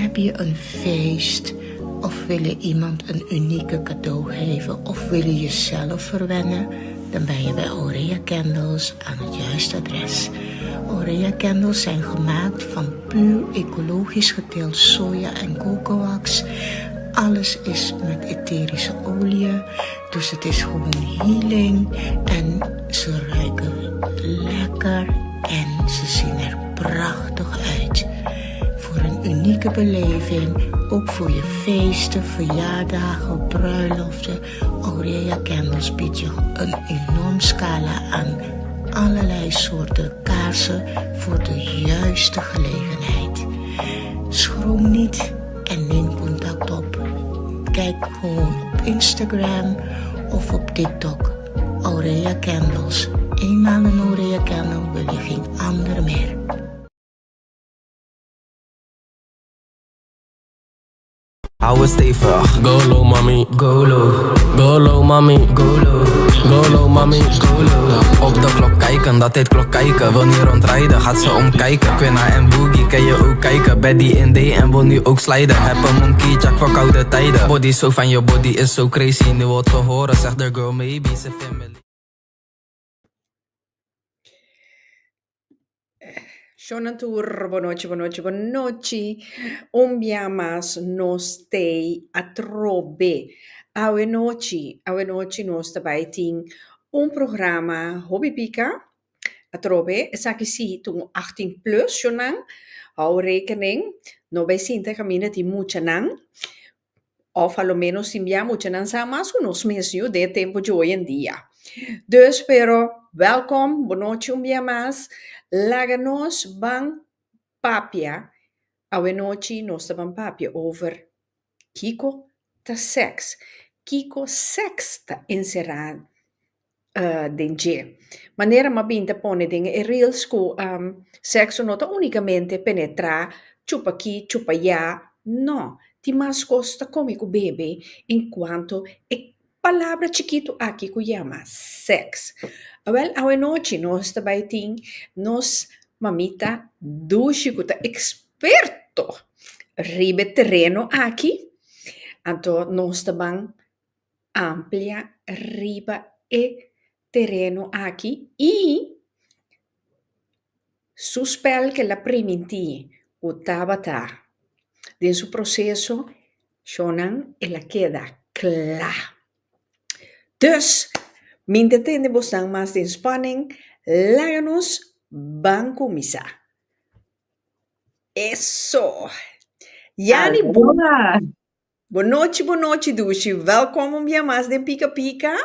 Heb je een feest of wil je iemand een unieke cadeau geven of wil je jezelf verwennen? Dan ben je bij Aurea Candles aan het juiste adres. Aurea Candles zijn gemaakt van puur ecologisch geteeld soja en cocoax. Alles is met etherische olie, dus het is gewoon healing. En ze ruiken lekker en ze zien er prachtig uit. Voor een unieke beleving, ook voor je feesten, verjaardagen, bruiloften. Aurea Candles biedt je een enorm scala aan allerlei soorten kaarsen voor de juiste gelegenheid. Schroom niet en neem contact op. Kijk gewoon op Instagram of op TikTok. Aurea Candles. Eenmaal een Aurea Candle wil je geen ander meer. Hou het stevig. Go low, mami. Go low. Go low, mami. Go low. Go low, mami. Go low. Op de klok kijken, dat heet klok kijken. Wil niet rondrijden, gaat ze omkijken. Quinna en Boogie, kan je ook kijken. Betty in D en wil nu ook sliden. Heb een monkey, jack voor koude tijden. Body zo van je body is zo crazy. Nu wat ze horen, zegt de girl, maybe ze family. Shona tur, bonochi, bonochi, bonochi. Un bia mas nos tei atrobe. Awe nochi, awe nochi nos ta bai tin un programa Hobby Pika. Atrobe, esaki si ta un 18 plus, shonan. Hou rekening, no bai sinta kaminda tin muchanan. Of a lo menos tin bia muchanan sa mas ku nos mes yu den e tempu dje hoy en dia. Dus pero welkom, bonochi un bia mas. Laga nos ban papia, awenochi nos ta ban papia over kiko ta sèks, kiko sèks ta enserá den dje. Manera m'a bin ta pone den e reels ku sèkso no ta únikamente penetrá, chupa aki, chupa ayá, no, tin mas kos ta kome ku bebe en kuanto e palabra chikitu aki ku yama sèks. Awèl awenochi nos ta bai tin nos mamita dushi ku ta eksperto riba e tereno aki, anto nos ta ban amplia riba e tereno aki i su spèl ke el a primintí ku tabata den su proseso shownan el a keda kla. Dus mi ta tende bosnan mas den spanning, laga nos ban kuminsá. Eso! Yani bo. Bonochi bonochi dushi, welkom un bia mas den Pika Pika.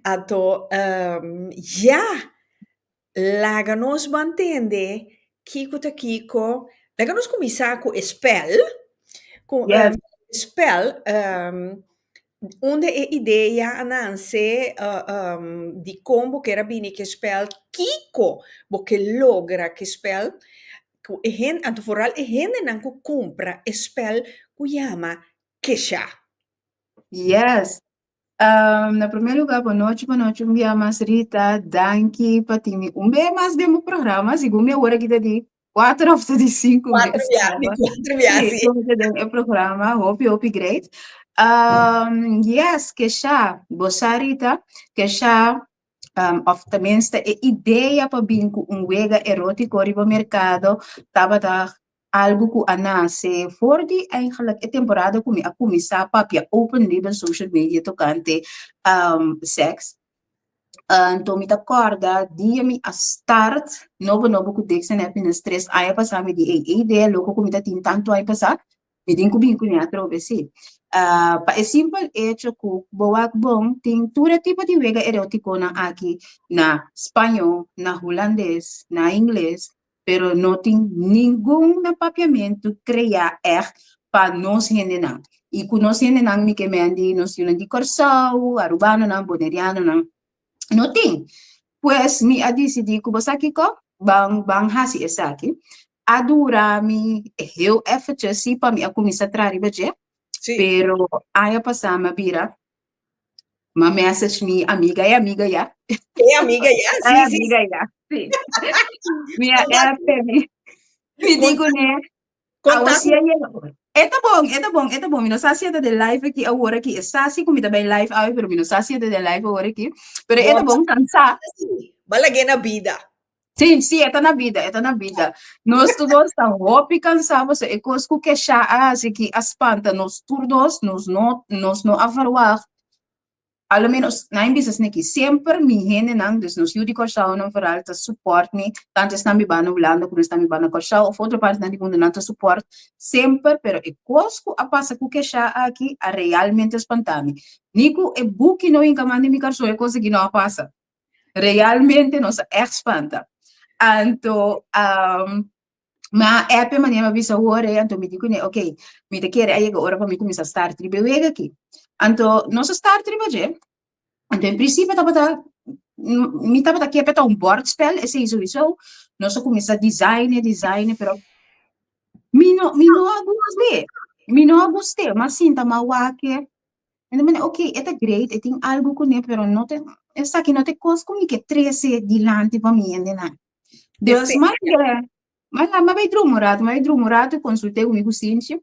Anto ya, laga nos ban tende kiko ta kiko. Laga nos kuminsá ku e spèl, ku e spèl unda e idea a nanse, dikon bo kier a bini ku e spèl, kiko bo ke logra ku e spèl. Ku e hende, anto foral e hendenan ku kumpra e spèl ku yama Kesha. Yes. Um, na primer lugar, bo nochi, bo nochi un bia mas, Rita. Danki pa tin mi un bia mas den bo programa. Segun mi awor aki ta di kuater of ta di sinku Kuater bes bia, di kaba. kuater bia, Sí, sí. ku mi ta den e programa. Hopi, hopi great. Um, yes, Kesha. Bo sa, Rita, Kesha Of tenminste e idea pa bin ku un wega erótiko riba merkado tabata algu ku a nase for di eigenlijk e temporada ku mi a kuminsá papia open riba social media tokante sèks. Anto mi ta kòrda dia mi a start nobo nobo ku Dixon Happiness tres aña pasá mi di ey e idea loko ku mi ta tin tantu aña pasá Mi tin ku bin kuné atrobe, sí. Pa e simpel echo ku bo wak bon tin tur e tipo di wega erotikonan aki na spañó, na hulandes, na ingles, pero no tin ningun na papiamentu kreá ègt pa nos hendenan. I ku nos hendenan mi ke men di nos yunan di Kòrsou, arubanonan, bonerianonan, no tin. Pues mi a disidí ku bo sa kiko? Ban ban hasi esaki. A dura mi heel eventjes sí pa mi a kuminsá traha riba dje, Sí. pero aña pasá mi a bira, mi a message mi amiga, e amiga ya. E amiga ya, E sí, sí. amiga ya, sí. Mi a app mi, mi di kuné. Awo si a yega ora. E ta bon, e ta bon, e ta bon. Mi no sa si e ta den live aki awor aki. E sa si ku mi ta bai live awe, pero mi no sa si e ta den live awor aki. Pero e ta bon kansá. Bo a lag'é na bida. Sí, sí, e ta na bida, e ta na bida. Nos tur dos ta hopi kansá pasobra e kos ku Kesha a hasi aki a spanta nos tur dos. Nos no, nos no a verwagt A lo menos, nan bisa esaki ki, semper mi hendenan, dus nos yu di Kòrsounan vooral, ta support mi, tantu esnan bibá na Hulanda komo esnan bibá na Kòrsou òf otro partinan di mundu, nan ta support semper, pero e kos ku a pasa ku Kesha aki a realmente spanta mi. Ni ku e buki no hinka man den mi karson e kos aki no a pasa. Realmente nos a ègt spanta. Anto, Mi a app e manera mi a bisa hoor e, anto mi di kuné, ok, mi ta kere a yega ora pa mi kuminsá start riba e wega aki. Anto nos a start riba dje, anto en prinsipio tabata, mi tabata ke pa e ta un bòrdspèl, esei souiso, nos a kuminsá design e, design e, pero mi no, mi no a gust'é, mi no a gust'é, mi a sinta mi a wak e, mi ta manda, ok, e ta great, e tin algu kuné, pero no ta, esaki no ta e kos ku mi ke trese dilanti pa mi hendenan. Dus ma ma ma bai drumi un rato, ma bai drumi un rato, consulté cu mi cusinchi.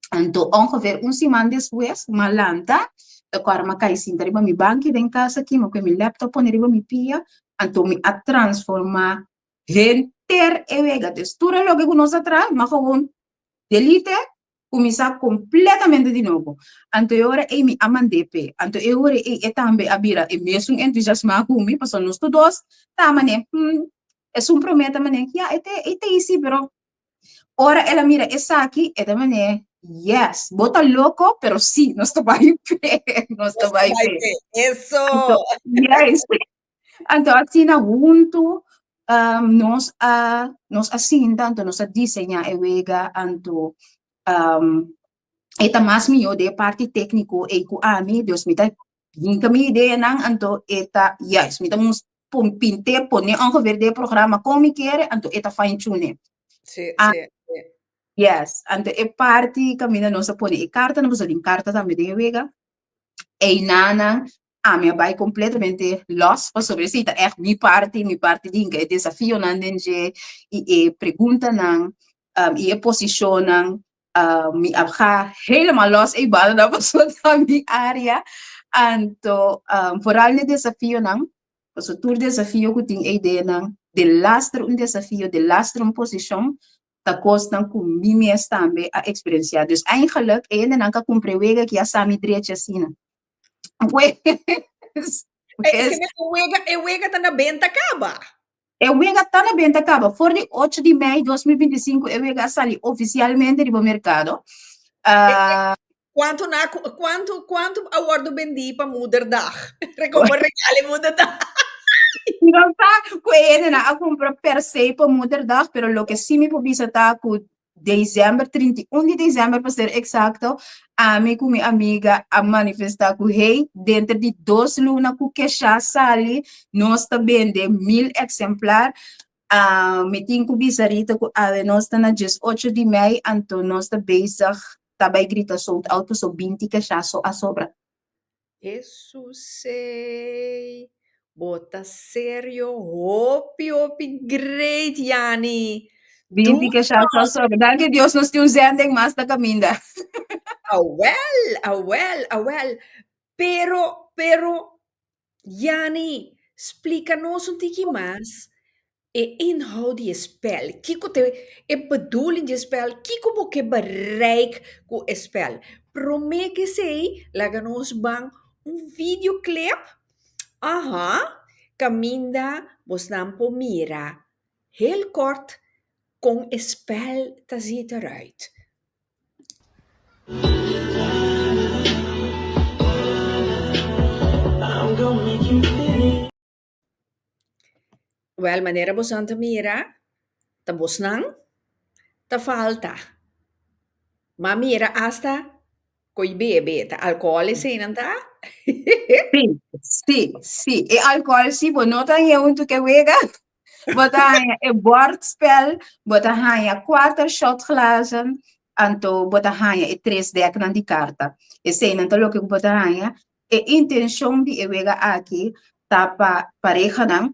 Anto ongeveer un siman despues, m'a lanta, ta kòrda m'a kai sinta riba mi banki den kas aki, m'a kue mi laptop pone riba mi pia, anto mi a transformá henter e wega. Dus tur e loke ku nos a traha, m'a gewoon delete kuminsá kompletamente di nobo. Anto e ora ei mi a mand'é p'e. Anto e ora ei e tambe a bira e mesun entusiasmá ku mi, pasobra nos tur dos ta manera, hmm, esun promé ta manera, ya, e ta e ta easy, pero ora el a mira esaki, e ta manera, yes, bo ta loko, pero sí, nos ta bai p'e, nos ta bai p'e. Eso! Anto, yes. Anto asina huntu um, nos a nos a sinta, anto nos a diseñá e wega, anto um, e ta mas mihó den e parti tékniko ei ku ami, dus mi ta hinka mi ideanan, anto e ta juist, mi ta mus pon pint'é, pon'é ongeveer den e programa kon mi kere, anto e ta fine tune. Sí, Ah, sí, sí. yes, anto e parti kaminda nos a pone e kartanan, pasobra tin karta tambe den e wega, einanan Ami a bai completamente los pasobra esei ta ègt mi parti, mi parti di hinka e desafionan den dje i e preguntanan i e posishonnan. Mi a ga helemaal los ei banda pasobra ta mi área. Anto vooral n'e desafionan, pasobra tur desafio ku tin ei den nan, delaster un desafio, delaster un posishon, ta kosnan ku mi mes tambe a eksperensiá. Dus eigenlijk e hendenan ku a kumpra e wega aki a sa mi drechi asina. Pues, pues, e wega, e wega ta na benta kaba. E wega ta na benta kaba. For di 8 di mei 2025 e wega a sali oficialmente riba mercado. Uh, Cuanto na cuanto cuanto a wordo bendi pa Moederdag? Como regalo Moederdag. No sa ku e hendenan a kumpra per se pa Moederdag, pero loke sí mi por bisa ta ku December, 31 di december pa ser exacto, ami ku mi amiga a manifesta ku hey, denter di dos luna ku Kesha sali, nos ta bende mil exemplar. Ah, mi tin ku bisa Rita ku awe nos ta na 18 di mei, anto nos ta bezig ta bai grita sold out paso 20 Kesha so a sobra. Hesus ey, bo ta serio hopi hopi great Yani. Binti ke sha so so. Danki Dios nos tin un zending mas na kaminda. Awel, awel, awel. Pero, pero, Yani, splika nos un tiki mas E inhoud di e spel, kiko ta e bedoeling di e spel, kiko bo ke bereik ku e spel. Promé ku esei, laga nos ban un videoclip, aha, kaminda bosnan por mira heel kort kon e spel ta ziet eruit. Wèl, manera bosan ta mira, ta bosnan ta falta. M'a mira asta ku i bebe, ta alkohòl eseinan ta? Sí, sí, sí. E alkohòl sí, bo no ta haña huntu ku e wega. Bo ta haña e bòrdspèl, bo ta haña kuater shòtglazen, anto bo ta haña e tres dèknan di karta. Eseinan ta loke ku bo ta haña. E intenshon di e wega aki ta pa parehanan.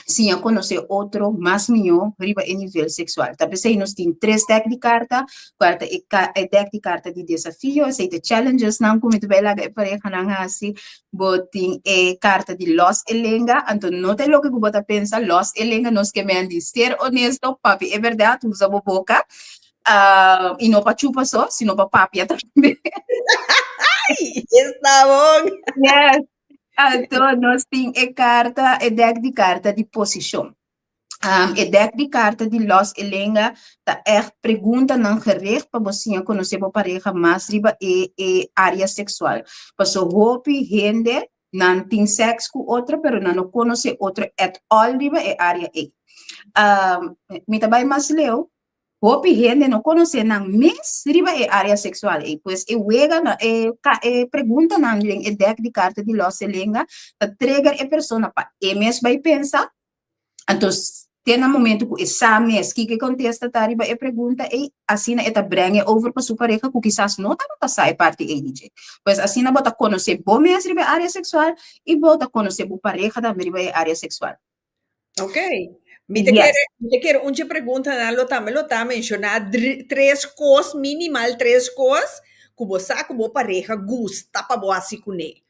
siña konosé otro mas mihó riba e nivel seksual. Ta p'esei nos tin tres dèk di karta, kual ta e e dèk di karta di desafio, esei ta challengesnan ku mi ta bai laga e parehanan hasi. Bo tin e karta di lòs e lenga, anto no ta e loke ku bo ta pensa, lòs e lenga nos ke men di ser honesto, papia e bèrdat, usa bo boka, i no pa chupa so, sino pa papia tambe. Ai, esta bon! Yes. Anto nos tin e karta, e dèk di karta di posishon. E dèk di karta di lòs e lenga ta ègt preguntanan gericht pa bo siña konosé bo pareha mas riba e e área seksual. Paso hopi hende nan tin sèks ku otro pero nan no konosé otro at all riba e área ei. Mi ta bai mas leu, Hopi hende no konosé nan mes riba e área seksual ei. Pues e wega na e ka e preguntanan den e dèk di karta di lòs e lenga ta trigger e persona pa e mes bai pensa. Anto te na momento ku e sa mes kiko e kontesta ta riba e pregunta ei, asina e ta breng e over pa su pareha ku kisas no tabata sa e parti ei di dje. Pues asina bo ta konosé bo mes riba e área seksual i bo ta konosé bo pareha tambe riba e área seksual. Ok. Mi te kere, mi te kere un pregunta nan lo tambe lo ta menciona tres cos, minimal tres cos, ku bo sa ku bo pareja gusta pa bo hasi kuné.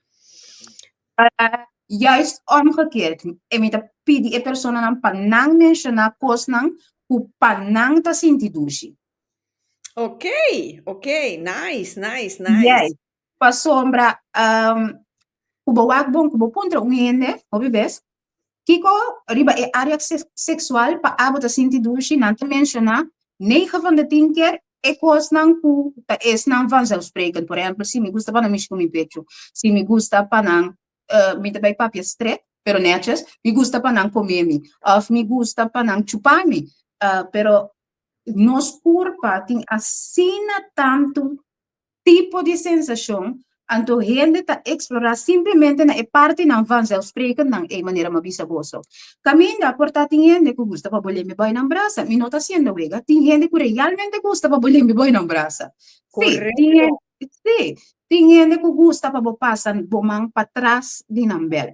Juist omgekeerd. E mi ta pidi e personanan pa nan menciona cosnan ku pa nan ta sinti dushi. Ok, ok, nice, nice, nice. Yes. Pasobra ku bo wak bon, ku bo puntra un hende hopi bes, kiko riba e área seksual pa abo ta sinti dushi, nan ta menshoná nege van de tien keer e kosnan ku ta esnan vanzelfsprekend. Por ehèmpel, si mi gusta pa nan mishi ku mi pechu, si mi gusta pa nan, mi ta bai papia stret, pero nètjes, mi gusta pa nan kome mi, òf mi gusta pa nan chupa mi. Pero nos kurpa tin asina tantu tipo di sensashon, anto hende ta eksplorá simplemente na e partinan vanzelfsprekendnan ei, manera mi a bisa boso. Kaminda por ta tin hende ku gusta pa bo lembe boi nan brasa, mi no ta hasiendo wega, tin hende ku realmente gusta pa bo lembe boi nan brasa. Sí, tin hende, sí, tin hende ku gusta pa bo pasa bo man patras di nan bel.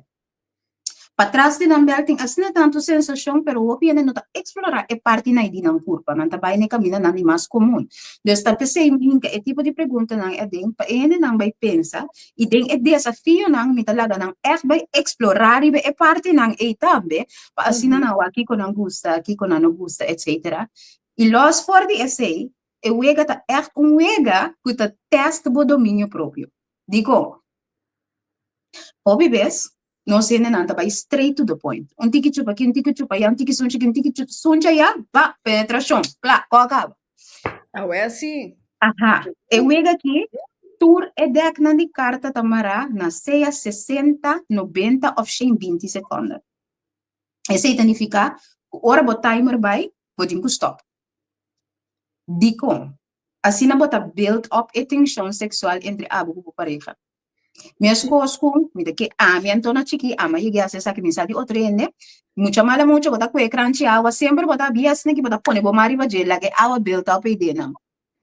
Patras di nan bel tin asina tantu sensashon, pero hopi hende no ta eksplorá e partinan ei di nan kurpa. Nan ta bai na e kamindanan di mas komun. Dus ta p'esei mi hinka e tipo di preguntanan aden pa e hendenan bai pensa i den e desafionan mi ta laga nan ègt bai eksplorá riba e partinan ei tambe pa asina nan wak kiko nan gusta, kiko nan no gusta, etsetera. I lòs for di esei, e wega ta ègt un wega ku ta tèst bo dominio propio. Dikon? Hopi bes, nos hendenan ta bai straight to the point. Un tiki chupa aki, un tiki chupa aya, un tiki sunchi aki, un tiki sunchi aya, ba, penetrashon, kla, kò a kaba. Awel si. Aha, e wega aki, tur e dèknan di karta ta mará na sea sesenta, nobenta òf shen binti sekònde. Esei ta nifiká ku ora bo timer bai, bo tin ku stòp. Dikon? Asina bo ta build up e tenshon seksual entre abo ku bo pareha. Meskos ku mi ta ke ami anto na chikí, ami a yega hasi esaki, mi sa di otro hende, mucha mala mucha bo ta kue kranchi awa, semper bo ta habia asina ki bo ta pone bo man riba dje, laga e awa build up eidenan.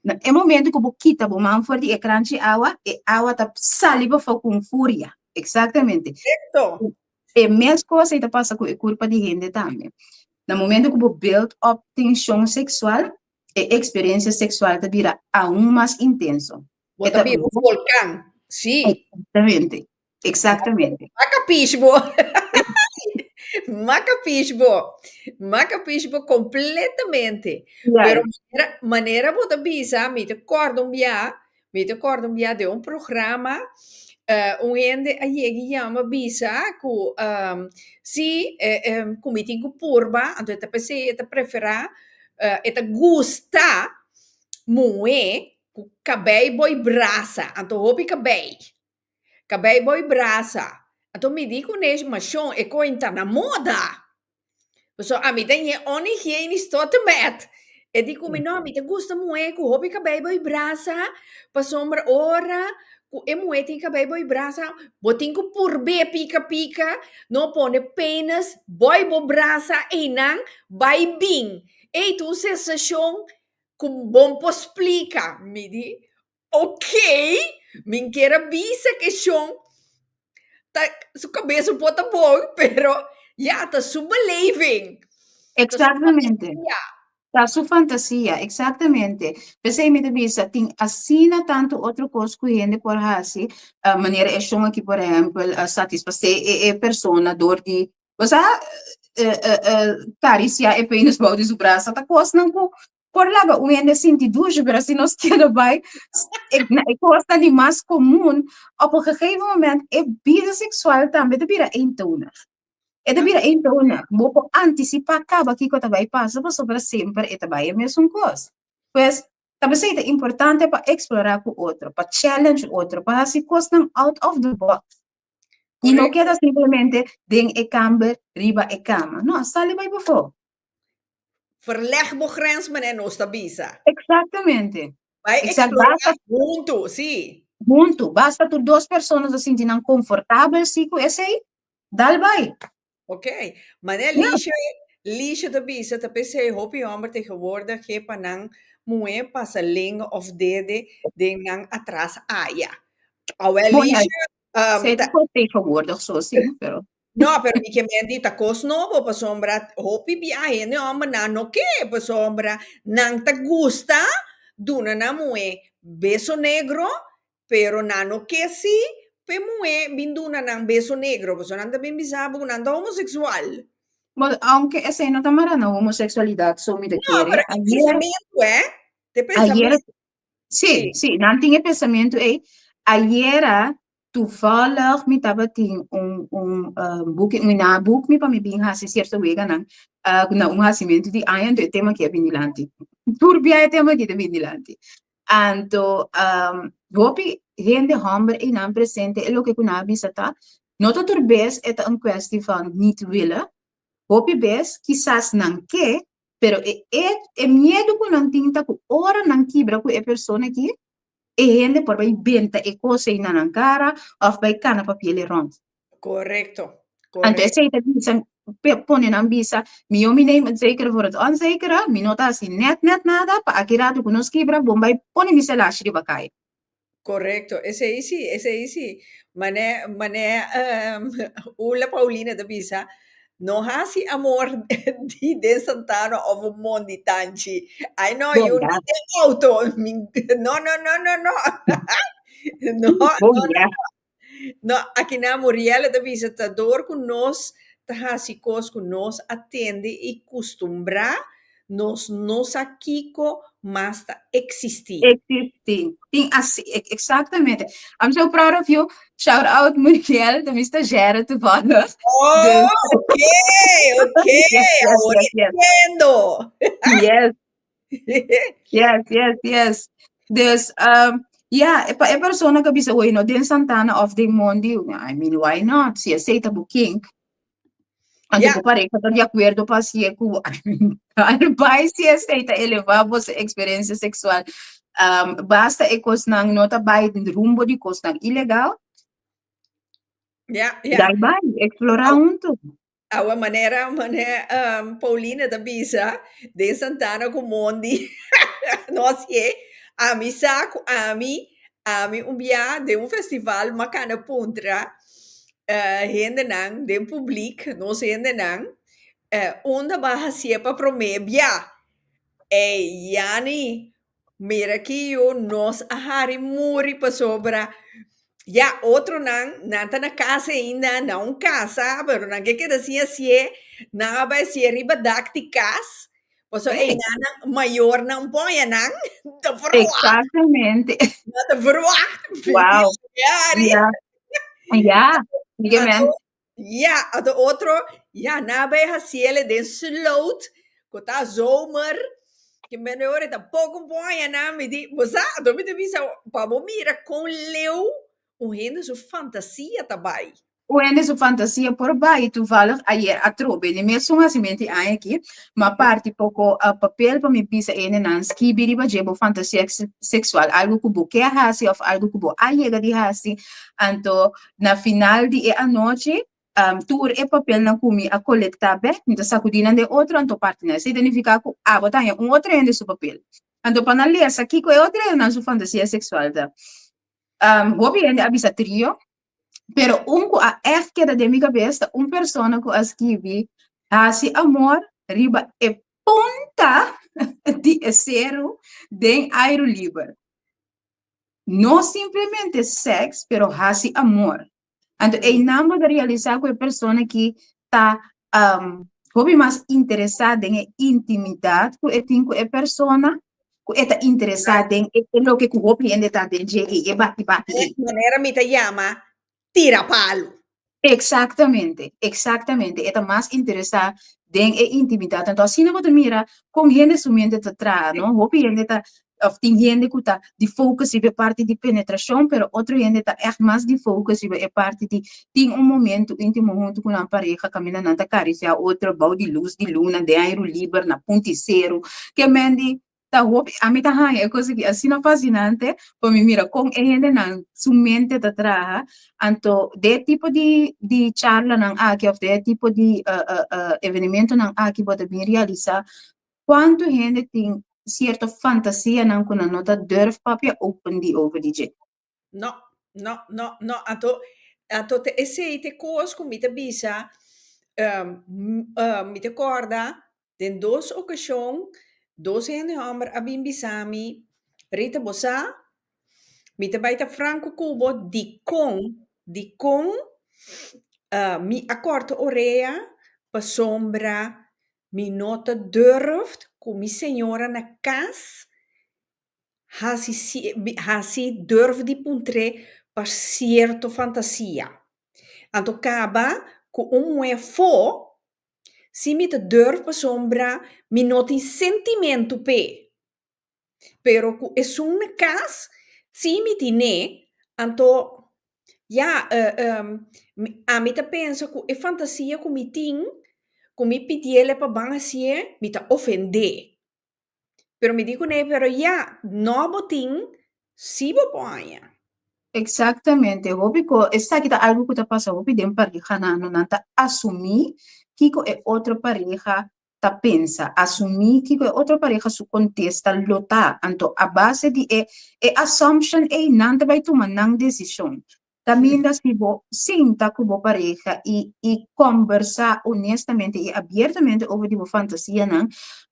Na e momento ku bo kita bo man for di e kranchi awa, e awa ta sali pafó ku un furia. Eksaktamente. Korekto. E mes kos ei ta pasa ku e kurpa di hende tambe. Na momento ku bo build up tenshon seksual, e experiencia sexual ta bira aún mas intenso. Bo ta bira un volcán. Sí. Exactamente. Exactamente. Ma capish bo. Ma capish bo. Ma capish bo completamente. Yeah. Pero manera, manera bo ta bisa, mi ta corda un bia, Mi ta kòrda un bia den un programa, un hende a yega i yama bisa ku si ku mi tin ku purba, anto e ta p'esei e ta preferá, e ta gusta muhé ku kabei boi brasa, anto hopi kabei, kabei boi brasa. Anto mi di kuné, mashon e koin ta na moda. Pasobra ami ta ñe onhigienisch tot en met. E di ku mi, no, mi ta gusta muhé ku hopi kabei bo i brasa, pasobra ora ku e muhé tin kabei bo i brasa, bo tin ku purb'é pika pika, no pone penis boi bo brasa einan bai bin. Ei ta un sensashon ku bon por splika. Mi di, Ok, min kier a bisa ke shon ta su kabes un por ta bon, pero Ja, ta su beleving. Exactamente. Ta su fantasia, exactamente. P'esei mi ta bisa, tin asina tantu otro kos ku hende por hasi, manera e shon aki por ehèmpel, satisfasé e e persona dor di, bo sa, karisiá e penis bou di su brasa, ta kosnan ku por laga un hende sinti dushi, pero si nos keda bai na e kosnan di mas komun, op un gegeven moment e bida seksual tambe ta bira eentonig. E ta bira eentonig. Bo por antisipá kaba kiko ta bai pasa pasobra semper e ta bai e mesun kos. Pues, ta p'esei ta importante pa eksplorá ku otro, pa challenge otro, pa hasi kosnan out of the box. I no keda simplemente den e kamber riba e kama. No, sali bai pafó. Verleg bo grens, meneer, nos ta bisa. Exactamente. Bai Exact, explora basta huntu, sí. Huntu. Basta tur dos persona ta sinti nan confortabel sí cu esey, dal bai. Ok. Meneer Liesje, Liesje ta bisa ta p'esey hopi homber tegenwoordig ke pa nan muhe pasa lenga of dede den nan atras aya. Awel Bon, ja, Liesje, Esey ta kos tegenwoordig so sí, pero. No, pero mi ke men di ta kos nobo pasobra hopi biaha hende hòmbernan no ke pasobra nan ta gusta duna nan muhé beso negro pero nan no ke si p'e muhé bin duna nan beso negro pasobra nan ta bin bisa bo ku nan ta homoseksual. Bueno, aunke esei no ta mara na homoseksualidat so mi ta No, kere pero e ayer pensamentu eh, te ayer pensamentu. sí, sí, nan tin e pensamentu ei. Ayera Toevallig mi tabatin un un boek, mi nan a boek mi pa mi bin hasi sierto weganan na un hasimentu di aña, anto e tema aki a bin dilanti. Tur bia e tema aki ta bin dilanti. Anto hopi hende hòmber einan presente e loke ku nan a bisa ta, no ta tur bes e ta un kwesti van niet willen, hopi bes kisas nan ke, pero e e miedu ku nan tin ta ku ora nan kibra ku e persona aki, E hende por bai benta e kos ei na nan kara òf bai kana papiel e rònt. Korekto, Anto korekto. esei ta bisa, pone nan bisa, mihó mi neem het zekere voor het onzekere, mi no ta hasi nèt nèt nada, pa aki ratu ku nos kibra, bon bai pone mi selashi riba kai. Korekto, esei sí, esei sí. Manè, manè Ula Paulina ta bisa, No hasi amor di den santana of un mondi tanchi. Ai no, Bon, yu ya. ni den auto. No, no, no, no, no. No, Bon, no, ya. no. Aki na Muriel ta bisa ta door ku nos ta hasi kos ku nos a tende i kustumbrá, nos no sa kiko mas ta eksistí. Eksistí. Tin asi, exactamente. I'm so proud of you. Shout out Muriel, ta mi stagiaire toevallig. Oh, Dus, oké, oké. Yes, Awor yes. entiendo. Yes. Dus, ja, pa e persona ku a bisa, oye, no den Santana of den Mondi, I mean, why not? Si esei ta bo kink. Anto bo pareha ta di akuerdo pa hasié ku bo bai si esei ta elevá boso eksperensia seksual. Basta e kosnan no ta bai rumbo di kosnan ilegal. Ja, ja. Dai bai, eksplorá huntu. Awe manera manera Paulina ta bisa den Santana ku Mondi no hasié. Ami sa ku ami ami un bia den un festival m'a kana puntra hendenan den publiek, nos hendenan, unda bo a hasié pa promé bia? Ey, Yani, mira ki yu, nos a hari muri pasobra ya otronan, nan ta na kas ainda, nan un kasa, pero nan ke keda sin hasié, nan a bai hasié riba dak di kas, Pasobra Hey. einan mayornan poña nan ta verwacht. Exactamente. Nan ta verwacht. Wow. Yari. Ja. Ja. Diga men. Ja, ato otro, ja, na bai hasiele den sloot, ku ta zomer, ke men ora tampoko poña nan, mi di, bo sa, ato mi ta bisa, pa bo mira kon leu un hende su fantasia ta bai. Un hende su fantasia por bai toevallig ayer atrobe di mesun hasimentu di aña aki, m'a parti poko papel pa mi bisa e hendenan skibi riba dje bo fantasia seksual, algu ku bo ke a hasi òf algu ku bo a yega di hasi. Anto na final di e anochi tur e papelnan ku mi a kolektá bèk mi ta sakudí nan den otro anto parti nan. Esei ta nifiká ku abo ta haña un otro hende su papel. Anto pa nan lesa kiko e otro hendenan su fantasia seksual ta. Hopi hende a bisa trio. Pero un ku a ègt keda den mi kabes ta un persona ku a skibi, Hasi amor riba e punta di e seru den airu liber. No simplemente sèks, pero hasi amor. Anto einan bo ta realisá ku e persona aki ta hopi mas interesá den e intimidat ku e tin ku e persona, ku e ta interesá den e loke ku hopi hende ta den dje ei, e bati bati ei. Manera mi ta yama tira palu. Exactamente, exactamente. E ta mas interesá den e intimidat. Anto asina bo ta mira kon hende su mente ta traha, no? Hopi hende ta, òf tin hende ku ta di focus riba e parti di penetrashon, pero otro hende ta ègt mas di focus riba e parti di tin un momento íntimo huntu ku nan pareha kaminda nan ta karisiá otro bou di lus di luna, den airu liber, na punti seru. Ke men di ta hopi, ami ta haña e kos aki asina fasinante pa mi mira kon e hendenan su mente ta traha, anto den e tipo di di charlanan aki òf den e tipo di evenementonan aki bo ta bin realisá kuantu hende tin sierto fantasianan ku nan no ta durf papia open di over di dje. No, no, no, no. Anto, anto te esei te kos ku mi ta bisa, mi ta kòrda den dos okashon, dos hende hòmber a bin bisa mi, Rita bo sa, mi ta bai ta franko ku bo dikon, dikon mi a kòrta orea pasobra mi no ta durf ku mi señora na kas Hasi hasi durf di puntr'é pa sierto fantasia. Anto kaba ku un muhé afó, si mi ta durf pasobra mi no tin sentimentu p'e. Pero ku esun na kas, si mi tin'é, anto ya ami ta pensa ku e fantasia ku mi tin, ku mi pidiel pa ban hasié, mi ta ofend'é. Pero mi di kuné, pero ya, no bo tin, si bo por haña. Exactamente, hopi ko esaki ta algo ku ta pasa hopi den parehanan, no nan ta asumí kiko e otro pareha ta pensa, asumí kiko e otro pareha su kontesta lo ta, anto a base di e e assumption ei nan ta bai tuma nan desishon. Kaminda si bo sinta ku bo pareha i i kombersá honestamente i abiertamente over di bo fantasianan,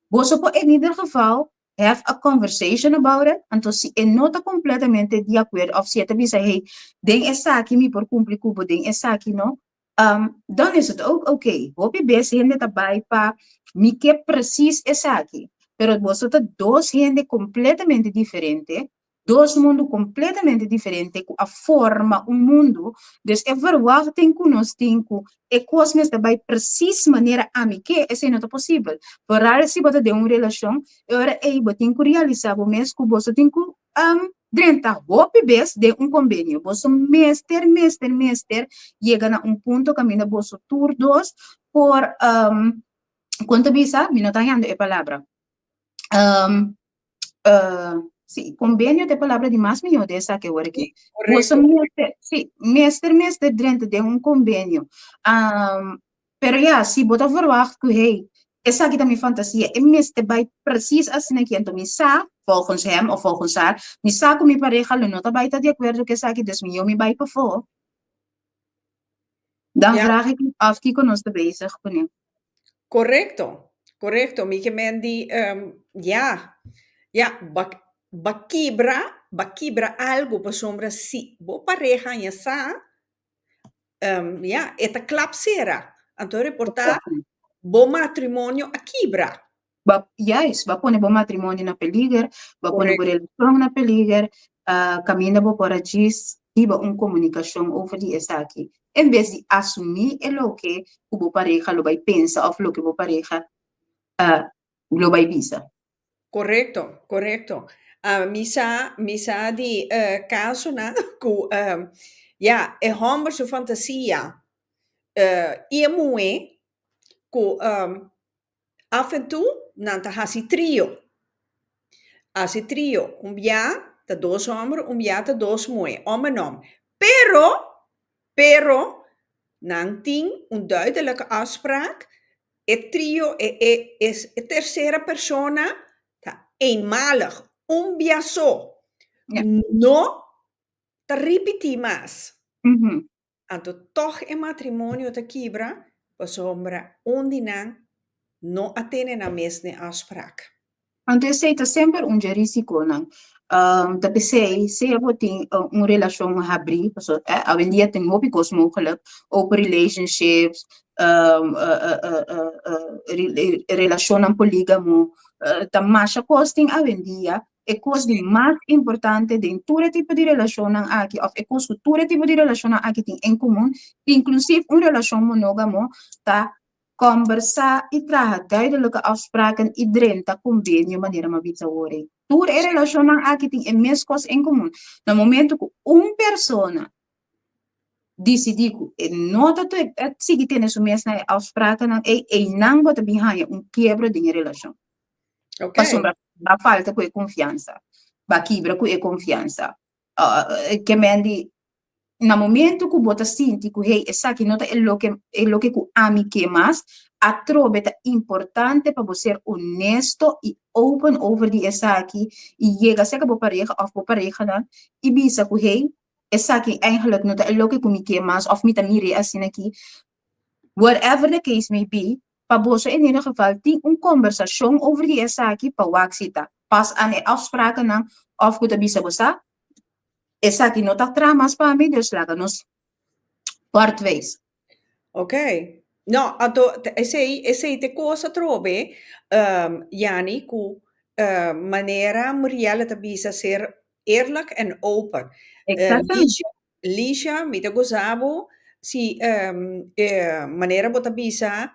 boso por en ieder geval have a conversation about it, anto si e no ta kompletamente di akuerdo òf si e ta bisa hey, den esaki mi por kumpli ku bo, den esaki no, dan is het ook oké. Hopi bes hende ta bai pa mi ke presis esaki, pero boso ta dos hende kompletamente diferente, Dos mundu kompletamente diferente ku a forma un mundu, dus e verwachting ku nos tin ku e kos mester bai presis manera ami ke, esei no ta posibel. Vooral si bo ta den un relashon, e ora ei bo tin ku realisá bo mes ku boso tin ku drenta hopi bes den un kombenio. Boso mester, mester, mester yega na un punto kaminda boso tur dos por, kon ta bisa? Mi no ta hañando e palabra. Sí, convenio ta e palabra di mas mihó den esaki awor aki. Boso mester, sí, mester, mester drenta den un convenio. Pero ya, si bo ta verwacht ku hey, esaki ta mi fantasia, e mester bai precies asina aki, anto mi sa, volgens hem of volgens haar, mi sa ku mi pareha lo no ta bai ta di akuerdo ku esaki, dus mihó mi bai pafó. Dan vraag ik me af kiko nos ta bezig kuné. Korekto, korekto. Mi ke men di, ya, ya, bo bo a kibra, bo a kibra algu pasobra si bo pareha haña sa, ya, e ta klap sera. Anto reportá bo matrimonio a kibra. Bo, juist, bo a pone bo matrimonio na peliger, bo a pone bo relashon na peliger, kaminda bo por a djis hiba un komunikashon over di esaki, en bes di asumí e loke ku bo pareha lo bai pensa òf loke bo pareha lo bai bisa. Korekto, korekto. Mi sa, mi sa di kasonan ku ya, e hòmber su fantasia i e muhé ku Af en toe nan ta hasi trio. Hasi trio. Un bia ta dos hòmber, un bia ta dos muhé, òm en òm. Pero, pero, nan tin un duidelijke afspraak, e trio, e e e tersera persona ta eenmalig, un bia so. No ta ripití mas. Anto tòg e matrimonio ta kibra pasobra un di nan no a tene nan mes n'e afsprak. Anto esei ta semper un dje risikonan. Ta p'esei sea bo tin un relashon habrí, pasobra awendia tin hopi kos mooglik, open relationships, relashonnan polígamo, ta masha kos tin awendia. E kos di mas importante den tur e tipo di relashonnan aki, òf e kos ku tur e tipo di relashonnan aki tin en komun, inklusief un relashon monógamo, ta Kombersá i traha duidelijke afspraken i drenta kombenio manera mi a bisa awor ei. Tur e relashonnan aki tin e mes kos en komun. Na momento ku un persona disidí ku e no ta sigui tene su mes na e afsprakennan ei, einan bo ta bin haña un kiebro den e relashon. Pasobra ba falta ku e konfiansa, ba kibra ku e konfiansa. Ke men di na momento ku bo ta sinti ku hey esaki no ta e loke e loke ku ami ke mas, atrobe ta importante pa bo ser honesto i open over di esaki i yega serka bo pareha òf bo parehanan i bisa ku hey esaki eigenlijk no ta e loke ku mi ke mas òf mi ta mir'é asina aki, whatever the case may be, pa boso en ieder geval tin un kombersashon over di esaki pa wak si ta pas aan e afsprakennan òf ku ta bisa bo sa Esaki no ta traha mas pa mi, dus laga nos part ways. Ok. No, anto esei, esei te kos atrobe, um, Yani, ku uh, manera Murielle ta bisa ser eerlijk en open. Exactamente. Licia, Licia, mi ta goza bo si um, eh, manera bo ta bisa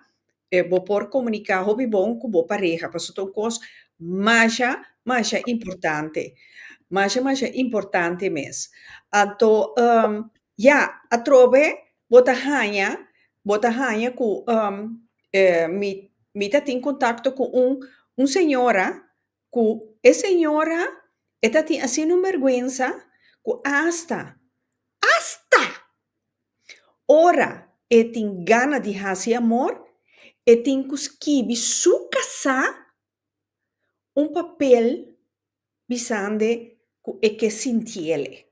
eh, bo por komuniká hopi bon ku bo pareha, pasobra ta un kos masha, masha importante. Masha, masha importante mes. Anto, um, ya, atrobe bo ta haña, bo ta haña ku um, eh, mi, mi ta tin kontakto ku un, un señora, ku e señora e ta tin asina un bèrgwensa ku asta, asta Ora e tin gana di hasi amor, e tin ku skibi su kasá un papel bisande ku e ke sintiele.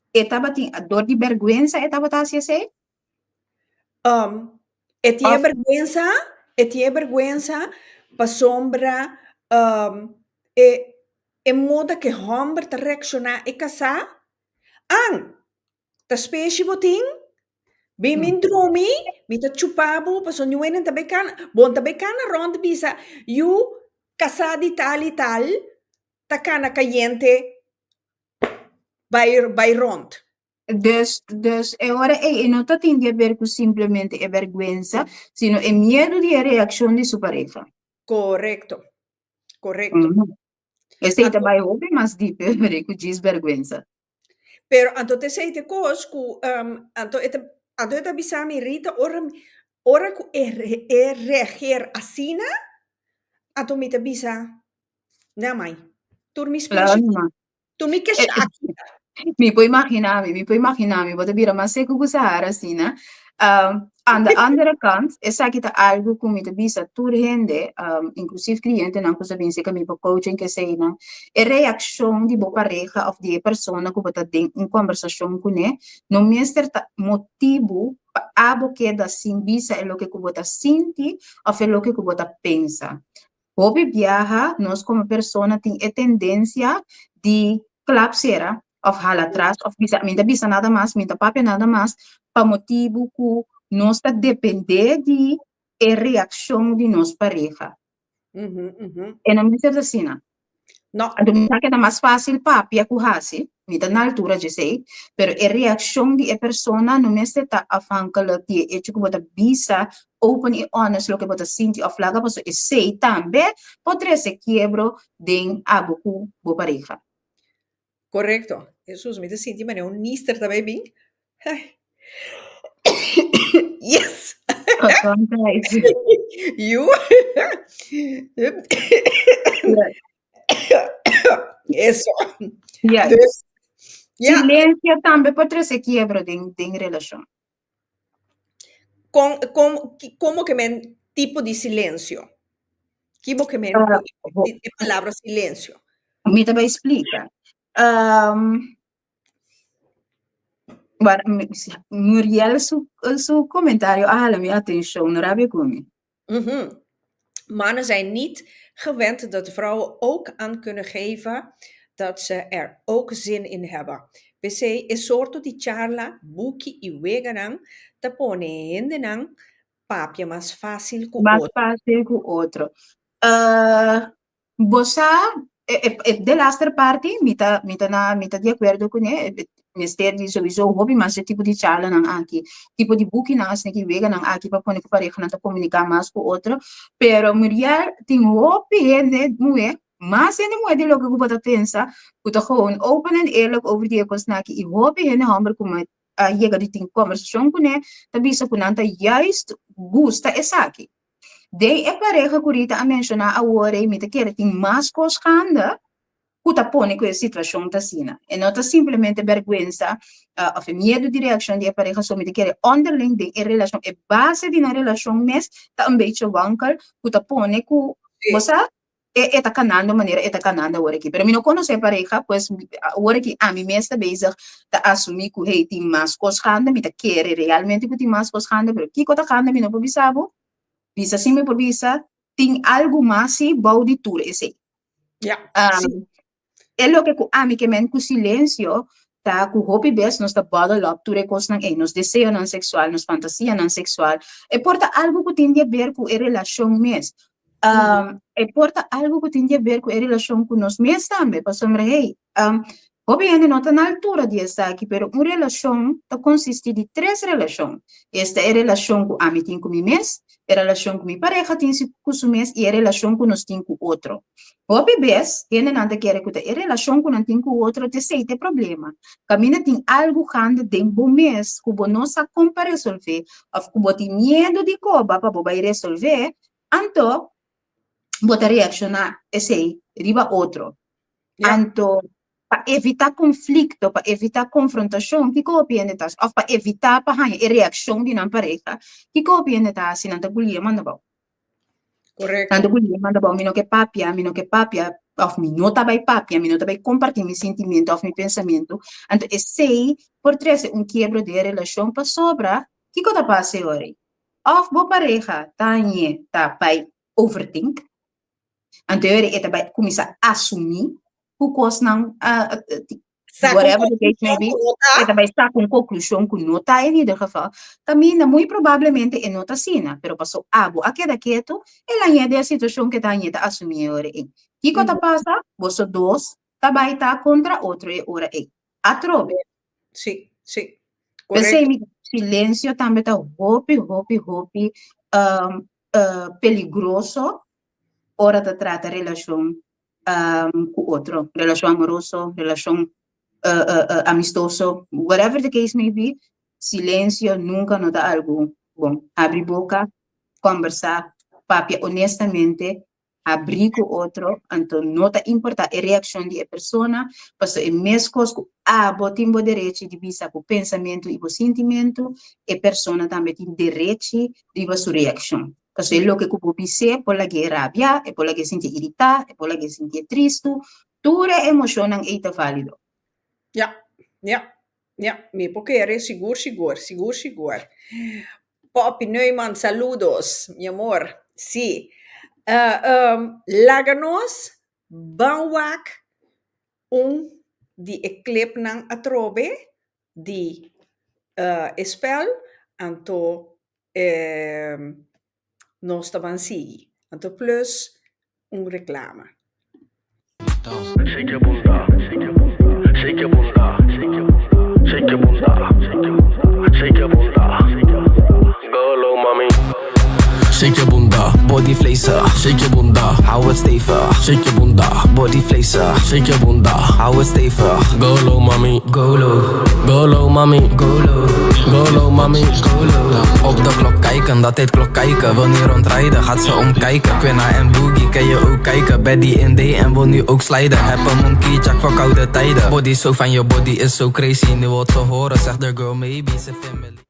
E tabatin dor di bèrgwensa e tabata hasi esei? Um, e tin e Òf. bèrgwensa, e tin e bèrgwensa pasobra um, e e moda ku e hòmber ta reakshoná e kasá, an, Ta speshi bo tin? Bin min drumi, mi ta chupa bo, pasobra niun hende ta bay kana, bo no ta bay kana rond bisa yu kasá di tal i tal ta kana kayente bay bay rond. Dus, dus e ora ei e no ta tin di haber ku simplemente e bèrgwensa, sino e miedu di e reakshon di su pareha. Korekto, korekto. Esei ta bai hopi mas dieper ku djis bèrgwensa. Pero anto ta esei ta e kos ku anto e ta anto e ta bisa mi Rita ora ora ku e e reageer asina anto mi ta bisa na mai tur mi Claro speshi numa. tur mi kesha aki Mi por imagina mi, mi por imagina mi, bo ta bira mas seku ku Sahara asina. Aan de andere kant, esaki ta algu ku mi ta bisa tur hende, inklusief klientenan ku sa bin serka mi pa coaching ke eseinan, e reakshon di bo pareha òf di e persona ku bo ta den un kòmbersashon kuné no mester ta motibu pa abo keda sin bisa e loke ku bo ta sinti òf e loke ku bo ta pensa. Hopi biaha nos komo persona tin e tendensia di klap sera òf hala atras òf bisa mi ta bisa nada mas, mi ta papia nada mas pa motibu ku nos ta dependé di e reakshon di nos pareha. E no mester ta asina. No. Anto mi sa ke ta mas fásil papia ku hasi, mi ta na altura dje esei, pero e reakshon di e persona no mester ta afhankelijk di e echo ku bo ta bisa open i honest loke bo ta sinti òf laga pasobra esei tambe por trese kiebro den abo ku bo pareha. Korekto. Hesus, mi ta sinti manera un nister ta bai bin. Yes! Gezondheid. You. Eso. Yes. Dus, ja. Silencio tambe por trese kiebro den, den relashon. Kon, kon, komo ke men tipo di silencio? Ki bo ke men ku e palabra silencio? Mi ta bai splika. Maar Muriel su, su comentario a hala mi atencion, no rabia cu mi. Mannen zijn niet gewend dat vrouwen ook aan kunnen geven dat ze er ook zin in hebben. P'esei e sorto di charla, buki i weganan ta pone hendenan papia mas fásil ku Mas otro. fácil cu otro. Bo sa, e, e, e delaster parti, mi ta, mi ta na, mi ta di akuerdo kuné, mester di souiso hopi mas e tipo di charlanan aki, tipo di bukinan asina ki weganan aki pa pone ku parehanan ta komuniká mas ku otro, pero Muriel tin hopi hende muhé, mas hende muhé di loke ku bo ta pensa, ku ta gewoon open en eerlijk over di e kosnan aki i hopi hende hòmber ku mi a yega di tin kòmbersashon kuné ta bisa ku nan ta juist gusta esaki. Den e pareha ku Rita a menshoná awor ei mi ta kere tin mas kos ganda ku ta pone ku e situashon ta asina. E no ta simplemente bèrgwensa òf e miedu di reakshon di e pareha so, mi ta kere ònderling den e relashon, e base di nan relashon mes ta un bechi wankel ku ta pone ku bo sa e e ta kanando manera e ta kanando awor aki. Pero mi no konosé e pareha, pues awor aki ami mes ta bezig ta asumí ku hey tin mas kos ganda, mi ta kere realmente ku tin mas kos ganda, pero kiko ta ganda mi no por bisa bo. Bisa si mi por bisa tin algu mas si bou di tur esei. Ja, sí. E loke ku ami ke men ku silensio ta ku hopi bes nos ta bottle up tur e kosnan ei, nos deseonan seksual, nos fantasianan seksual. E por ta algu ku tin di aber ku e relashon mes. E por ta algu ku tin di aber ku e relashon ku nos mes tambe, pasobra hey, hopi hende no ta na altura di esaki, pero un relashon ta konsistí di tres relashon. Esta e relashon ku ami tin ku mi mes, e relashon ku mi pareha tin ku su mes i e relashon ku nos tin ku otro. Hopi bes, hendenan ta kere ku ta e relashon ku nan tin ku otro ta esei ta e problema. Kaminda tin algu gande den bo mes ku bo no sa kon pa resolvé òf ku bo tin miedu di koba pa bo bai resolvé, anto bo ta reakshoná esei riba otro. Anto, pa evitá konflikto, pa evitá konfrontashon, kiko hopi hende ta hasi? Òf pa evitá pa haña e reakshon di nan pareha, kiko hopi hende ta hasi? Nan ta gulia manda bou. Korekto. Nan ta gulia manda bou, mi no ke papia, mi no ke papia, òf mi no ta bai papia, mi no ta bai kompartí mi sintimentu òf mi pensamentu. Anto esei por trese un kiebro den e relashon pasobra kiko ta pasa e ora ei? Òf bo pareha ta hañ'é ta bai overthink, Anto e ora e ta bai kuminsá asumí ku kosnan Saka un whatever the case may konklushon be, ku no ta. e ta bai saka un konklushon ku no ta en ieder geval. Kaminda muy probablemente e no ta asina, pero paso abo a keda ketu, el a ñe den e situashon ku e ta ñe ta asumí e ora ei. Kiko ta pasa? Boso dos ta bai ta kontra otro e ora ei. Atrobe. Sí, sí. P'esei Korekto. mi silensio tambe ta hopi, hopi, hopi peligroso ora ta trata relashon ku otro, relashon amoroso, relashon amistoso, whatever the case may be, silensio nunka no ta algu bon. Habri boka, kòmbersá, papia honestamente, habrí ku otro, anto no ta importá e reakshon di e persona, pasobra e meskos ku abo tin bo derechi di bisa bo pensamentu i bo sintimentu, e persona tambe tin derechi riba su reakshon. Pasobra e loke ku bo bis'é por lag'é rabia, e por lag'é sintié iritá, e por lag'é sintié tristu, tur e emoshonnan ei ta válido. Ja, ja, ja, mi por kere sigur sigur, sigur sigur. Poppy Neumann, saludos, mi amor. Sí. Laga nos ban wak un di e clipnan atrobe di e spel, anto nos ta ban sigui. Anto plus un reclama. Shake your bunda, shake your bunda, shake your bunda, shake your bunda. Go low, mami. Shake je bunda, body vlezen. Shake je bunda, hou het stevig. Shake je bunda, body vlezen. Shake je bunda, hou het stevig. Go low, mami. Go low, Go low, mami. go low, Go low, mami. go low. Op de klok kijken, dat heet klok kijken. Wil niet rondrijden, gaat ze omkijken. Quinna en Boogie, kan je ook kijken. Betty in D en wil nu ook sliden. Heb een monkey jack voor koude tijden. Body zo van je body is zo crazy. Nu wilt ze horen, zegt de girl maybe ze family.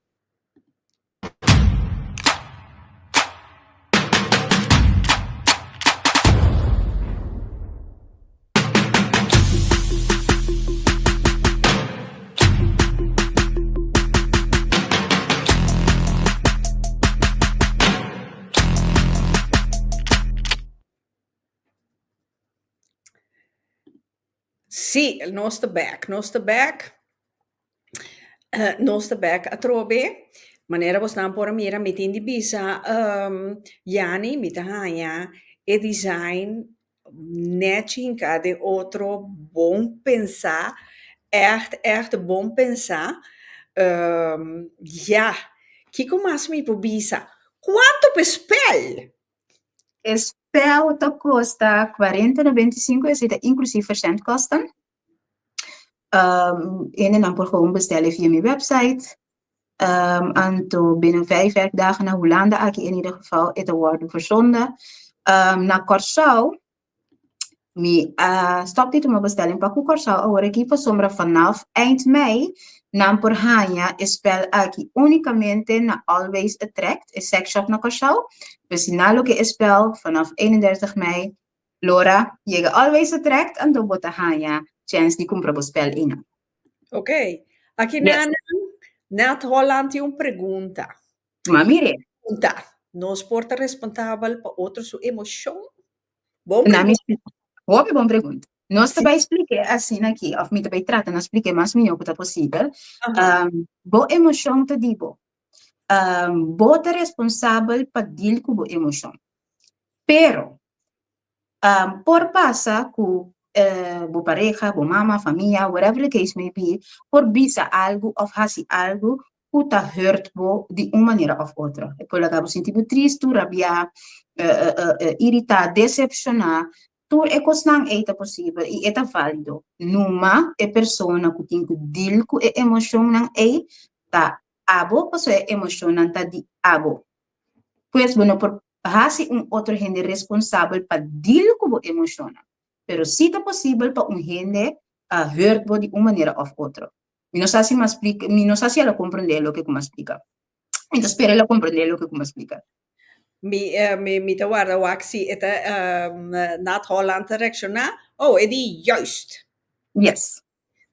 Sí, nos ta bek, nos ta bek. Nos ta bek atrobe. Manera bosnan por a mira mi tin di bisa Yani mi ta haña e design nèchi hinká den otro bon pensá, ègt ègt bon pensá. Ya, kiko mas mi por bisa? Kuantu pa e spèl? E spèl ta kosta kuarenta noventa i sinku, esei ta inklusief verzendkosten. Hendenan por gewoon bestèl'e via mi website. Anto binnen vijf werkdagen na Hulanda aki in ieder geval e ta wòrdu verzonden. Na Kòrsou mi a stòp di tuma bestelling pa ku Kòrsou awor aki pasobra vanaf eind mei nan por haña e spèl aki únikamente na Always Attract, e sèksshòp na Kòrsou. Pues si nan lo ke e spèl vanaf 31 mei Lora yega Always Attract anto bo ta haña chèns di kumpra bo spèl einan. Ok. Aki yes. Nan, Nat Holland tin un pregunta. Ma mire. Pregunta. Nos por ta responsabel pa otro su emoshon? Bon pregunta. Hopi bon pregunta. Nos ta bai splike asina aki, of mi ta bai trata na splike mas mihó ku ta posibel. Uh -huh. um, bo emoshon ta di bo. Um, bo ta responsabel pa deal ku bo emoshon. Pero, Por pasa ku bo pareha, bo mama, famia, whatever the case may be, por bisa algu òf hasi algu ku ta hurt bo di un manera òf otro. E por laga bo sinti bo tristu, rabiá, iritá, desepshoná. Tur e kosnan ei ta posibel i e ta válido. Numa e persona ku tin ku deal ku e emoshonnan ei ta abo pasobra e emoshonnan ta di abo. Pues bo no por hasi un otro hende responsabel pa deal ku bo emoshonnan. Pero sí ta posibel pa un hende hurt bo di un manera òf otro. Mi no sa si mi a splika, mi no sa si el a komprondé loke ku mi a splika. Mi ta spera el a komprondé loke ku mi a splika. Mi, mi, mi ta warda wak si e ta Nat Holland ta reakshoná. Oh, e di juist. Yes.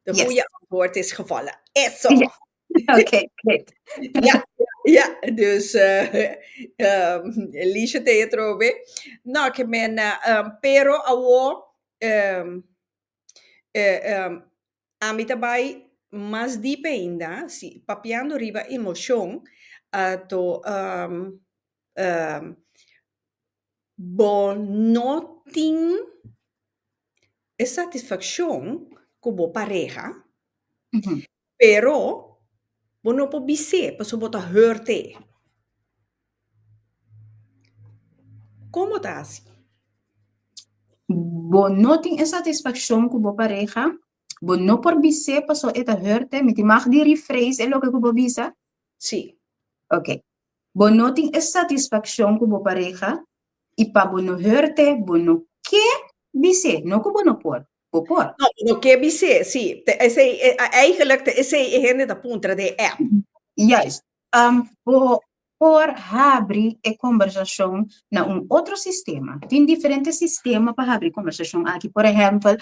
De Yes. goeie antwoord is gevallen. Eso! Ja. Oké, great. Ja, ja, dus eh um, Elisha te atrobe. No, ke men, um, pero awo um, eh, um, ami ta bai mas diep ainda, si papiando riba emoshon, ato um, um, bo no tin e satisfakshon ku bo pareha, pero bo no por bis'é pasobra bo ta hurt'é. Kon bo ta hasi? Bo no tin e satisfakshon ku bo pareha, bo no por bis'é pasobra e ta hurt'é. Mi tin mag di rephrase e loke ku bo bisa? Sí. Oké. Bo no tin e satisfakshon ku bo pareha i pa bo no hurt'é bo no ke bis'é, no ku bo no por, bo por. No, bo no ke bis'é, sí. Te esei, eigenlijk te esei e hende ta puntra den e app. Juist. Bo por habri e kombersashon na un otro sistema. Tin diferente sistema pa habri kombersashon aki. Por ehèmpel,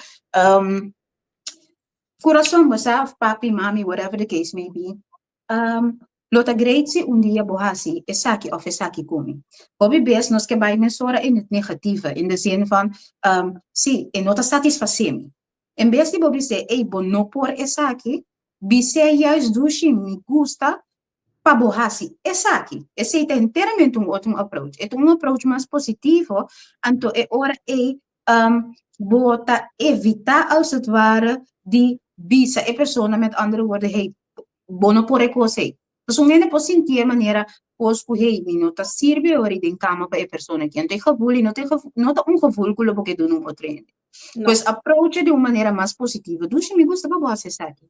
kurason bo sa, òf papi, mami, whatever the case may be, Lo ta great si un dia bo hasi esaki òf esaki ku mi. Hopi bes nos ke bai mesora in het negatieve, in de zin van, sí, e no ta satisfasé mi. En bes di bo bis'é, ey, bo no por esaki, bis'é juist dushi, mi gusta pa bo hasi esaki. Esei ta enteramente un otro approach. E ta un approach mas positivo, anto e ora ey bo ta evitá als het ware di bisa e persona, met andere woorden, hey, bo no por e kos ei. Pasobra un hende por sinti e manera kos ku hey, mi no ta sirbi ora i den kama pa e persona aki. Anto e gevoel ei no ta e gevoel, no ta un gevoel ku lo bo ke duna un otro hende. No. Pues approach e di un manera mas positivo. Dushi, mi gusta pa bo hasi esaki.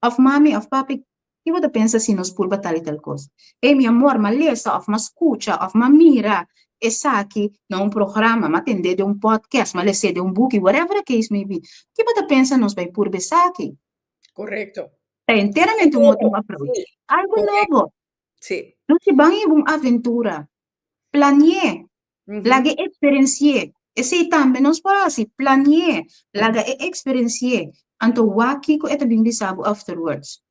Òf mami òf papi, ki bo ta pensa si nos purba tal i tal kos? Hey, mi amor, m'a lesa òf m'a skucha òf m'a mira esaki na un programa, m'a tende den un podcast, m'a les'é den un buki, whatever the case may be. Ki bo ta pensa nos bai purba esaki? Correcto. Ta enteramente un otro approach. Sí. Algo Correcto. nobo. Sí. Nos ban hiba un aventura. Planeé. Laga e experiencié. Esei tambe nos por hasi. Planeé. Laga e experiencié. Anto wak kiko e ta bin bisa bo afterwards.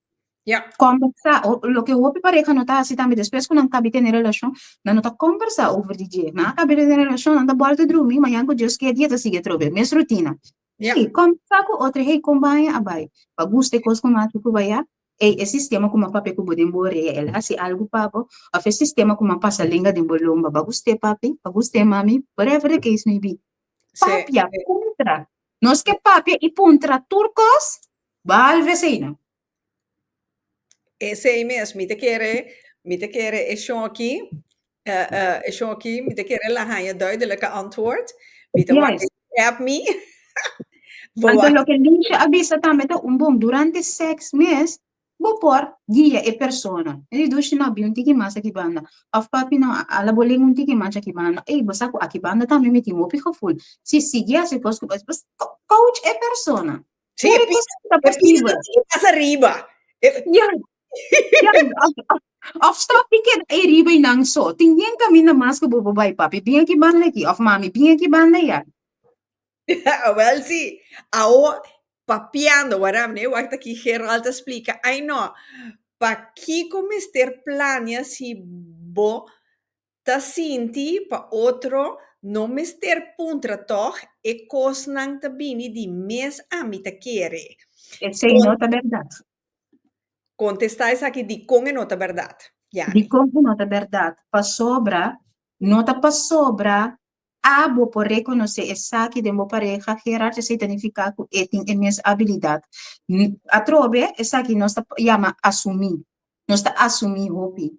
Ja. Kombersá. Loke hopi pareha no ta hasi tambe despues ku nan kabi tene relashon, nan no ta kombersá over di dje. Nan a kabi tene relashon, nan ta bòlta drumi, mañan ku Dios ke dia ta sigui atrobe. Mes rutina. Ja. Hey, kombersá ku otro, hey, kon baña a bai? Bo a gusta e kos ku m'a hasi ku bo ayá? Ey, e sistema ku m'a papia ku bo den bo orea, el a hasi algu pa bo? Òf e sistema ku m'a pasa lenga den bo lomba, bo a gust'é, papi? Bo a gust'é, mami? Whatever the case may be. Sí, Papia, sí. puntra. Nos ke papia i puntra tur kos, behalve eseinan. Esei mes, mi ta kere, mi ta kere e shon aki, e shon aki, mi ta kere la haña duidelijke antwoord. Mi ta wak app mi. Bo Anto wak. loke Liesje a bisa tambe ta un bon, durante seks mes, bo por guia e persona. E di dushi no, bin un tiki mas aki banda. Of papi no, ala bo lenga un tiki mas aki banda. Ey, bo sa ku aki banda tambe mi tin hopi gevoel. Si sigui hasi kos ku bo, coach e persona. Sí, Tur e pida, kos ta e pida posibel. ta tiki mas ariba. E, Ja, ja, of stop di keda ei riba i nan so. Tin yen kaminda mas ku bo por bai, papi. Bin aki banda aki, of mami, bin aki banda ya. Wel sí. Awo, papiando, waram, ne? Wak aki Gerald ta splika. Ai no, pakiko mester plania si bo ta sinti pa otro no mester puntra tòg e kosnan ta bini di mes ami ta kere. Esei no ta bèrdat. Kontestá esaki dikon e no ta bèrdat, Yani. Dikon e no ta bèrdat? Pasobra no ta pasobra abo por rekonosé esaki den bo pareha, Gerard, esei ta nifiká ku e tin e mes abilidat. Atrobe esaki nos ta yama asumí. Nos ta asumí hopi.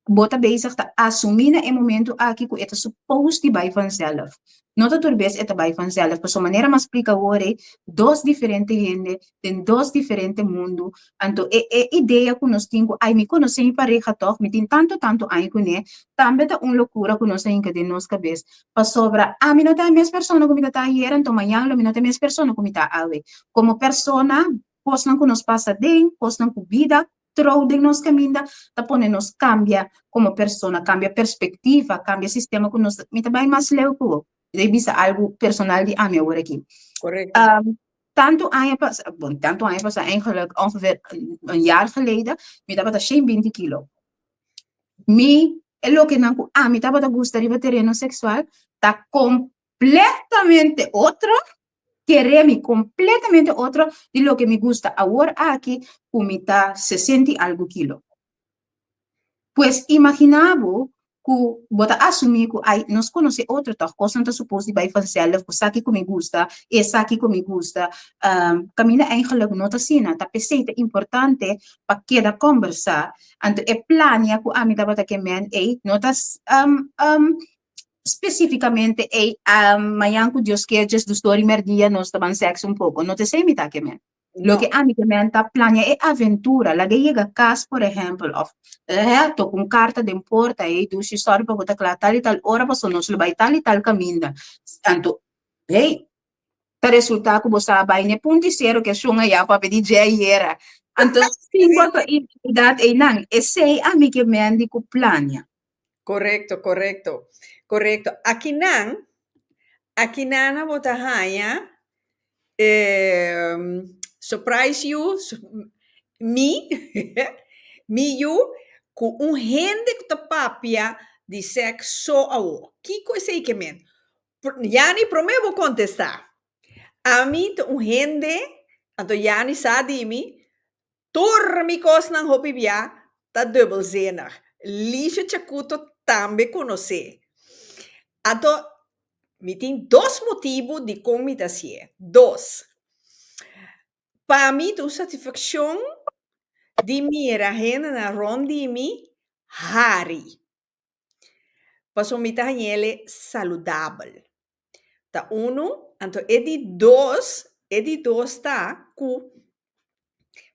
Bo ta bezig ta asumí na e momento aki ku e ta supposed di bai vanzelf. No ta tur bes e ta bai vanzelf, pasobra manera m'a splika awor ei, dos diferente hende den dos diferente mundu, anto e e idea ku nos tin ku ai mi konosé mi pareha tòg, mi tin tantu tantu aña kuné, tambe ta un lokura ku nos a hinka den nos kabes, pasobra ami no ta e mes persona ku mi ta ta ayera, anto mañan lo mi no ta e mes persona ku mi ta awe. Komo persona, kosnan ku nos pasa den, kosnan ku bida trou den nos kaminda ta pone nos kambia komo persona, kambia perspektiva, kambia sistema ku nos ta, mi ta bai mas leu ku bo. Mi ta bisa algu personal di ami awor aki. Korekto. Tantu aña pasa, bon, tantu aña pasa, eigenlijk ongeveer een jaar geleden, mi tabata shen binti kilo. Mi, e lokenan ku ami tabata gusta riba tereno seksual ta kompletamente otro Kere mi completamente otro di loke mi gusta awor aki cu mi ta sesenta y algo kilo. Pues imagina bo cu bo ta asumi cu ay nos conoce otro toch, cosnan ta supos di bay vanzelf, cu sa kico mi gusta, e sa kico mi gusta. Caminda eigenlijk no ta asina, ta p'esey ta importante pa keda combersa. Anto e plania cu ami tabata ke men ey no ta Spesífikamente ei, mañan ku Dios kier djes dus dor i merdia nos ta ban sèks un poko. No ta esei mi ta ke men. Loke ami ke men ta plania e aventura, laga e yega kas por ehèmpel òf toka un karta den porta, ei dushi sòri pa bo ta kla tal i tal ora pasobra nos lo bai tal i tal kaminda. Anto, hey, ta resultá ku bo sa bai n'e punti sero ke shon ayá papia di dje ayera. Anto, sin bo ta intimidad einan, esei ami ke men di ku plania. Korekto, korekto, korekto. Akinan, akinan bo ta haña surprise you, mi, mi yu, ku un hende ku ta papia di sèks so awo. Kiko esei ke men? Yani promé bo kontestá. Ami ta un hende, anto Yani sa di mi, Tur mi kosnan hopi bia ta dubbelzinnig. Liesje Chacuto tambe konosé. Anto mi tin dos motibu dikon mi ta hasié. Dos. Pa mi ta un satisfakshon di mira hendenan rònt di mi hari. Pasobra mi ta hañ'el saludabel. Ta unu, anto e di dos, e di dos ta ku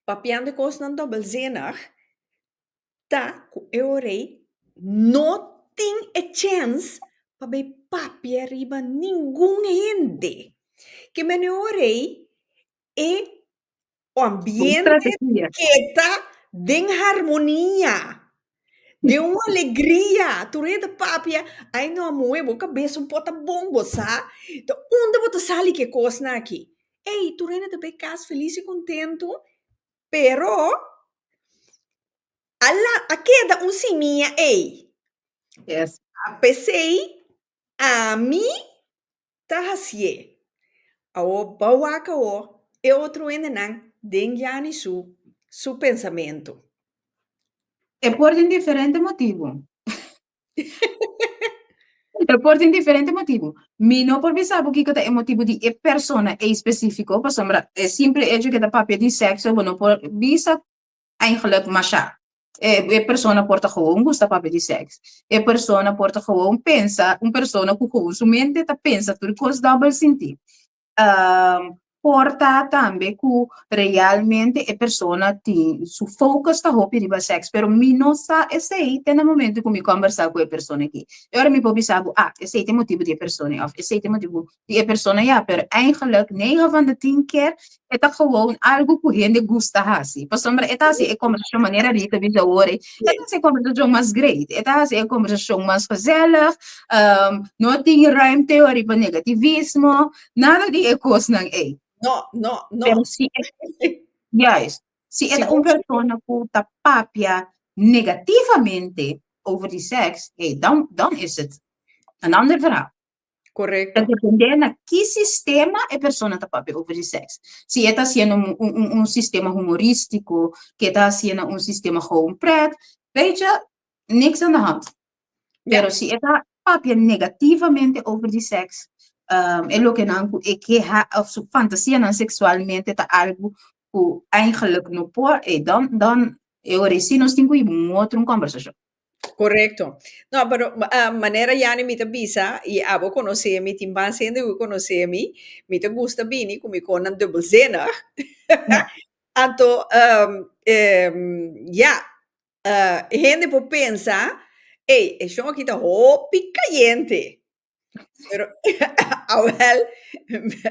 papiando e kosnan dubbelzinnig ta ku e orei no tin e chèns pa bai papia riba ningun hende. Ke mene orei e ambiente keda den harmonia, den un alegria. Tur hende ta papia, ai no amor, bo kabes un por ta bon, bo sa. Ta unda bo ta sali ku e kosnan aki? Ey, tur hende ta bai kas felis i kontentu, pero a la a keda un simia ey. Yes. P'esei ami ta hasié. Awor bo wak awor e otro hendenan den Yani su su pensamentu. E por tin diferente motibu. E por tin diferente motibu. Mi no por bisa bo kiko ta e motibu di e persona ei spesífiko, pasobra e simple hecho ke ta papia di sekso bo no por bisa eigenlijk masha. E e persona por ta gewoon gusta papia di seks. E persona por ta gewoon pensa, un persona ku gewoon su mente ta pensa tur kos dòbel sintí. Por ta tambe ku realmente e persona tin su focus ta hopi riba seks, pero mi no sa esei te na momento ku mi kòmbersá ku e persona aki. E ora mi por bisa bo, ah, esei ta e motibu di e persona òf esei ta e motibu di e persona ya, pero eigenlijk negen van de tien keer e ta gewoon algu ku hende gusta hasi. Pasobra e ta hasi e kòmbersashon manera Rita bisa awor ei, e ta hasi e kòmbersashon mas great, e ta hasi e kòmbersashon mas gezellig, no tin ruimte riba negativismo, nada di e kosnan ei. No, no, no. Pero si e, juist, si e ta un persona ku ta papia negativamente over di seks, hey, dan, dan is het een ander verhaal. Correcto. Ta depende na ki sistema e persona ta papia over di seks. Si e ta haciendo un, un, un, un sistema humorístico, ke ta haciendo un sistema gewoon pret, weet je, niks aan de hand. Pero si e ta papia negativamente over di seks, um, e lokenan ku e ke ha, of su fantasianan seksualmente ta algu ku eigenlijk no por, e dan, dan, e ora si nos tin ku hiba un otro un kòmbersashon. Correcto. No, pero uh, manera Yani mi ta bisa, y abo conoce mi, tin bans hende ku conoce mi, mi ta gusta bini ku mi konan dubbelzinnig. Anto, um, um, ja, uh, hende por pensa, ey, e shon aki ta hopi cayente. Pero, awel,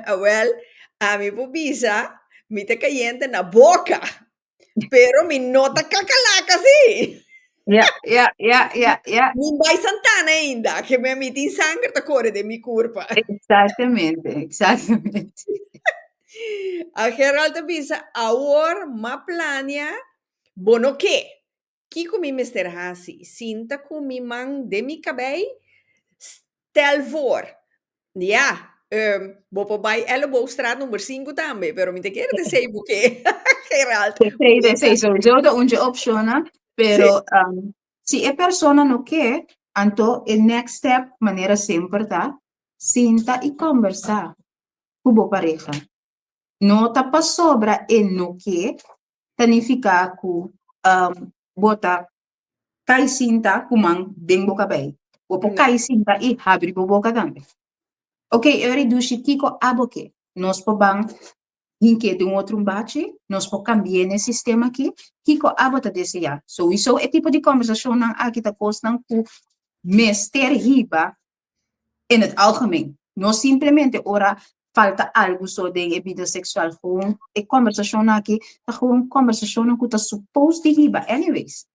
awel, ami por bisa, mi ta cayente na boca. Pero mi no ta kakalaka sí. Ja, ja, ja, ja, ja. Mi bai Santana ainda, que mi, mi tin sanger ta corre den mi curpa. Exactamente, exactamente. A Gerald ta bisa, awor m'a plania, bo no ke. Kiko mi mester hasi? Sinta ku mi man den mi kabei? Stel voor. Ja, bo por bai Elleboogstraat number sinku tambe, pero mi ta kere ta esei bo ke, Gerald. Esei, esei sowieso ta un dje opshonnan, pero si e persona no ke, anto e next step manera semper ta, sinta i kòmbersá ku bo pareha. No ta pasobra e no ke, ta nifiká ku bo ta kai sinta ku man den bo kabei. Bo por kai sinta i habri bo boka tambe. Ok, e ora dushi kiko abo ke? Nos por ban hink'é den otro un bachi, nos por kambi'é n'e sistema aki. Kiko abo ta deseá? Souiso e tipo di kòmbersashonnan aki ta kosnan ku mester hiba in het algemeen. No simplemente ora falta algu so den e bida seksual, gewoon e kòmbersashonnan aki ta gewoon kòmbersashonnan ku ta supos di hiba anyways.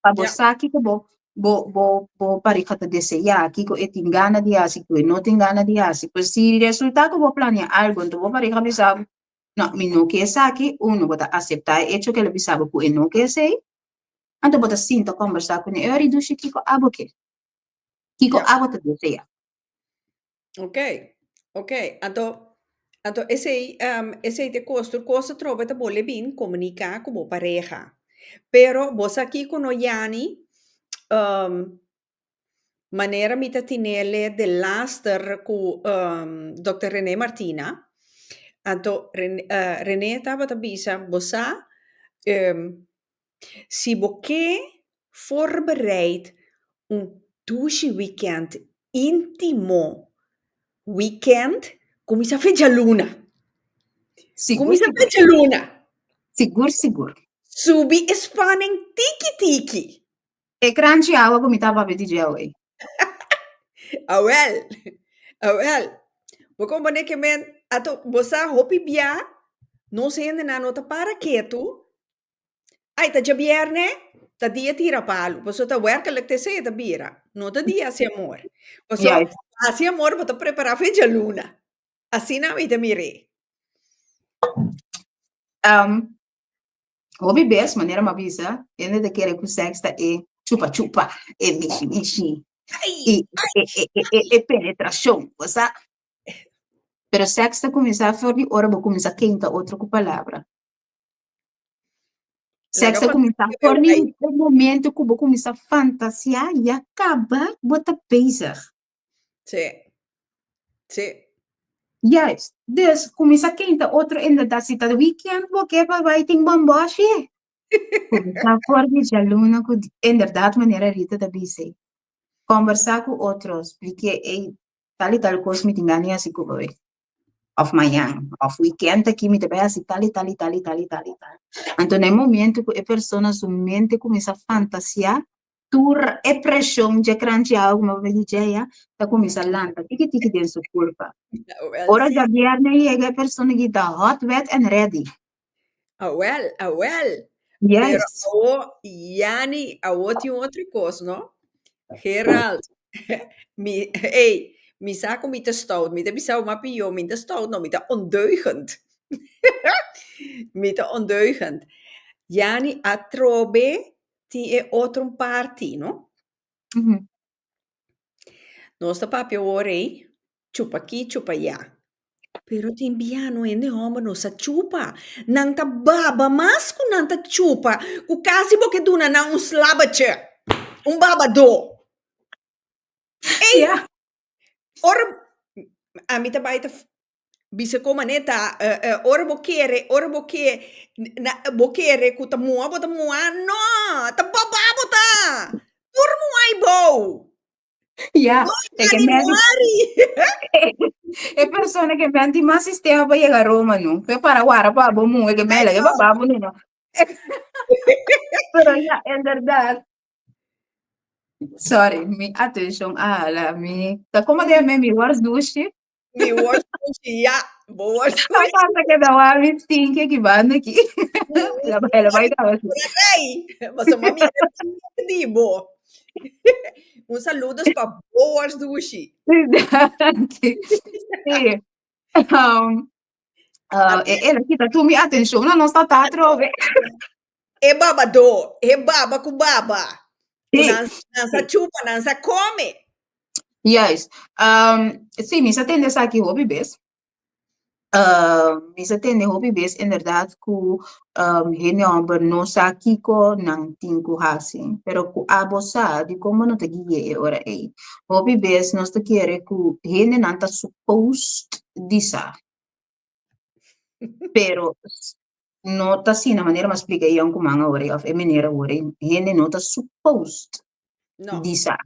Pa bo sa kiko bo bo bo bo pareha ta deseá, kiko e tin gana di hasi, kiko e no tin gana di hasi. Pues si resulta ku bo plania algu anto bo pareha bisa bo, no, mi no ke esaki, uno bo ta aseptá e echo ku el a bisa bo ku e no ke esei, anto bo ta sinta kòmbersá kuné, e ora dushi kiko abo ke. Kiko abo ta desea? Ok, ok. Anto, anto esei, um, esei te kos, tur kos atrobe ta bole bin komuniká ku bo pareha. Pero bo sa kiko no Yani, um, manera mi ta tinele de laster ku um, Dòkter René Martina, anto Ren, uh, René tabata bisa, bo sa, um, Si bo ke voorbereid un dushi weekend íntimo weekend, kuminsá fe djaluna. Sigur, Kuminsá sigur. fe djaluna. Sigur, sigur. Subi e spanning tiki tiki. E kranchi awa ku mi ta papia di dje awe. Awel, awel. Bo kompone ke men, ato bo sa hopi bia nos hendenan no ta para ketu. Ai, ta djabierne, ta dia tira palu. Pasobra ta werkelijk te esei e ta bira. No ta dia hasi amor. Pasobra Juist. hasi amor bo ta prepará fe djaluna. Asina mi ta mir'é. Um, hopi bes, manera mi a bisa, hende ta kere ku sèks ta e chupa chupa, e mishi mishi, Ai, i e, e, e, e, e penetrashon. Bo sa? Pero sèks ta kuminsá for di ora bo kuminsá keinta otro ku palabra. Sèks ta kuminsá for di e momento ku bo kuminsá fantasiá, ya kaba bo ta bezig. Sí. Sí. Juist. Dus kuminsá keinta otro inderdaad si ta weekend bo ke pa bai tin bòmbòshi. Kuminsá for di djaluna ku inderdaad manera Rita ta bisa. Kòmbersá ku otro, splik'é, ey, tal i tal kos mi tin gana di hasi ku bo, òf mañan, òf wikènt aki mi ta bai hasi tal i tal i tal i tal i tal i tal. Anto na e momento ku e persona su mente kuminsá fantasiá, tur e preshon dje kranchi awa ku mi a papia di dje ya, ta kuminsá lanta tiki tiki den su kurpa. Ora djabièrnè yega e persona aki ta hot, wet and ready. Awel, awel. Pero Yes. awo, Yani, awo tin otro kos, no? Gerald, mi, hey, mi sa ku mi ta stout, mi ta bisa bo mas pió, mi ta stout no, mi ta ondeugend. Mi ta ondeugend. Yani, atrobe tin e otro parti, no? Mhm. Nos ta papia awor ei, chupa aki, chupa allá. Pero tin bia no hende homber no sa chupa. Nan ta baba mas ku nan ta chupa, ku kasi bo ke duna nan un slabbertje, un babadó. Ey! Ja. Ora ami ta bai ta bisa kon manera ta ora bo kere, ora bo ke na bo kere ku ta mua bo ta mua, no! Ta baba bo ta! Tur mua ei bou! Ja, No e ke ni menti muari! e persona ke menti mas sistema pa yega Roma no. Pe para wara pa bo muhe ke mela ke baba bo no. Pero ja, inderdaad. Sorry, mi atenshon a hala mi. Ta como de mi worst dushi. Mi worst dushi, ja. Bo worst A dushi. pasa ke da wa mi stinky aki banda aki. La bai la bai kaba si. Rei, pasobra mi a mira di bo. Un saludos pa bo worst dushi. Danki. Sí. Um, uh, e, e la kita tu mi atenshon, no, nos ta ta atrobe. E babadó, e baba ku baba. Ku Sí. nan, nan sa chupa, nan sa kome. Juist. Um, sí, mi sa tende esaki hopi bes. Uh, mi sa tende hopi bes inderdaad ku um, hende homber no sa kiko nan tin ku hasi. Pero ku abo sa, dikon bo no ta gui'é e ora ei? Hopi bes nos ta kere ku hendenan ta supposed di sa. Pero no ta asina manera mi a splika e yonkuman awor ei òf e meneer awor ei, hende no ta supposed No. di sa.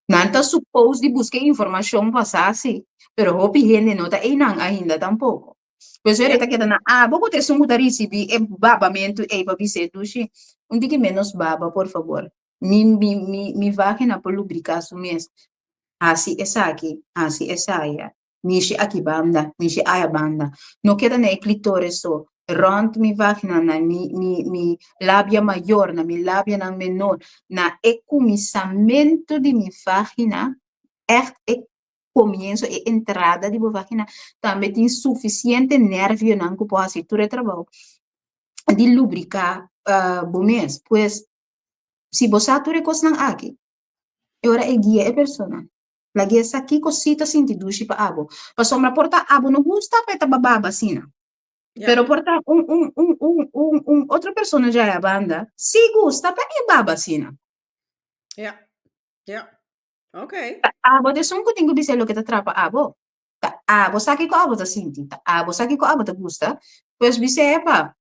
Nan ta supposed di buska e informashon pa sa si, pero hopi hende no ta einan ainda tampoko. Pues ora e ta keda na abo ku ta esun ku ta risibí e babamentu ei pa bis'é, Dushi, un tiki ménos baba por fabor. Mi mi mi mi vagina por lubriká su mes. Hasi esaki, hasi esaya. Mishi aki banda, mishi aya banda. No keda na e clitoris so. Rond mi vagina, na mi, mi, mi labia mayor, na mi labianan menor, na e kuminsamentu di mi vagina, ègt e komienso, e entrada di bo vagina, tambe tin sufisiente nervionan ku por hasi tur e trabou di lubriká bo mes. Pues, si bo sa tur e kosnan aki, e ora e guia e persona. Lag'é sa kiko sí ta sinti dushi pa abo. Pasobra por ta abo no gusta pa e ta bababa asina. Ja. Pero por ta un, un, un, un, un, un otro persona dja e banda sí gusta pa e baba asina. Ja. Ja. Oké. Ta abo ta esun ku tin ku bisa loke ta trapa abo. Ta abo sa kiko abo ta sinti. Ta abo sa kiko abo ta gusta. Pues bis'é, epa,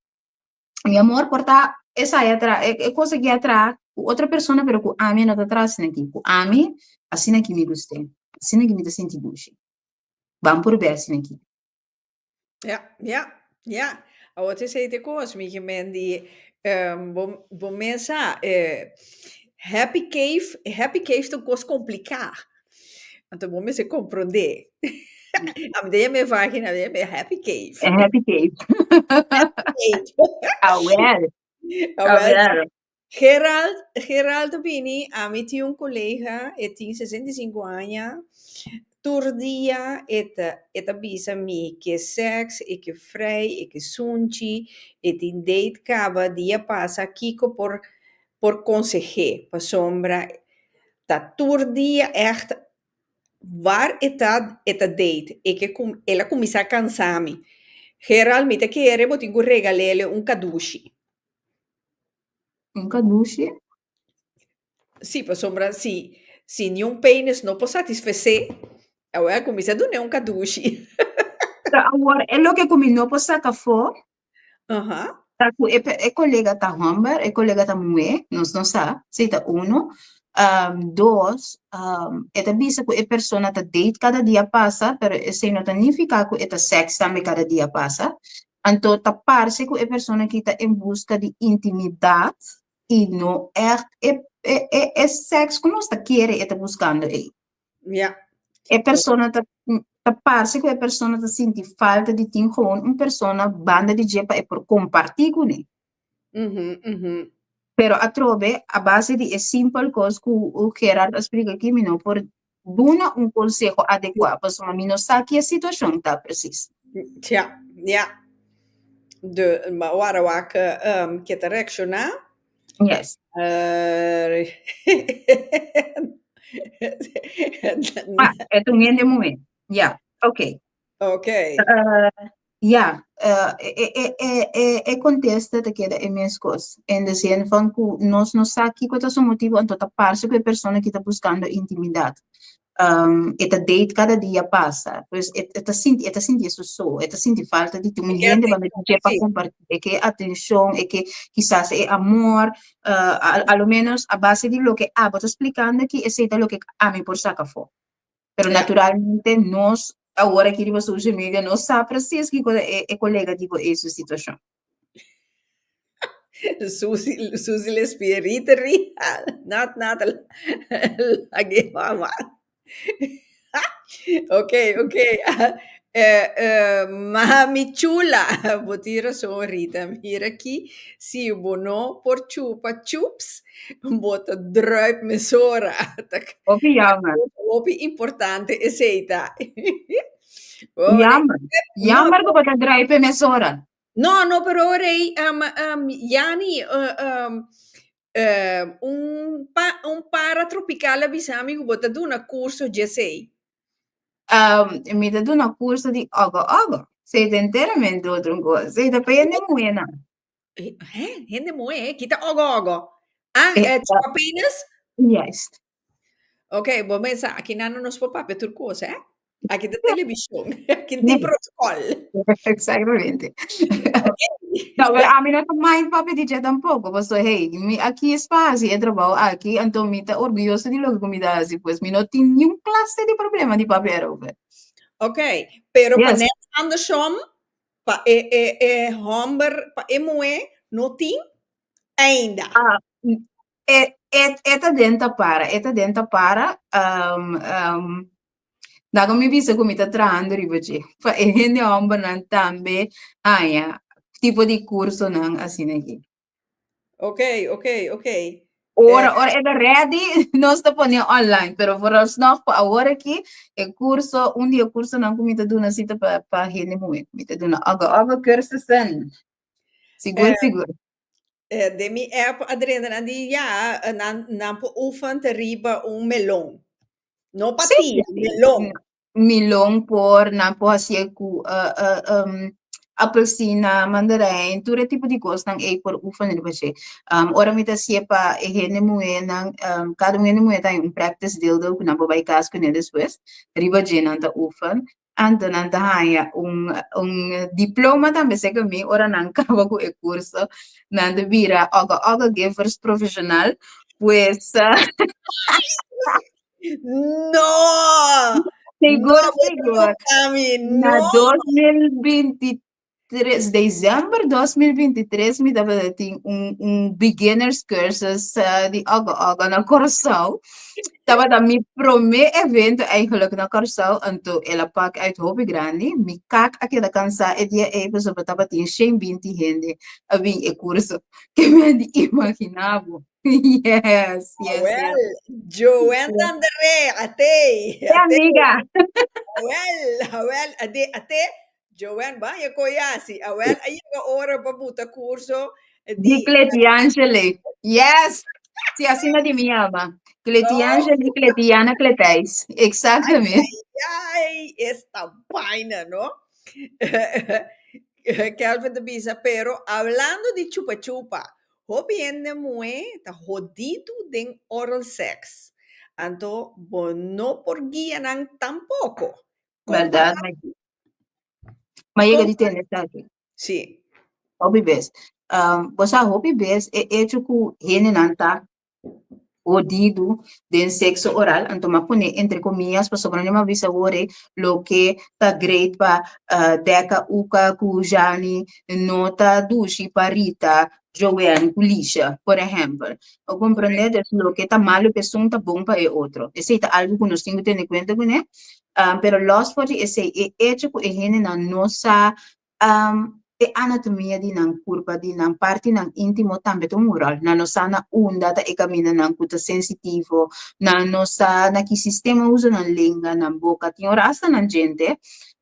Mi amor por ta esai a traha, e e cosa aki a traha ku otro persona pero ku ami no ta traha asina aki. Ku ami, asina aki mi gust'é, asina aki mi ta sinti dushi. Ban purbe asina aki. Ja, ja, ja. Awor ta esei ta e kos, mi ke men di bo bo mes sa happy cave, happy cave ta un kos kompliká. Anto bo mester komprondé. Ami ta yama e vagina, mi ta yama e happy cave. E happy cave. Cave. Awel. Awel. Awel. Gerald, Gerald ta bini, ami tin un kolega, e tin 65 aña, tur dia e ta, e ta bisa mi ke seks, e ke vrij, e ke sunchi, e tin date kaba, dia pasa, kiko por por konseh'é, pasobra ta tur dia ègt. Waar e ta, e ta date. E ke kum, el a kuminsá kansa mi. Gerald, mi ta kere bo tin ku regal'é un kadushi. Un kadushi? Sí, pasobra si, si niun penis no por satisfesé, awor a kuminsá dun'é un kadushi. Pero awor, e loke ku mi no por saka afó, ta ku e, e kolega ta hòmber, e kolega ta muhé, nos no sa, si ta uno. Dos, e ta bisa ku e persona ta date kada dia pasa, pero esei no ta nifiká ku e ta sèks tambe kada dia pasa. Anto ta parse ku e persona aki ta en buska di intimidat i no ègt e e e e sèks ku nos ta kere e ta buskando ei. E persona ta ta parse ku e persona ta sinti falta di tin gewoon un persona banda di dje pa e por kompartí kuné. Pero atrobe a base di e simpel kos ku Gerard a splika aki mi no por duna un konseho adekuá pasobra mi no sa ki e situashon ta presis. Tja, ya. De, ma wara wak um, ke ta reakshoná. Yes. Ah, e ta un hende muhé. Ya, oké. Oké. Ya, e, e, e, e, e kontesta ta keda e meskos. En de zin van ku nos no sa kiko ta su motibu, anto ta parse ku e persona ki ta buskando intimidat. E ta date kada dia pasa. Pues e, e ta sinti, e ta sinti su so, e ta sinti falta di tin un hende banda di dje pa kompartí. E ke atenshon, e ke kisas e amor, a, a lo menos a base di loke abo ta splikando aki, esei ta loke ami por saka afó. Pero naturalmente nos awor aki riba social media no sa precies kiko ta e, e colega di bo ei su situacion. Susi, Susi Lespierita ri, nat nat lage mama. Ok, ok. Eh, eh, mami chula, bo tin razon Rita. Mira aki, si bo no por chupa chups, bo ta druip mesora. Ta Hopi jammer. Hopi importante esei ta. Jammer. Jammer ku bo ta druip mesora. No, no, pero ora ei, um, um, Yani, uh, um, uh, un, pa, un para tropical a bisa mi ku bo ta duna curso djesei. Um, mi ta duna curso di ogo ogo. Sei ta enteramente otro un cosa. Sei ta pa hende muhénan. Hè? Hende muhé? Kita ogo ogo? Ah, eh, chupa penis? Juist. Ok, bo mesa, aki nan no nos por papia tur kos, hè? Aki ta televishon, aki tin protocol. Exactamente. No, pero a mi no ta mind papia di dje tampoco, paso hey, mi a kies pa hasi e trabou aki, anto mi ta orguyoso di loke ku mi ta hasi, pues mi no tin niun klase di problema di papia erover. Ok, pero pa net andersom, pa e e e hòmber, pa e muhé no tin ainda. Ah, e e e ta den ta para, e ta den ta para, um, um, Laga mi bisa ku mi ta trahando riba dje, pa e hende hòmbernan tambe haña tipo di kursonan asina aki. Ok, ok, ok. Ora, ora e ta ready, nos ta pone online, pero vooralsnog pa awor aki, e kurso, un di e kursonan ku mi ta duna si ta pa pa hende muhé. Mi ta duna oga oga kursussen. Sigur, sigur. Den mi app a drenta nan di ya, nan nan por oefen te riba un melon. No patilla, melon. Melon por, nan por hasié ku apelsina, mandarijn, tur e tipo di kosnan ei por oefen riba dje. Ora mi ta hasié pa e hende muhénan, kada un hende muhé ta haña un practice dildo ku nan por bai kas kuné despues, riba dje nan ta oefen. Anto nan ta haña un un diploma tambe serka mi ora nan kaba ku e kurso. Nan ta bira oga oga givers profeshonal. Pues No! Sigur, No, sigur. Mami, Na no! 2023 Tres december 2023 mi tabata tin un, un beginners cursus uh, di Ogo Ogo na Curaçao. Tabata mi prome evento eigenlijk na Curaçao, anto el a pak uit hopi grandi. Mi kak a keda cansá e dia ei pasobra tabatin 120 hende a bin e curso. Ke men di imaginá bo. Yes, yes, Wel, yes. Joanne Dandere, ate, Hey, ate. amiga. Awel, awel, ade, ate. Joanne, baña ko yasi. Awel, a yega ora pa buta curso Di di Kletiangele. Yes! Sí, asina di mi yama. Kletiangeli, Kletiana, Kletijs. Exactamente. Ai, esta vaina, no? Kelvin ta bisa, pero hablando di chupa chupa, hopi hende muhé ta hodidu den oral sex. Anto bo no por guia nan tampoco. Kon pa Berdad, ma yega di tende esaki. Sí. Hopi bes. Um, bo sa hopi bes e hecho ku hendenan ta hodidu den sexo oral, anto m'a pone entre comillas pasobra mi a bisa awor e loke ta great pa uh, Deka, Uka ku Jani no ta dushi pa Rita, Joanne ku Lisha, por ehempel. Bo comprende? Dus loke ta malo pa esun ta bon pa e otro. Esei ta algo ku nos tin ku tene kuenta kuné. Um, pero los for di esei, e hecho ku e hendenan no sa um, e anatomia di nan kurpa, di nan partinan íntimo tambe ta un ròl. Nan no sa na unda ta e kamindanan ku ta sensitivo, nan no sa na ki sistema usa nan lenga, nan boka, tin ora asta nan djente.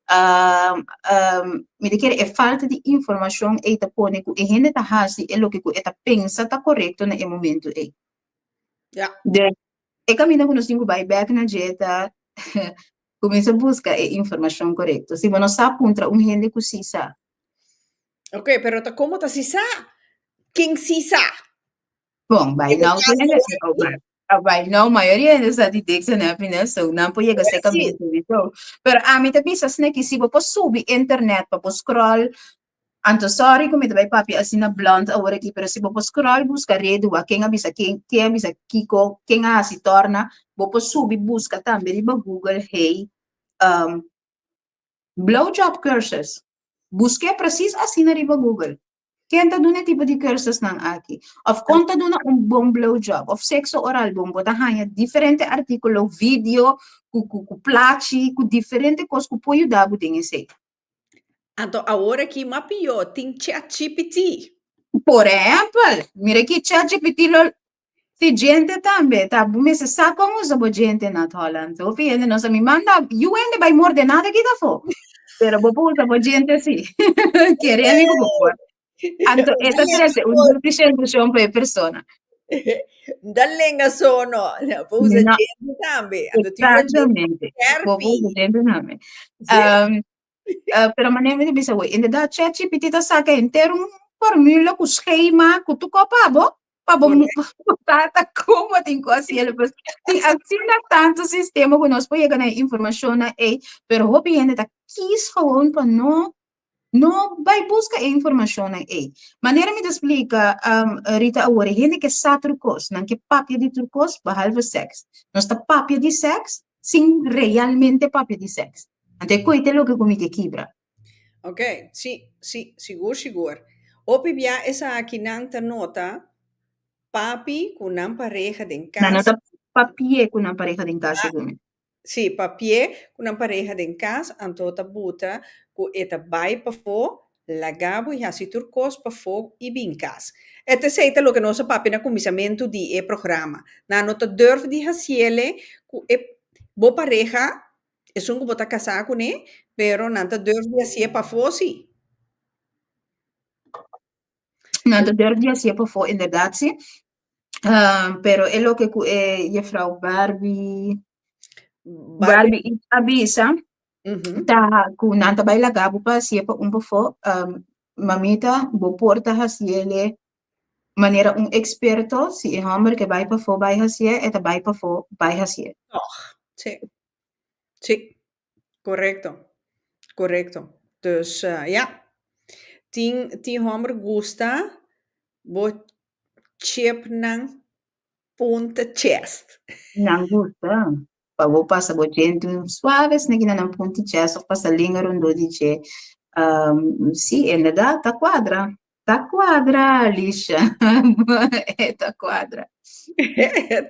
Um, um, mi ta kere e falta di informashon ei ta pone ku e hende ta hasi e loke ku e ta pensa ta korekto na e momentu ei. Ja. De, e kaminda ku nos tin ku bai bèk na dje ta Kuminsá buska e informashon korekto. Si bo no sa, puntra un hende ku sí sa. Ok, pero ta komo ta si sa? Ken sí sa? Bon, by now tur hende sa. Oh, by, oh, by now mayoria hende sa di Dicks and Happiness, so nan por yega serka mi sowieso. Pero ami ta bisa asina ki si bo por subi internet pa bo scroll Anto sorry ku mi ta bai papia asina blunt awor aki, pero si bo por scroll buska redu wak ken a bisa ken, ken a bisa kiko, ken a hasi torna, bo por subi buska tambe riba Google hey um blowjob cursus. Busk'é presis asina riba Google. Ken ta duna e tipo di cursusnan aki? Of kon ta duna un bon blowjob of sexo oral bon? Bo ta haña diferente artíkulo, video ku ku ku plachi, ku diferente kos ku por yuda bo den esei. Anto awor aki ma pió tin ChatGPT. Por ehempel, mira ki ChatGPT lo si djente tambe ta bo mester sa kon usa bo djente na Holland. Hopi hende no sa mi manda yu hende bai morde nada kita afó. Pero bo por usa bo djente si. Kere mi ku bo por. Anto e ta trese un dushi sensashon pa e persona. Da lenga so no, bo usa No. djente tambe. Anto tin un djente Exactamente. Bo por skerpi. usa djente tambe. Sí. Um, uh, pero manera mi ta bisa awor, inderdaad ChatGPT ta saka henter un formula ku schema ku tur kos pa bo, pa bo Correcto. ta ta como tin ku hasiel. Pues tin asina tantu sistema ku nos por yega na e informashonnan ei, pero hopi hende ta kies gewoon pa no No bai buska e informashonnan ei. Manera mi ta splika, Rita awor, e hende ke sa tur kos, nan ke papia di tur kos behalve sèks. Nos ta papia di sèks sin realmente papia di sèks. Anto e koe ta loke ku mi ke kibra. Ok, si, si, sigur sigur. Hopi bia esakinan ta nota papi ku nan pareha den Nan no kas. ta papi'é ku nan pareha den kas segun mi. Sí, papié ku nan pareha den kas, anto ta buta ku e ta bai pafó, laga bo i hasi tur kos pafó i bin kas. E ta esei ta loke nos a papia na kuminsamentu di e programa. Nan no ta durf di hasiele ku e bo pareha, esun ku bo ta kasá kuné, pero nan ta durf di hasié pafó sí. Nan ta durf di hasié pafó inderdat sí. Ah, pero e loke ku e juffrouw Barbie Barbie. Barbie a bisa ta ku nan ta bai laga bo pa hasié pa un pafó. Um, mamita, bo por ta hasiele manera un eksperto, si e hòmber ke bai pafó bai hasié, e ta bai pafó bai hasié. Tòg, sí. Sí, korekto, korekto. Dus, ja, tin tin hòmber gusta bo chipnan punta chest. Nan gusta pa bo pasa bo djente un suave esaki na nan punta chest of pasa lenga rondó di dje. Um, sí, inderdaad, ta cuadra. Ta cuadra, Alicia. E ta cuadra.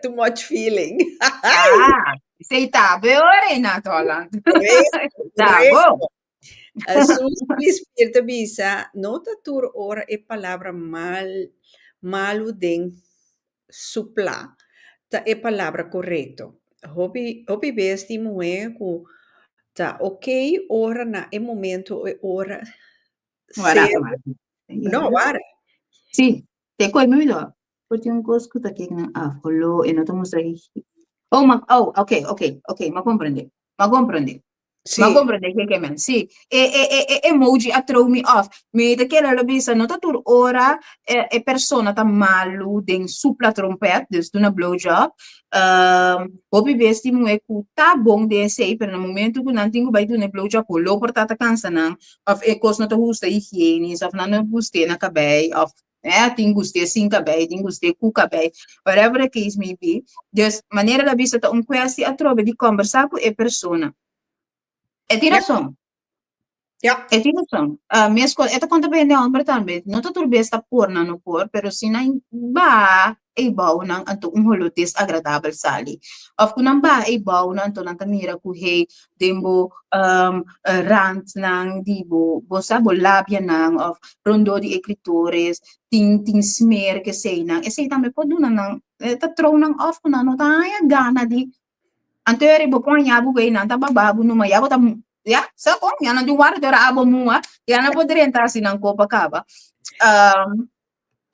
Too much feeling. Ah, esei ta bo ora na Holland. Ta bo. Susi Spier ta bisa, no ta tur ora e palabra mal, malu den suplá ta e palabra korekto. Hopi, hopi bes tin muhé ku ta okey ora na e momento e ora Wara, ser. wara. No, wara. Sí, te koe mi lo. Por tin un kos ku ta kek nan af, holó, e no ta mustra hi. Oh, ma, oh, ok, ok, ok, m'a komprendé, m'a komprendé. Sí. M'a komprendé ke men. Sí, e, e, e, e emoji a throw me off. Mi ta kere lo bisa, no ta tur ora e, e persona ta malu den supla trompet, dus duna blowjob. Um, hopi bes tin muhé ku ta bon den esei, pero na momento ku nan tin ku bai duna e blowjob, holó por ta ta kansa nan, of e kos no ta gusta higienisch, of nan no gust'é na kabei, of Eh, tin gust'é sin kabei, tin gust'é ku kabei, whatever the case may be. Dus, manera el a bisa ta un kwesti atrobe di kòmbersá ku e persona. E tin rason. E tin rason. Uh, meskos, e ta konta pa hende hòmber tambe. No ta tur bes ta por nan no por, pero si nan baha ei bou nan, anto un holó desagradabel sali. Òf ku nan baha ei bou nan, anto nan ta mira ku hey, den bo um, randnan di bo, bo sa, bo labianan of rondó di e clitoris, tin, tin smeer keseinan. Esei tambe por duna nan, eh, ta trow nan off ku nan no ta haña gana di. Anto eri bo por haña bo wei, nan ta baba bo numa, ya bo ta, ya, sa kon, ya nan tin warda te ora abo mua, ya nan por drenta hasi nan kopa kaba. Um,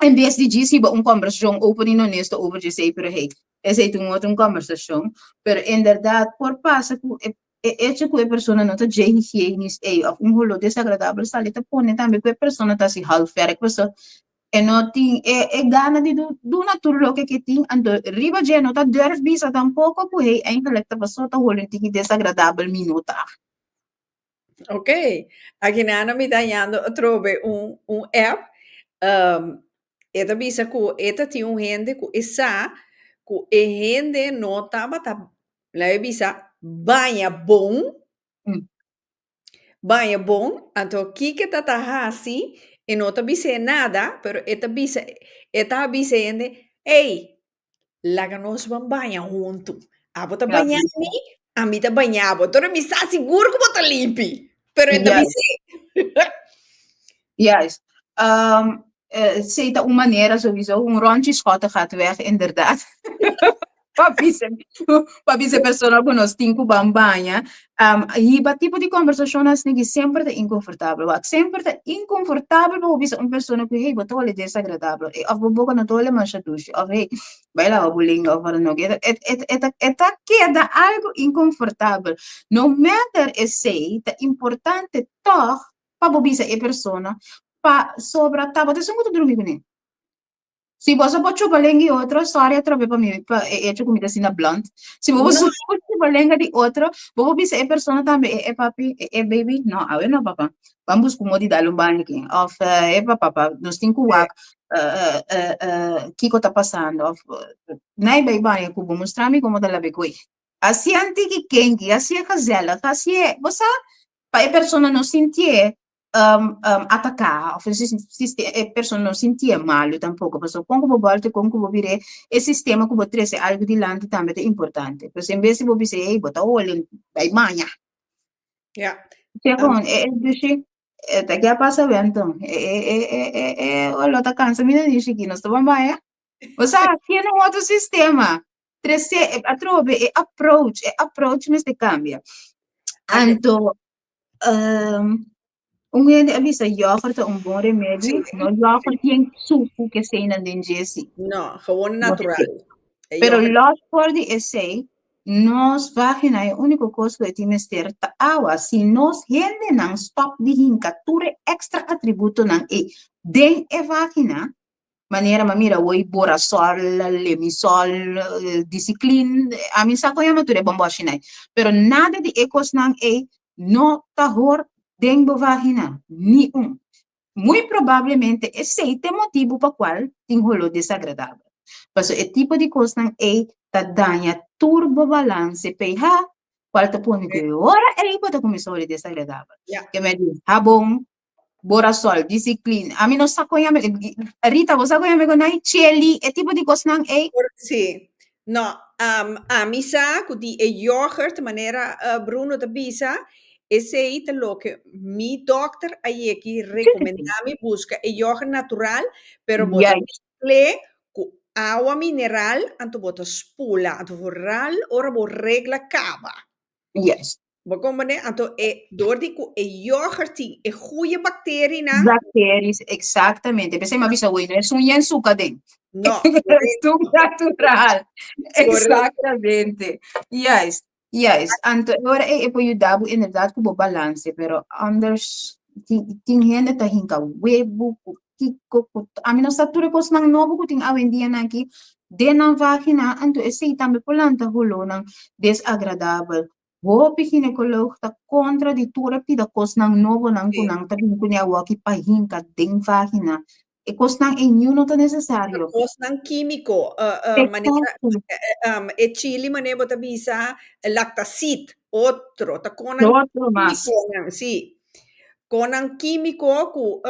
en bes di djis hiba un kombersashon open i honesto over djesei, pero hey, esei ta un otro un kombersashon. Pero inderdaad por pasa ku e e echo ku e persona no ta dje higienisch ei of un holó desagradabel sali ta pone tambe ku e persona ta hasi halfwerk pasobra e no tin e e gana di du duna tur loke ke tin anto riba dje no ta durf bisa tampoko ku hey eigenlijk ta paso ta holi un tiki desagradabel mi no ta. Ok, aki nana mi ta hañando atrobe un, un app. Um, e ta bisa ku e ta tin un hende ku e sa ku e hende no tabata, laga e bisa, baña bon. Baña bon, anto kiko e ta ta hasi, e no ta bis'é nada, pero e ta bisa, e ta bisa e hende, ey, Laga nos ban baña huntu. Abo ta baña mi, ami ta baña bo. Entonces mi sa sigur ku bo ta limpi. Pero e ta bis'é. Juist. Um, eh, sei ta un manera sowieso, un rondje schotten gaat weg, inderdaad. Pa bisa, pa bisa persona ku nos tin ku ban baña. Um, hiba tipo di conversacion asina ki semper ta inconfortabel. Wak, semper ta inconfortabel pa bo bisa un persona ku, hey, bo ta hole desagradabel, eh, of bo boka no ta hole masha dushi, of hey, bai lava bo lenga of wat dan ook. E ta, e, e, e ta, e ta keda algo inconfortabel. No matter esei, ta importante tog pa bo bisa e persona pa sobra tabata esun ku ta drumi kuné. Si boso por chupa lenga di otro, sorry atrobe pa mi pa e hecho ku mi ta asina blunt. Si bo boso por chupa lenga di otro, bo por bisa e persona tambe, e e papi, e e baby, no, awe no papa. Ban buska un modo di dal un baño aki. Of epa papa, nos tin ku wak kiko ta pasando. Of nai bai baño ku bo, mustra mi komo ta labe koe. Hasié antiki kenki, hasié gezellig, hasié, bo sa, pa e persona no sintié um, um, ataká, of e persona no sintié malu tampoko, pasobra kon ku bo bòlta i kon ku bo bir'é, e sistema ku bo trese algu dilanti tambe ta importante. Pues en bes di bo bisa, hey, bo ta holi, bai baña. Sea kon, e, e dushi, e ta ke a pasa wento, e, e, e, e, e, e oló ta kansa mi nanishi aki, nos ta ban baña. O sea, tiene un otro sistema. Trese, atrobe, e approach, e approach mester kambia. Anto, Um, un hende a bisa yoghurt ta un bon remedi. No yoghurt yen suku ke eseinan den dje si. No, gewoon natural. E Pero yoghurt. los for di esei, nos vagina e úniko kos ku e tin mester ta awa. Si nos hendenan stòp di hinka tur e èkstra atributonan ei den e vagina, Manera m'a mira awor Borasol, Lemisol, Disiclin, ami sa kon yama tur e bombòshinan ei. Pero nada di e kosnan ei no ta hor den bo vagina, ni un. Muy probablemente esei ta e motibu pa kual tin holó desagradabel. Pasobra e tipo di kosnan ei ta daña tur bo balanse pH, kual ta pone ku e ora ei bo ta kuminsá holi desagradabel. Ke men di habon, Borasol, Disiclin, ami no sa kon yama, Rita, bo sa kon yama e konai? Cheli, e tipo di kosnan ei. Sí. No, um, ami sa ku di e yoghurt, manera uh, Bruno ta bisa, esei ta loke mi dokter a yeki rekomendá mi buska e yoghurt natural, pero bo ta mezcl'é ku awa mineral, anto bo ta spula, anto vooral ora bo regla kaba. Bo comprende? Anto e door di ku e yoghurt tin e goeie bacterinan. Bacteries, exactamente. P'esei mi a bisa, wei, no esun yen suka den. No, Esun natural. Exactamente. Juist, juist. Anto e ora ei e por yuda bo inderdaad ku bo balance, pero anders tin tin hende ta hinka webu ku kiko ku ami no sa tur e kosnan nobo ku tin awendia aki den nan vagina, anto esei tambe por lanta holónan desagradabel. Hopi ginecoloog ta kontra di tur e pida kosnan nobonan ku nan ta bin kuné awoki pa hinka den vagina. E kosnan ei niun no ta nesesario. Kosnan kímiko, manera e chili manera bo ta bisa, lactacid, otro, ta konan Otro mas. kímikonan, sí. Konan kímiko ku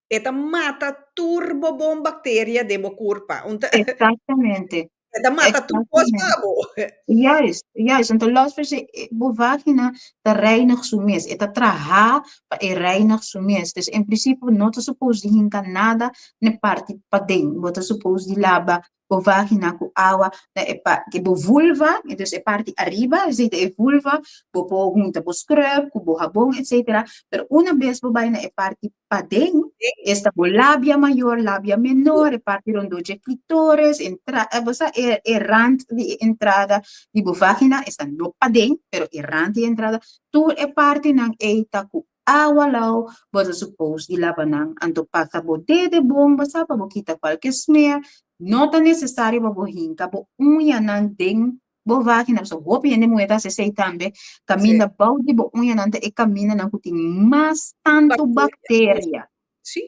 e ta mata tur bo bon bakteria den bo kurpa. Un ta Exactamente. E ta mata tur kos pa bo. Juist, juist. Anto los per se bo vagina ta reinig su mes. E ta traha pa e reinig su mes. Dus en principio no ta supos di hinka nada n'e parti paden. Bo ta supos di laba bo vagina ku awa na e pa ke bo vulva, dus e parti ariba, esei ta e vulva, bo por hunta bo scrub ku bo habon etcetera. Pero una bes bo bai na e parti paden, esta bo labia mayor, labia menor, e parti rondó dje clitoris, entra, bo sa e e rand di e entrada di bo vagina, esta no paden, pero e rand di e entrada, tur e partinan ei ta ku awa lau, bo ta supos di laba nan, anto pasa bo dede bon, bo sa, pa bo kita kualke smeer, no ta nesesario pa bo hinka bo uñanan den bo vagina, pasobra hopi hende muhé ta hasi esei tambe, kaminda bou di bo uñanan ta e kamindanan ku tin mas tantu bakteria.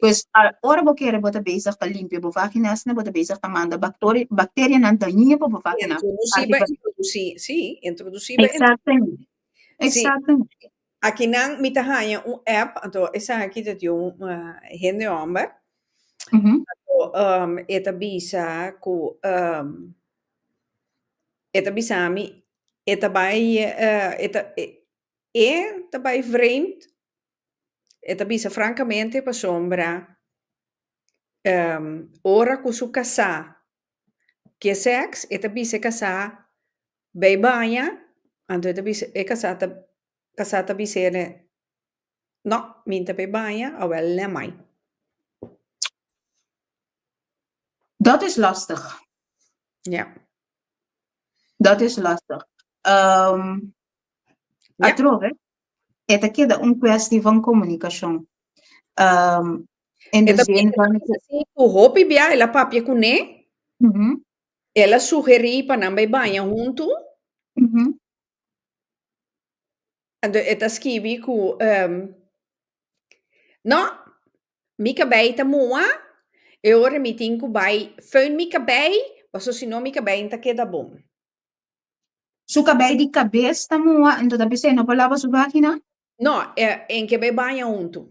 Pues ora bo kere bo ta bezig ta limpia bo vagina asina bo ta bezig ta manda bakterianan dañino pa bo vagina. Introdusí ba introdusí, sí, introdusí ba Exactamente. Exactamente. Akinan mi ta haña un app, anto esaki ta di un hende hòmber, anto e ta bisa ku E ta bisa mi, e ta bai e ta e ta bai vreemd, e ta bisa frankamente pasobra ora ku su kasá ke sèks e ta bisa e kasá bai baña, anto e ta bisa e kasá ta kasá ta bis'é no mi ta bai baña awèl lemai. Dat is lastig. Ja. Dat is lastig. Um, Ja. Atrobe, e ta keda un kwestie van komunikashon. Um, in de E ta zin van... bisa ku hopi bia el a papia kuné, el a sugerí pa nan bai baña huntu. Anto e ta skibi ku um, no, Mi kabei ta mua, e ora mi tin ku bai föhn mi kabei, paso si no mi kabei n'ta keda bon. Su kabei di kabes ta mua, enton ta bisa e no por laba su vagina? No, e en ke bai baña huntu.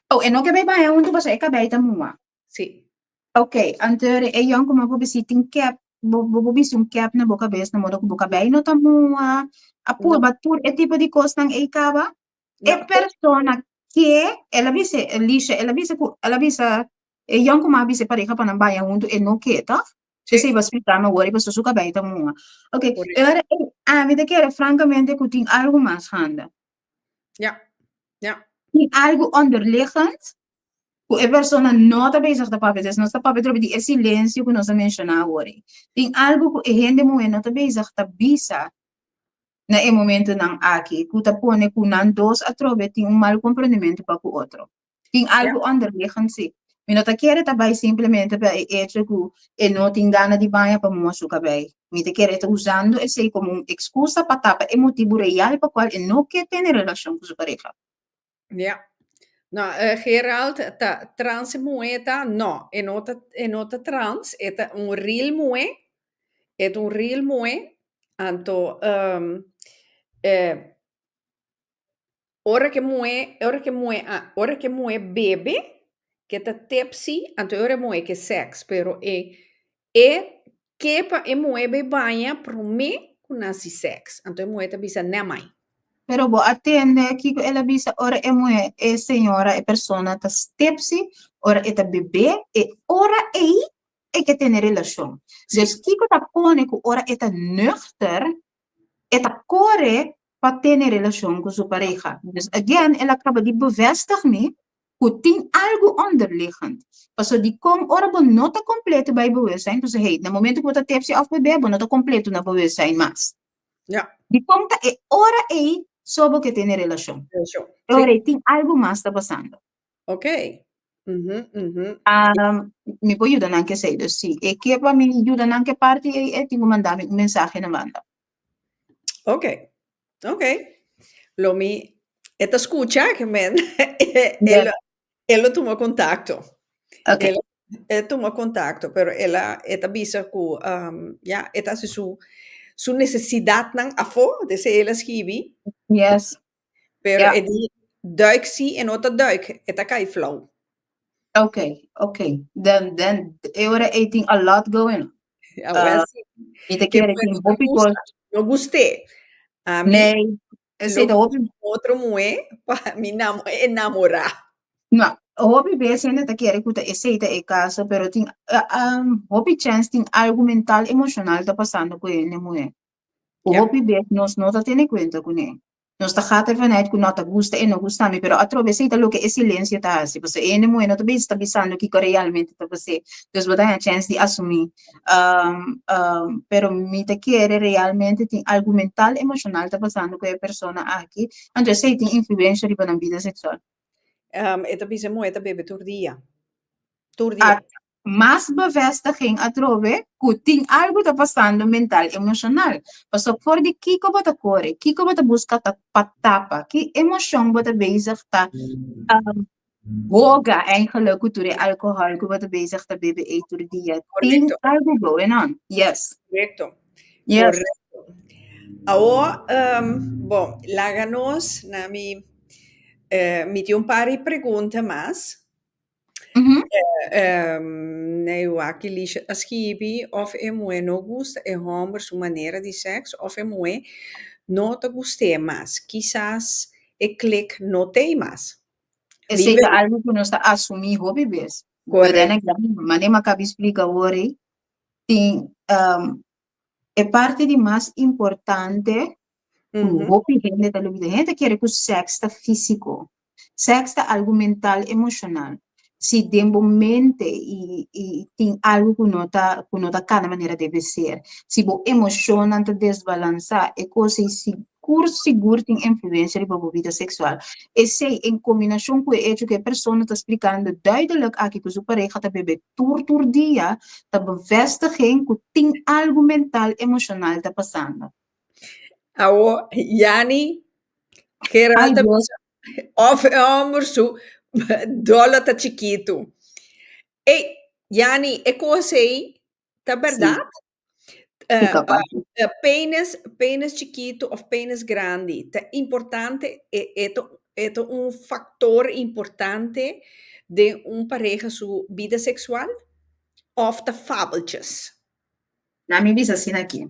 Oh, e no ke bai baña huntu paso e kabei ta mua. Si. Ok, anto e yònkuman por bisa tin kèp, bo bo por bisti un kèp na bo kabes na moda ku bo kabei no ta mua, a purba tur e tipo di kosnan ei kaba? E persona ke el a bisa Elisha, el a bisa ku el a bisa e yònkuman a bisa e pareha pa nan baña huntu, e no ke, tòg? Esei bo a splika mi awor i pasobra su kabei ta muha. Ok, e ora ei ami ta kere frankamente ku tin algu mas handa. Ja, ja. Tin algu onderliggend ku e persona no ta bezig ta papia. Dus nos ta papia trobe di e silensio ku nos a menshoná awor ei. Tin algu ku e hende muhé no ta bezig ta bisa na e momentonan aki ku ta pone ku nan dos atrobe tin un mal komprendimentu pa ku otro. Tin algu onderliggend si. Mi no ta kere ta bai simplemente pa e echo ku e no tin gana di baña pa mua su kabei. Mi ta kere e ta usando esei komo un ekskusa pa tapa e motibu real pa kual e no ke tene relashon ku su pareha. Ja. No, Gerald, ta trans e muhé ta? No, e no ta, e no ta trans, e ta un real muhé, e ta un real muhé, anto ora ku e muhé, ora ku e muhé a, ora ku e muhé bebe, ke ta tipsy, anto e ora e muhé ke sèks, pero e e ke pa e muhé bai baña promé ku nan hasi sèks, anto e muhé ta bisa nèmai. Pero bo a tende kiko el a bisa ora e muhé, e señora, e persona ta stepsi, ora e ta bebé, e ora ei e ke tene relashon. Dus kiko ta pone ku ora e ta nuchter, e ta kore pa tene relashon ku su pareha. Dus again, el a kaba di bevestig mi. Ku tin algu onderliggend. Paso dikon ora bo no ta kompleto bij bewustzijn, paso hey, na momento ku bo ta tepsi òf bebé, bo no ta kompleto na bewustzijn mas. Dikon ta e ora ei so bo ke tene relashon? Relashon. E ora ei tin algu mas ta pasando. Ok. Mi por yuda nan ku esei. Dus si e ke pa mi yuda nan ku e parti ei, e tin ku manda mi un mensahe na banda. Ok. Ok. Lo mi e ta skucha ke men e lo tuma kontakto. Ok. E tuma kontakto, pero el a e ta bisa ku ya e ta hasi su su nesesidatnan afó, desei el a skibi. Yes. Pero e di duik si e no ta duik, e ta kai flou. Ok, ok. Dan, dan, e ora ei tin a lot going on. Awel si. Mi ta kere tin hopi kos. No gust'é. Ami Nee, esei ta hopi. Otro muhé pa mi enamorá. No, hopi bes hende ta kere ku ta esei ta e kaso, pero tin hopi chèns tin algu mental, emoshonal ta pasando ku e hende muhé. Ku hopi bes nos no ta tene kuenta kuné. Nos ta gata vanuit ku no ta gusta e no gusta mi, pero atrobe esei ta loke e silensio ta hasi, pasobra e hende muhé no ta bisa ta bisando kiko realmente ta pas'é, dus bo ta haña chèns di asumí. Pero mi ta kere realmente tin algu mental, emoshonal ta pasando ku e persona aki, anto esei tin influensha riba nan bida seksual. E ta bisa e muhé ta bebe tur dia, tur dia. Mas bevestiging atrobe ku tin algu ta pasando mental emoshonal. Pasobra for di kiko bo ta kore, kiko bo ta buska ta pa tapa, ki emoshon bo ta bezig ta hoga eigenlijk ku tur e alkohòl ku bo ta bezig ta bebe ei tur dia. Tin algu going on. Yes. Korekto. Yes. Korekto. Awor, bon, laga nos na mi, mi tin un par di pregunta mas. Nee, wak Elisha a skibi of e muhé no gusta e hòmber su manera di sèks of e muhé no ta gust'é mas. Kisas e klik no t'ei mas. Esei ta algu ku nos ta asumí hopi bes. Korekto. Manera mi a kaba di splika awor ei, tin e parti di mas importante ku hopi hende ta lubida. Hende ta kere ku sèks ta físiko. Sèks ta algu mental, emoshonal. Si den bo mente i i tin algu ku no ta ku no ta kana manera debe ser, si bo emoshonnan ta desbalansá, e kos ei sigur sigur tin influensia riba bo bida seksual. Esei en kombinashon ku e echo ku e persona ta splikando duidelik aki ku su pareha ta bebe tur tur dia, ta bevestiging ku tin algu mental, emoshonal ta pasando. Awo, Yani, Gerald ta bisa, of e homber su dolo ta chikitu. Ey, Yani, e kos ey ta berdad? Penis, penis chikitu of penis grandi ta importante, e, e ta, e ta un factor importante den un pareha su bida sexual of ta fabeltjes? Na mi bisa asina aki.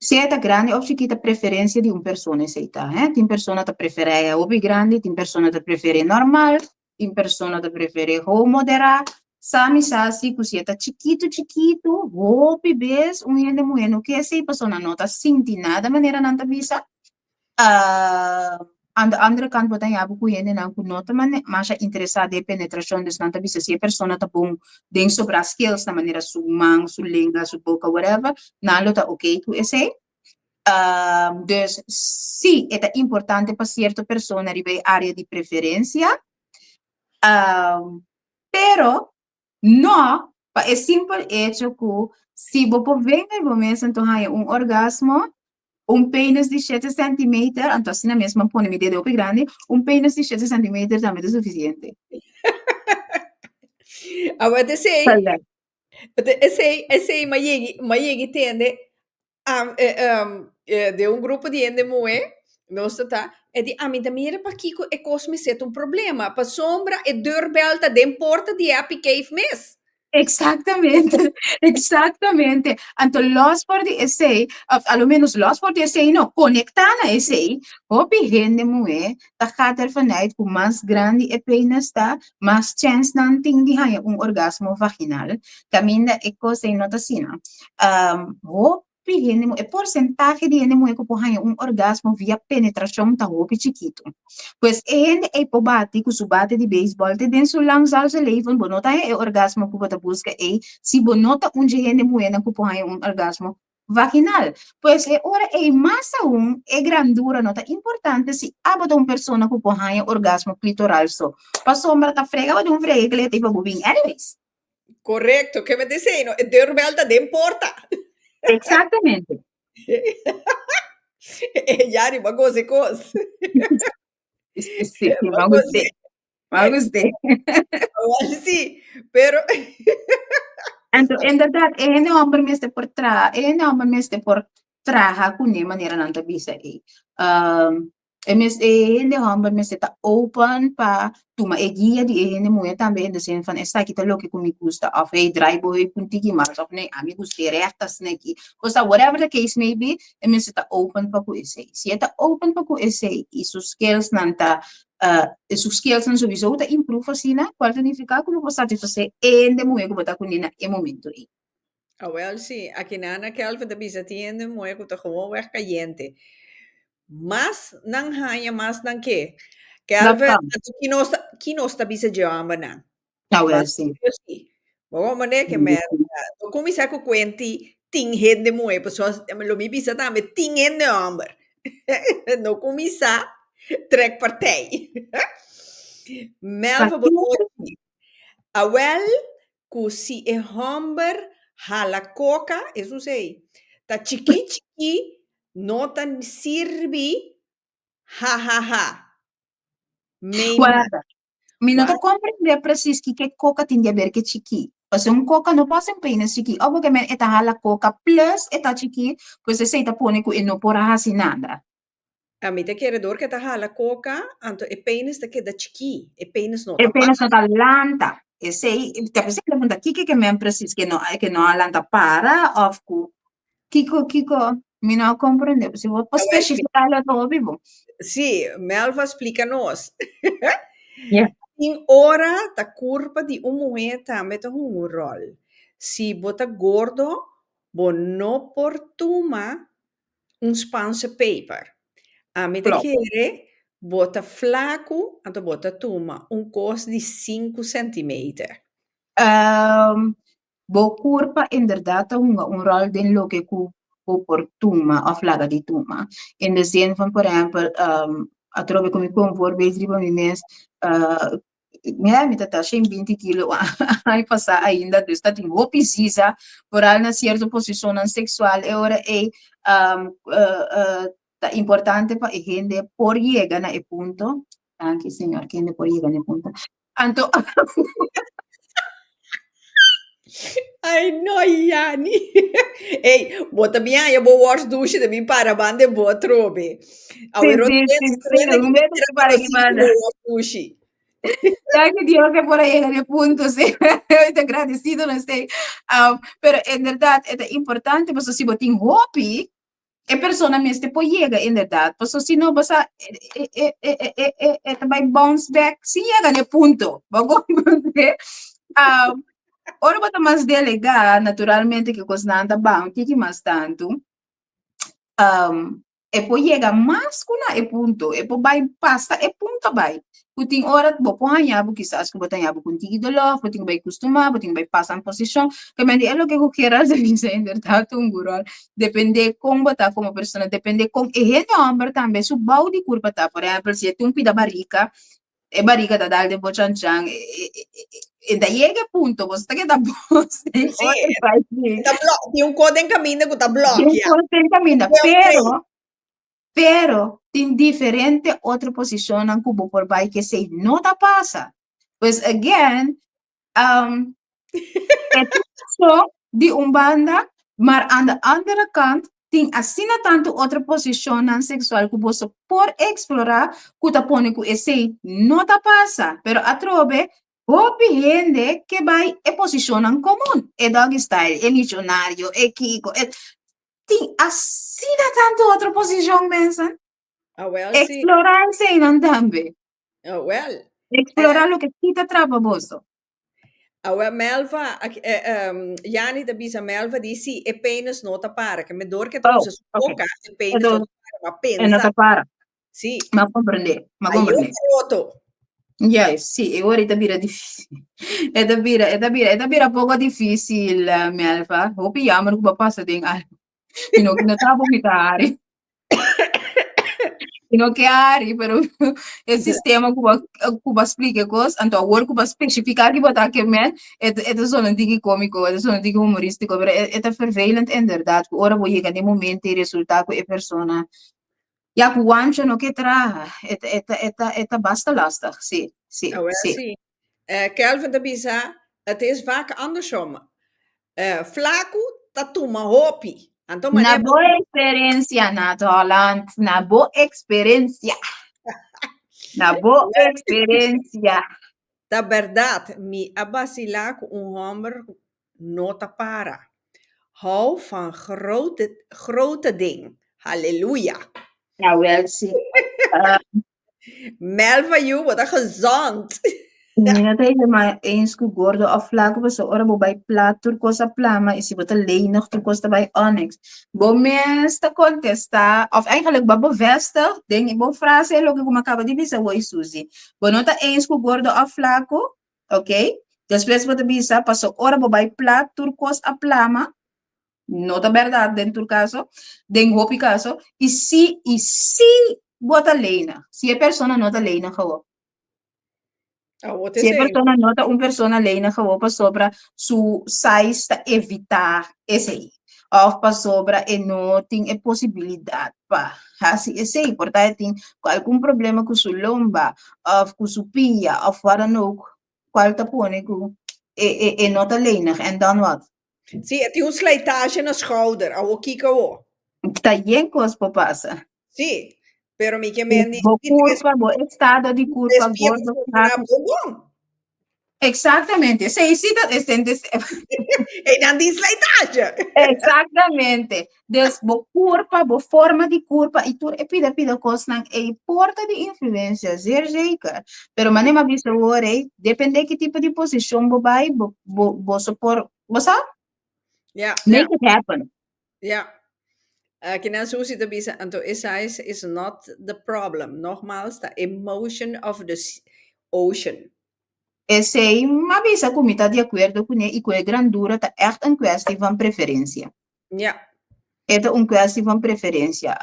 Sea ta grandi of chikí ta preferensia di un persona esei ta, hè. Tin persona ta preferá e hopi grandi, tin persona ta prefer'é normal, tin persona ta prefer'é hou moderá. Sa mi sa si ku si e ta chikitu chikitu, hopi bes un hende muhé no ke esei pasobra nan no ta sinti nada manera nan ta bisa. Aan de andere kant bo ta haña bo ku hendenan ku no ta masha interesá den penetrashon, dus nan ta bisa si e persona ta bon den sobrá skills na manera su man, su lenga, su boka, whatever, nan lo ta oké ku esei. Dus sí e ta importante pa sierto persona riba e área di preferensia, pero no pa e simpel echo ku si bo por venga bo mes anto haña un orgasmo, Un penis di shete centimeter, anto asina mes mi a pone mi dedo hopi grandi, un penis di shete centimeter tambe ta suficiente. Awor esei, esei, esei m'a yegi, m'a yegi tende den un grupo di hende muhé, nos ta ta, e di ami ta mira pakiko e kos mester ta un problema, pasobra e deurbel ta den porta di e Happy Cave mes. Exactamente, exactamente. Anto los for di esei, of a lo menos los for di esei no, conectá na esei, hopi hende muhé ta gaat ervan uit ku mas grandi e penis ta, mas chèns nan tin di haña un orgasmo vaginal. Kaminda e kos ei no ta asina. hopi hende muhé, e porsentahe di hende muhé ku por haña un orgasmo via penetrashon ta hopi chikitu. Pues e hende ei por bati ku su bate di beisbòl te den su lang zal su leven, bo no ta haña e orgasmo ku bo ta buska ei si bo no ta un dje hende muhénan ku por haña un orgasmo vaginal. Pues e ora ei mas aun e grandura no ta importante si abo ta un persona ku por haña orgasmo clitoral so. Pasobra ta frega bo den un frega kleta i pa bo bin anyways. Correcto, ke me desei no, e deurbel ta den porta. Exactamente. E Yari, bo a goza e kos. Sí, Bo a m'a goza. gust'é. M'a gust'é. Awel sí, pero Anto, inderdaad, e hende homber mester por traha, e hende homber mester por traha kuné manera nan ta bisa ei. Um, E mes e hende hòmber mester ta open pa tuma e guia di e hende muhé tambe in de zin van esaki ta loke ku mi gusta òf hey draai bo heup un tiki mas òf nee ami gust'é règt asina aki. Osea whatever the case may be e mester ta open pa ku esei. Si e ta open pa ku esei i su skillsnan ta su skillsnan souiso ta improve asina kual ta nifiká ku bo por satisfasé e hende muhé ku bo ta kuné na e momento ei. Awel si, aki nan na Kelvin ta bisa tin hende muhé ku ta gewoon weg kayente. Mas nan haña, mas nan ke. Dat Kelvin, kan. anto ki nos ta, ki nos ta bisa dje hòmbernan? Awel Mas si. si. Bo wou manera ke men no kuminsá ku kuenti tin hende muhé, pasobra lo mi bisa tambe tin hende hòmber. No kuminsá trèk partij. Melva, bo nochi. Awel, ku si e hòmber hala koka, esun sei, ta chikí chikí no ta sirbi hahaha. Mei Guarda, mi no ta Wak. komprendé presis kiko e koka tin di aber ku e chikí. Pasobra un koka no por hasi un penis chikí. Òf bo ke men e ta hala koka plus e ta chikí, pues esei ta pone ku e no por a hasi nada. Ami ta kere dor ke ta hala koka, anto e penis ta keda chikí, e penis no E ta penis no para. ta lanta. Esei, ta p'esei mi ta puntra kiko ke men presis ke no ke no a lanta para òf ku kiko kiko mi no a komprendé. Si bo por Awel, spesifiká lo ta hopi bon. sí, Melva splika nos. Ja. Tin ora ta kurpa di un muhé tambe ta hunga un ròl. Si bo ta gordo, bo no por tuma un Spaanse paper. Ami ta Klopt. kere bo ta flaku, anto bo ta tuma un kos di sinku centimeter. Ehm, bo kurpa inderdaad ta hunga un ròl den loke ku bo por tuma òf laga di tuma. In de zin van, por ehèmpel, ehm, atrobe ku mi pon un voorbeeld riba mi mes, eh, Mira, mi ta ta shen binti kilo aña pasá ainda, dus ta tin hopi ziza, vooral na sierto posishonnan seksual. E ora ei ta importante pa e hende por yega na e punto. Danki Señor, ku hende por yega na e punto. Anto Ay no Yani. Ey, bo ta bin haña bo wors dushi ta bin para banda e bo atrobe. Sí, Awero sí, trende, sí, sí, trende un ki bes mira para konosí ki ku banda. bo wors dushi. Danki Dios que por a yega na e punto, sí. Mi ta agradecido na esei. Um, pero inderdaad, e ta importante, pasobra si bo tin hopi, E persona mester por yega inderdaad, paso si no bo sa e e e e e e e ta bai bounce back sin yega na e punto. Bo comprende? Um, ora bo ta mas delegá, naturalmente ke kosnan ta baha un tiki mas tantu. Um, e por yega mas ku na e punto, e por bai pasa e punto bai. Ku tin ora bo por haña bo kisas ku bo ta haña bo ku un tiki doló, bo tin ku bai kustumá, bo tin ku bai pasa un posishon. Ke men di e loke ku Gerald a bisa inderdat un guròl. Dependé kon bo ta komo persona, dependé kon e hende hòmber tambe su bou di kurpa ta. Por ehèmpel, si e tin un pida barika, e barika ta dal den bo chanchan, e ta yega e punto, bo ta keda bos den Sí, otro pais. ta blò, tin un kos den kaminda ku ta Tin un blòkia. kos den kaminda, Well pero trained. Pero tin diferente otro posicionnan cu bo por bay kesey no ta pasa. Pues again, um, e tin so di un banda, maar aan de andere kant tin asina tanto otro posicionnan sexual cu boso por explora cu ta pone cu esey no ta pasa. Pero atrobe, hopi hende ke bay e posicionnan comun, e doggy style, e misionario, e kiko, e Tin asina tantu otro posishon, mensen. Ah, wel, sí. Explorá eseinan tambe. Ah, wel. Explorá loke sí ta trapa boso. Awe Melva, Yani ta bisa Melva di si e penis no ta para, ke men dor ke ta Oh, usa su ok. boka, e penis no Entonces, ta para, ma e no pensa. ta para. Si. M'a comprende, m'a Ayo comprende. roto. Juist, sí, e ora ta bira difícil. E ta bira, e ta bira, e ta bira poco difícil, Melva. Hopi jammer ku bo pasa den algo. Mi no, no ta bo mi ta hari. Mi no ke hari, pero e sistema ku bo, ku bo splika e kos, anto awor ku bo specifica ki bo ta ke men, e ta, e ta sona un tiki cómico, e ta sona un tiki humorístico, pero e, e ta vervelend inderdaad, ku ora bo yega den momento i resulta ku e persona Ya ku Wancho no ke traha, e ta, e ta, e ta, e ta basta lastig, sí, sí, Awel sí. sí. Kelvin ta bisa, Het is vaak andersom. Flaku ta tuma hopi. Anto Na manera bo experiencia, Nat Holland, na bo experiencia. Na bo experiencia. Ta berdad, mi a basila ku un homber no ta para. Hou van grote, grote ding. Halleluja. Jawel, sí. Melva yu, bo ta gezond. Mi no ta helemaal eens ku gordo of flaco, pasobra ora bo bai plat tur kos a plama i si bo ta lenig tur kos ta bai onyx. Bo mes ta kontestá, of eigenlijk bo a bevestig den bo frase e loke ku mi a kaba di bisa awor, Suzy. Bo no ta eens ku gordo of flaco, Ok, despues bo ta bisa, paso ora bo bai plat tur kos a plama, no ta bèrdat den tur kaso, den hopi kaso, i si, i si bo ta leina, si e persona no ta leina gawó. Awor te Si e sei. persona no ta un persona leina gawó pasobra su size ta evitá esei, òf pasobra e no tin e posibilidat pa hasi esei, por ta e tin algun problema ku su lomba òf ku su pia òf wat dan ook, kual ta pone ku e e e no ta lenig en dan wat? Sí, e tin un slijtage na schouder, awor kiko awor? Ta yen kos por pasa. Sí, pero mi ke men di Bo kurpa, bo estado di kurpa, gordo, flaku. Bon. Exactamente. Esei sí ta es des Einan di slijtage. Exactamente. Dus bo kurpa, bo forma di kurpa i tur e pida pida kosnan ei por ta di influencia, zeer zeker. Pero manera mi a bisa awor ei, depende ki tipo di posishon bo bai, bo bo boso por, bo sa? Ja, Make ja. it happen. Ja. Kinan Susie ta bisa, anto e size is not the problem. Nogmaals, ta emotion of the ocean. Esei m'a bisa ku mi ta di akuerdo kuné i ku e grandura ta ègt un kwesti van preferensia. Ja. E ta un kwesti van preferensia.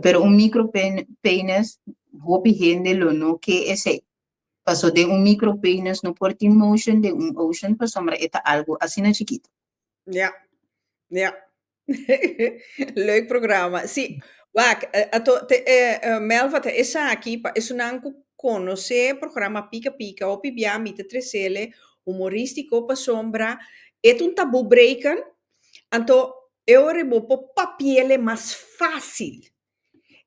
Pero un micro penis, hopi hende lo no ke esei. Paso den un micro penis no por tin motion den un ocean pasobra e ta algu asina chikitu. Ja, ja. Leuk programa. Sí, wak, ato te Melva ta esaki pa esunnan ku konosé programa Pika Pika hopi bia mi ta tresele humorístiko pasobra e ta un tabú breken, anto e ora bo por papiele mas fásil.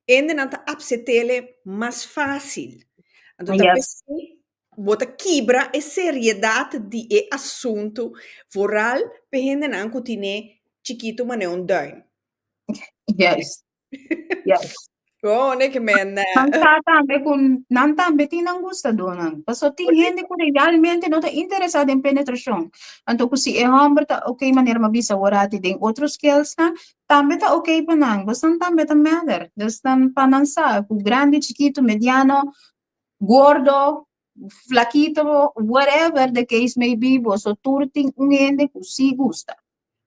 Hendenan ta apsetele mas fásil. Anto ta p'esei bo ta kibra e seriedat di e asuntu, vooral p'e hendenan ku tine chikitu manera un duim. Juist. Juist. Gewoon ik men. Nan sa tambe ku nan tambe tin nan gustadónan. Pasobra tin hende ku realmente no ta interesá den penetrashon. Anto ku si e hòmber ta oké manera mi a bisa awor ati den otro skillsnan, tambe ta oké pa nan. Bosnan tambe ta mèder. Dus nan pa nan sa ku grandi, chikitu, mediano, gordo, flakito, whatever the case may be, boso tur tin un hende ku sí gusta.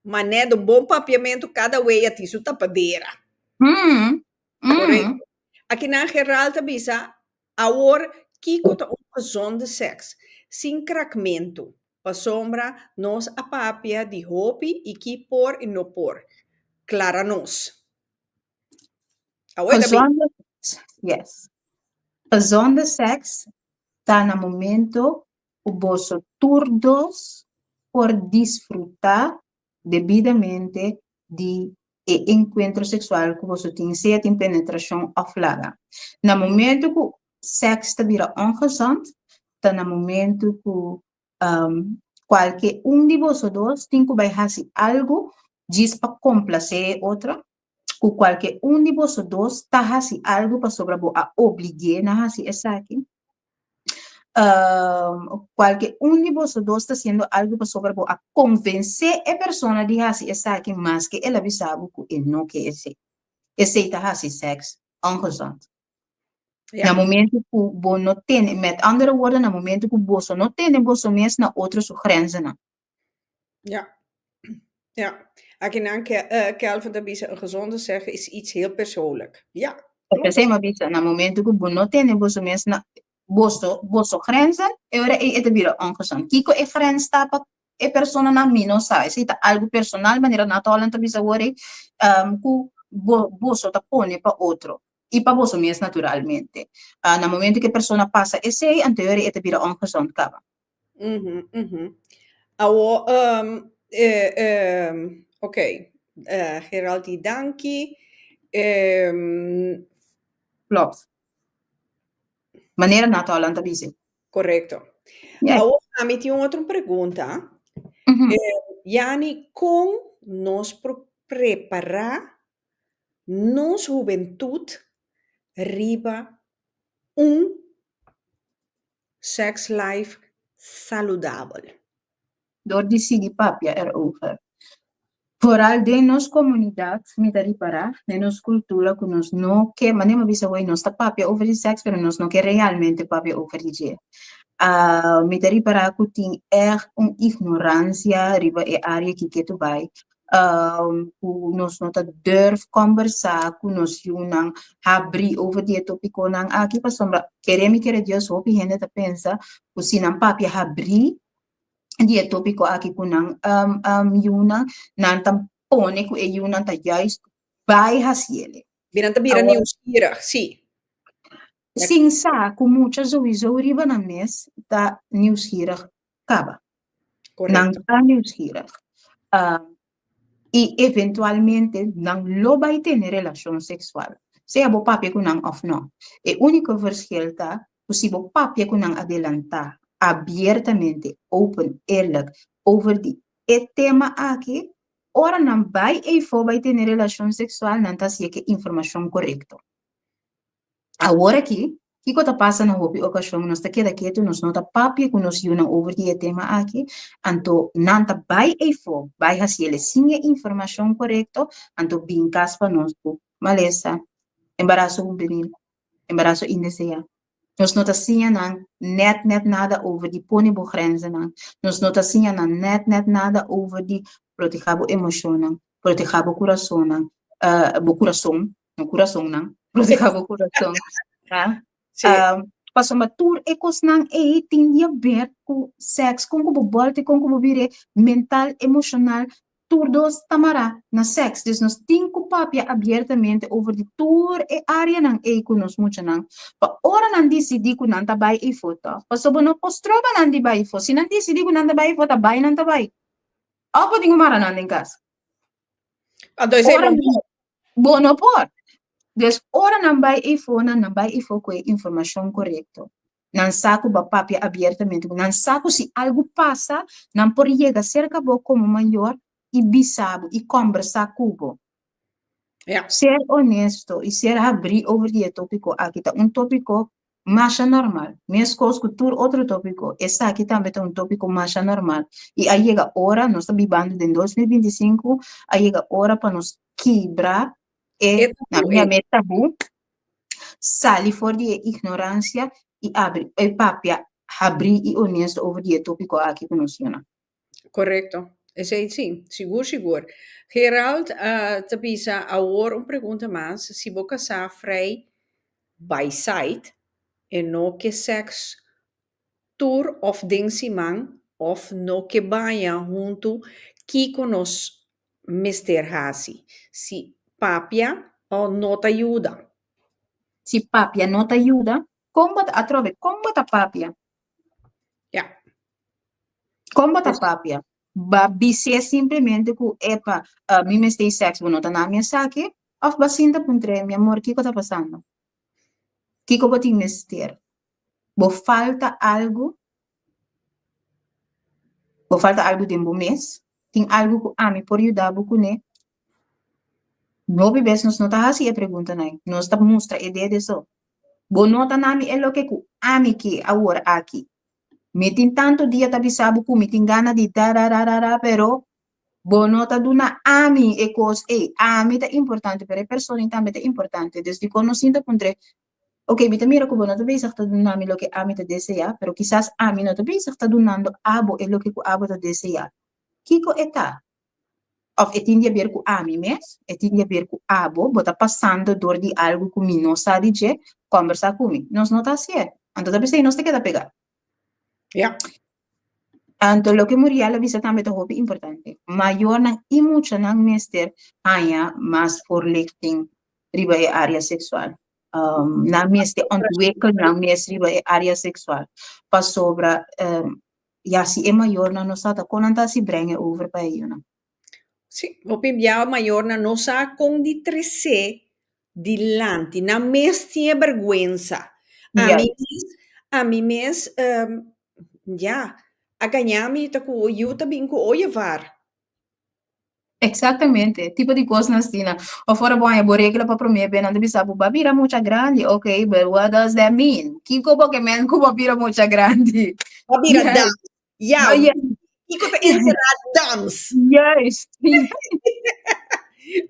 Mané den bon papiamentu kada wea tin su tapadera. Mm, mm. Korekto. Akinan Gerald ta bisa, Awor, kiko ta un gezonde sèks? Sin krakmentu. Pasobra nos a papia di hopi i ki por i no por. Klara nos. Awor e ta bin. Gezonde, yes. Gezonde sèks ta na momento ku boso tur dos por disfrutá debidamente di e enkuentro seksual ku boso tin, sea tin penetrashon òf laga. Na momentu ku sèks ta bira ongezond, ta na momentu ku kualke un di boso dos tin ku bai hasi algu djis pa komplasé e otro, ku kualke un di boso dos ta hasi algu pasobra bo a oblig'é na hasi esaki. Kualke un di boso dos ta hasiendo algu pasobra bo a konvensé e persona di hasi esaki maske el a bisa bo ku e no ke esei. Esei ta hasi sèks ongezond. Na momento ku bo no tene, met andere woorden, na momento ku boso no tene boso mes na otro su grenzennan. Ja. Ja. Akinan Kelvin ta bisa, een gezonde seks is iets heel persoonlijk. Ja. P'esei mi a bisa, na momento ku bo no tene boso mes na boso boso grenzen, e ora ei e ta bira ongezond. Kiko e grens ta pa e personanan mi no sa. Esei ta algu personal, manera Nat Holland ta bisa awor ei, ku bo boso ta pone pa otro i pa boso mes naturalmente. Na momento ku e persona pasa esei, anto e ora ei e ta bira ongezond kaba. Mhm, mhm. Awo, um, eh, eh, ok. Eh, Geraldi, danki. Ehm, Klopt. Manera Nat Holland ta bisa. Correcto. Ja. Awo, ami tin un otro pregunta. Eh, Yani, kon nos por prepara nos hubentud riba un sex life saludabel? Dor di sigui papia erover. Foral den nos komunidat mi ta ripará, den nos kultura ku nos no ke, manera mi a bisa hoy, nos ta papia over di sèks pero nos no ke realmente papia over di dje. Mi ta ripará ku tin ègt un ignoransia riba e área aki ketu bai. Ku nos no ta durf kòmbersá ku nos yunan habrí over di e tópikonan aki pasobra kere mi kere Dios hopi hende ta pensa ku si nan papia habrí di e tópiko aki ku nan yunan nan ta pone ku e yunan ta juist bai hasiele. Nan ta bira nieuwsgierig, sí. Sin sa ku mucha souiso riba nan mes ta nieuwsgierig kaba. Nan ta nieuwsgierig. I eventualmente nan lo bai tene relashon seksual, sea bo papia ku nan òf nò. E úniko verschil ta ku si bo papia ku nan adelantá, abiertamente, open, eerlijk, over di e tema aki, ora nan bai eifó bai tene relashon seksual nan ta hasié ku e informashon korekto. Awor aki, kiko ta pasa na hopi okashon? Nos ta keda ketu, nos no ta papia ku nos yunan over di e tema aki, anto nan ta bai eifó, bai hasi el sin e informashon korekto, anto bin kas pa nos ku malesa, embaraso hubenil, embaraso indeseá. Nos no ta siña nan nèt nèt nada over di pone bo grenzennan. Nos no ta siña nan nèt nèt nada over di protehá bo emoshonnan, protehá bo kurasonnan, bo kurason, no kurasonnan, protehá bo kurason. Sí. Pasobra tur e kosnan ei tin di haber ku sèks, kon ku bo bòlta i kon ku bo bira mental, emoshonal, Tur dos ta mará na sèks, dus nos tin ku papia abiertamente over di tur e áreanan ei ku nos muchanan, pa ora nan disidí ku nan ta bai eifó tòg. Pasobra bo no por stroba nan di bai eifó. Si nan disidí ku nan ta bai eifó, ta bai nan ta bai. Òf bo tin ku mara nan den kas. Anto esei Ora bo no por. Bo no por. Dus ora nan bai eifó, nan nan bai eifó ku e informashon korekto. Nan sa ku bo a papia abiertamente ku nan sa ku si algu pasa, nan por yega serka bo komo mayor i bisa bo i kòmbersá ku bo. Ja. Ser onesto i ser habrí over di e tópiko aki ta un tópiko masha normal. Meskos ku tur otro tópiko, esaki tambe ta un tópiko masha normal. I a yega ora, nos ta bibando den 2025, a yega ora pa nos kibra e, E na tabú mi ei. yam'é tabú, Sali for di e ignoransia i abri e papia habrí i onesto over di e tópiko aki ku nos yunan. Korekto. Esei sí, sigur sigur. Gerald ta bisa awor un pregunta mas, si bo kasá frei by site e no ke sèks tur òf den siman òf no ke baña huntu kiko nos mester hasi? Si papia o no ta yuda? Si papia no ta yuda, kon bo ta atrobe? Kon bo ta papia? Ya. Kon bo ta papia? Ba bis'é simplemente ku epa, mi mester sèks, bo no ta na mi esaki? Òf ba sinta puntr'é, mi amor, kiko ta pasando? Kiko bo tin mester? Bo falta algu? Bo falta algu den bo mes? Tin algu ku ami por yuda bo kuné? Hopi bes nos no ta hasi e preguntanan, nos ta mustra e dede so. Bo no ta na mi e loke ku ami ke awor aki. Mi tin tantu dia ta bisa bo ku mi tin gana di darararara pero bo no ta duna ami e kos ei. Ami ta importante pero e persona ei tambe ta importante. Dus dikon no sinta puntr'é, ok mi ta mira ku bo no ta bezig ta duna mi loke ami ta deseá pero kisas ami no ta bezig ta dunando abo e loke ku abo ta deseá. Kiko e ta? Of e tin di haber ku ami mes, e tin di haber ku abo, bo ta pasando dor di algu ku mi no sa di dje, kòmbersá ku mi. Nos no ta hasié. Anto ta p'esei nos ta keda pegá. Ja. Anto loke Muriel a bisa tambe ta hopi importante. Mayornan i muchanan mester haña mas voorlichting riba e área seksual. Nan mester ontwikkel nan mes riba e área seksual pasobra Ya si e mayornan no sa ta kon nan ta hasi breng e over pa e yunan. Sí, hopi bia mayornan no sa kon di tresé dilanti. Nan mes tin e bergwensa. Ami mes, ami mes, ya, a gaña mi ta ku yu ta bin ku oyevar. Exactamente, tipo di cosnan asina. Of ora bo haña bo regla pa promé be nan ta bisa bo, bo a bira mucha grandi. Ok, but what does that mean? Kiko bo ke men ku bo a bira mucha grandi? Bo a bira dams. Ya, kiko ta enserá dams? Juist.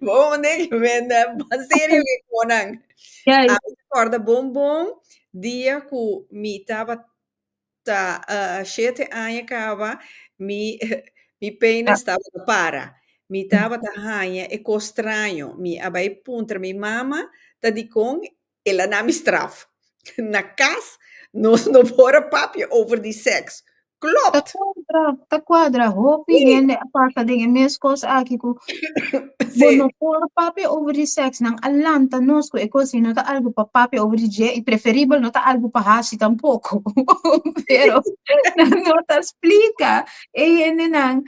Bo mende ke men ba serio ke konan. Juist. Ami ta kòrda bon bon dia ku mi tabata Ta shete aña kaba mi mi penis tabata para. Mi tabata haña e kos straño. Mi a bai puntra mi mama ta dikon el a na mi straf. Na kas nos no por a papia over di sèks. Ta Klopt! kuadra, ta kuadra. Hopi hende a pasa den e mes kos aki ku bo no por papia over di sèks. Nan a lanta nos ku e kos ei no ta algu pa papia over di dje i preferibel no ta algu pa hasi tampoko. Pero nan no ta splika e hendenan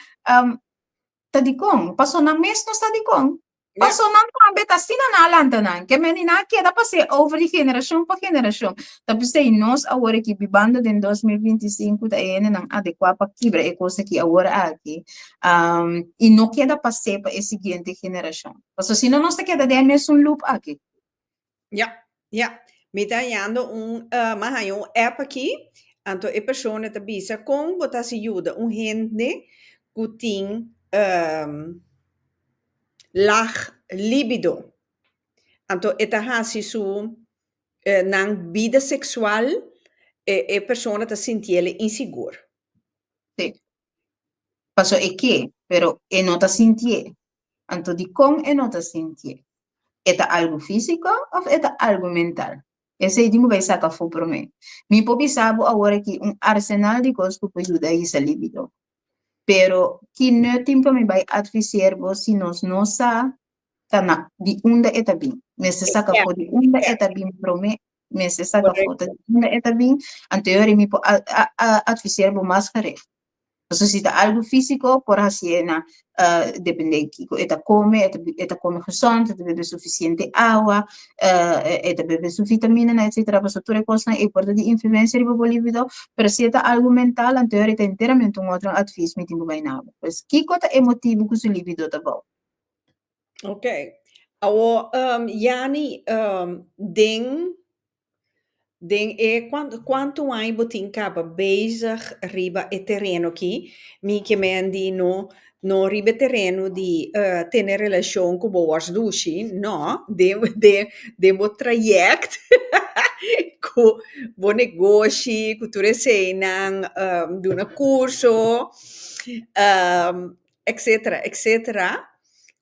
ta dikon. Paso nan mes no sa dikon. Paso nan tambe ta asina nan a lanta nan. Ke men di nan a keda pas'é over di generashon pa generashon. Ta p'esei nos awor aki bibando den 2025 ta e hendenan adekuá pa kibra e kos aki awor aki i no keda pas'é pa e siguiente generashon. Paso si no nos ta keda den e mesun loop aki. Ja, ja. Mi ta hañando un, mi a haña un app aki, anto e persona ta bisa kon bo ta hasi yuda un hende ku tin lag libido. Anto e ta hasi su nan bida seksual, e e persona ta sintiel insigur. Sí. Paso e ke, pero e no ta sintié. Anto dikon e no ta sintié? E ta algu físiko òf e ta algu mental? Esei tin ku bai saka afó promé. Mi por bisa bo awor aki un arsenal di kos ku por yuda hisa libido. Pero ki nut tin pa mi bai adviseer bo si nos no sa ta na di unda e ta bin? Mester saka afó di unda e ta bin promé. Mester saka afó ta di unda e ta bin, anto e ora mi por adviseer bo mas gericht. Pasobra si ta algu físiko por hasié na dependé kiko e ta kome, e ta kome gezond, e ta bebe sufisiente awa, e ta bebe su vitaminanan etcetera, pasobra tur e kosnan ei por ta di influensia riba bo libido, pero si e ta algu mental anto e ta enteramente un otro advis mi tin ku bai na bo. Pues kiko ta e motibu ku su libido ta bou? Ok. Awor, Yani, den Den e kuantu aña bo tin kaba bezig riba e tereno aki, mi ke men di no no riba e tereno di tene relashon ku bo wòrs dushi, no, den den den bo trayèkt ku bo negoshi ku tur eseinan duna kurso etcetera etcetera,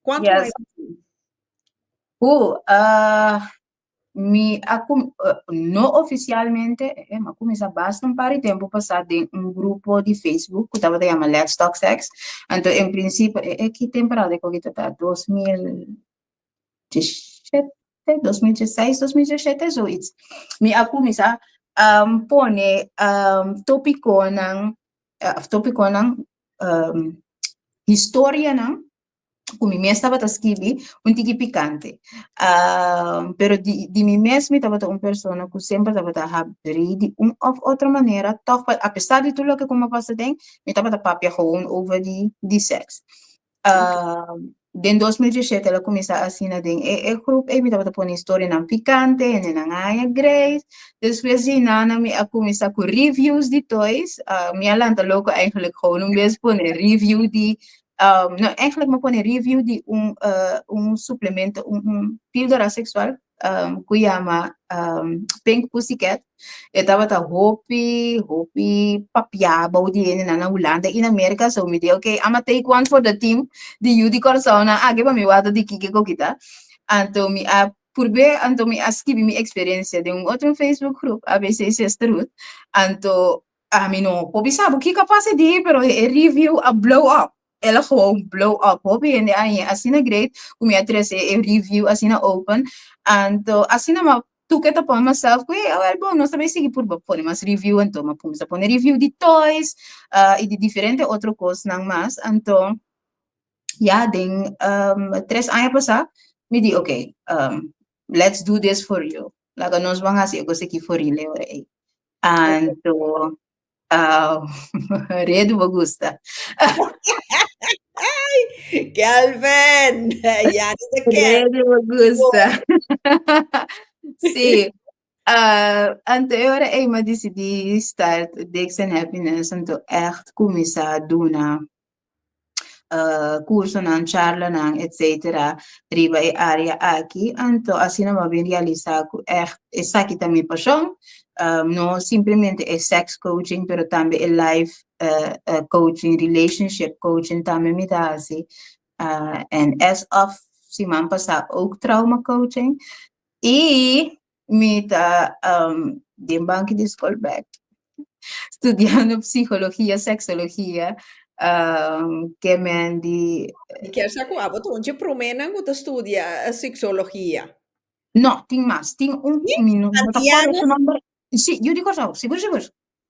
kuantu aña bo tin? Mi a kum no ofisialmente, eh, mi a kuminsá basta un par di tempu pasá den un grupo di Facebook ku tabata yama Let's Talk Sex. Anto en prinsipio e e ki temporada ku ta ta 2017, 2016, 2017, zoiets. Mi a kuminsá pone tópikonan, òf tópikonan, historianan ku mi mes tabata skibi un tiki pikante. Pero di di mi mes mi tabata un persona ku semper tabata habrí di un òf otro manera tòg pa apesar di tur loke ku mi a pasa den, mi tabata papia gewoon over di di sèks. Den 2017 el a kuminsá asina den e e grup ei, mi tabata pone historianan pikante, hendenan a haña great. Despues di nana mi a kuminsá ku reviews di toys. Mi a lanta loko eigenlijk gewoon un bes pone review di, no eigenlijk mi a pone review di un un suplemento, un un píldora seksual ku yama Pink Pussycat. E tabata hopi, hopi papiá bou di hendenan na Hulanda i na Merka, so mi di ok, I'ma take one for the team di yu di Kòrsounan aki pa mi wak di kiko ku kita. Anto mi a purb'é, anto mi a skibi mi eksperensia den un otro Facebook groep, ABC Sisterhood, anto ami no por bisa bo kiko a pasa di, pero e review a blow up. El a gewoon blow up. Hopi hende a haña asina great ku mi a trese e review asina open. Anto asina mi a took it upon myself ku hey, awel bon, nos ta bay sigui purba pone mas review. Anto mi a kuminsá pone review di toys i di diferente otro kosnan mas. Anto ya den tres aña pasá mi di okay, let's do this for real. Laga nos ban hasi e kos aki for real e ora ei. Anto Redu bo gusta. Kelvin, ya ni te ken. Redu bo gusta. Sí. Anto e ora ei m'a disidí start Dicks and Happiness, anto ègt kuminsá duna cursonan, charlanan, etcetera riba e area aki. Anto asina bo a bin realisa cu echt esaki ta mi pasion, no simplemente e sex coaching pero tambe e life coaching, relationship coaching tambe mi ta haci. En as of siman pasa ook trauma coaching y Mi ta den banki di skol bek studiando psikologia, seksologia, ke men di. Mi kier sa ku abo ta un dje proménan ku ta studia seksologia. No, tin mas. Tin un, mi no ta kòrda su nòmber. Si, yu di Kòrsou, sigur sigur.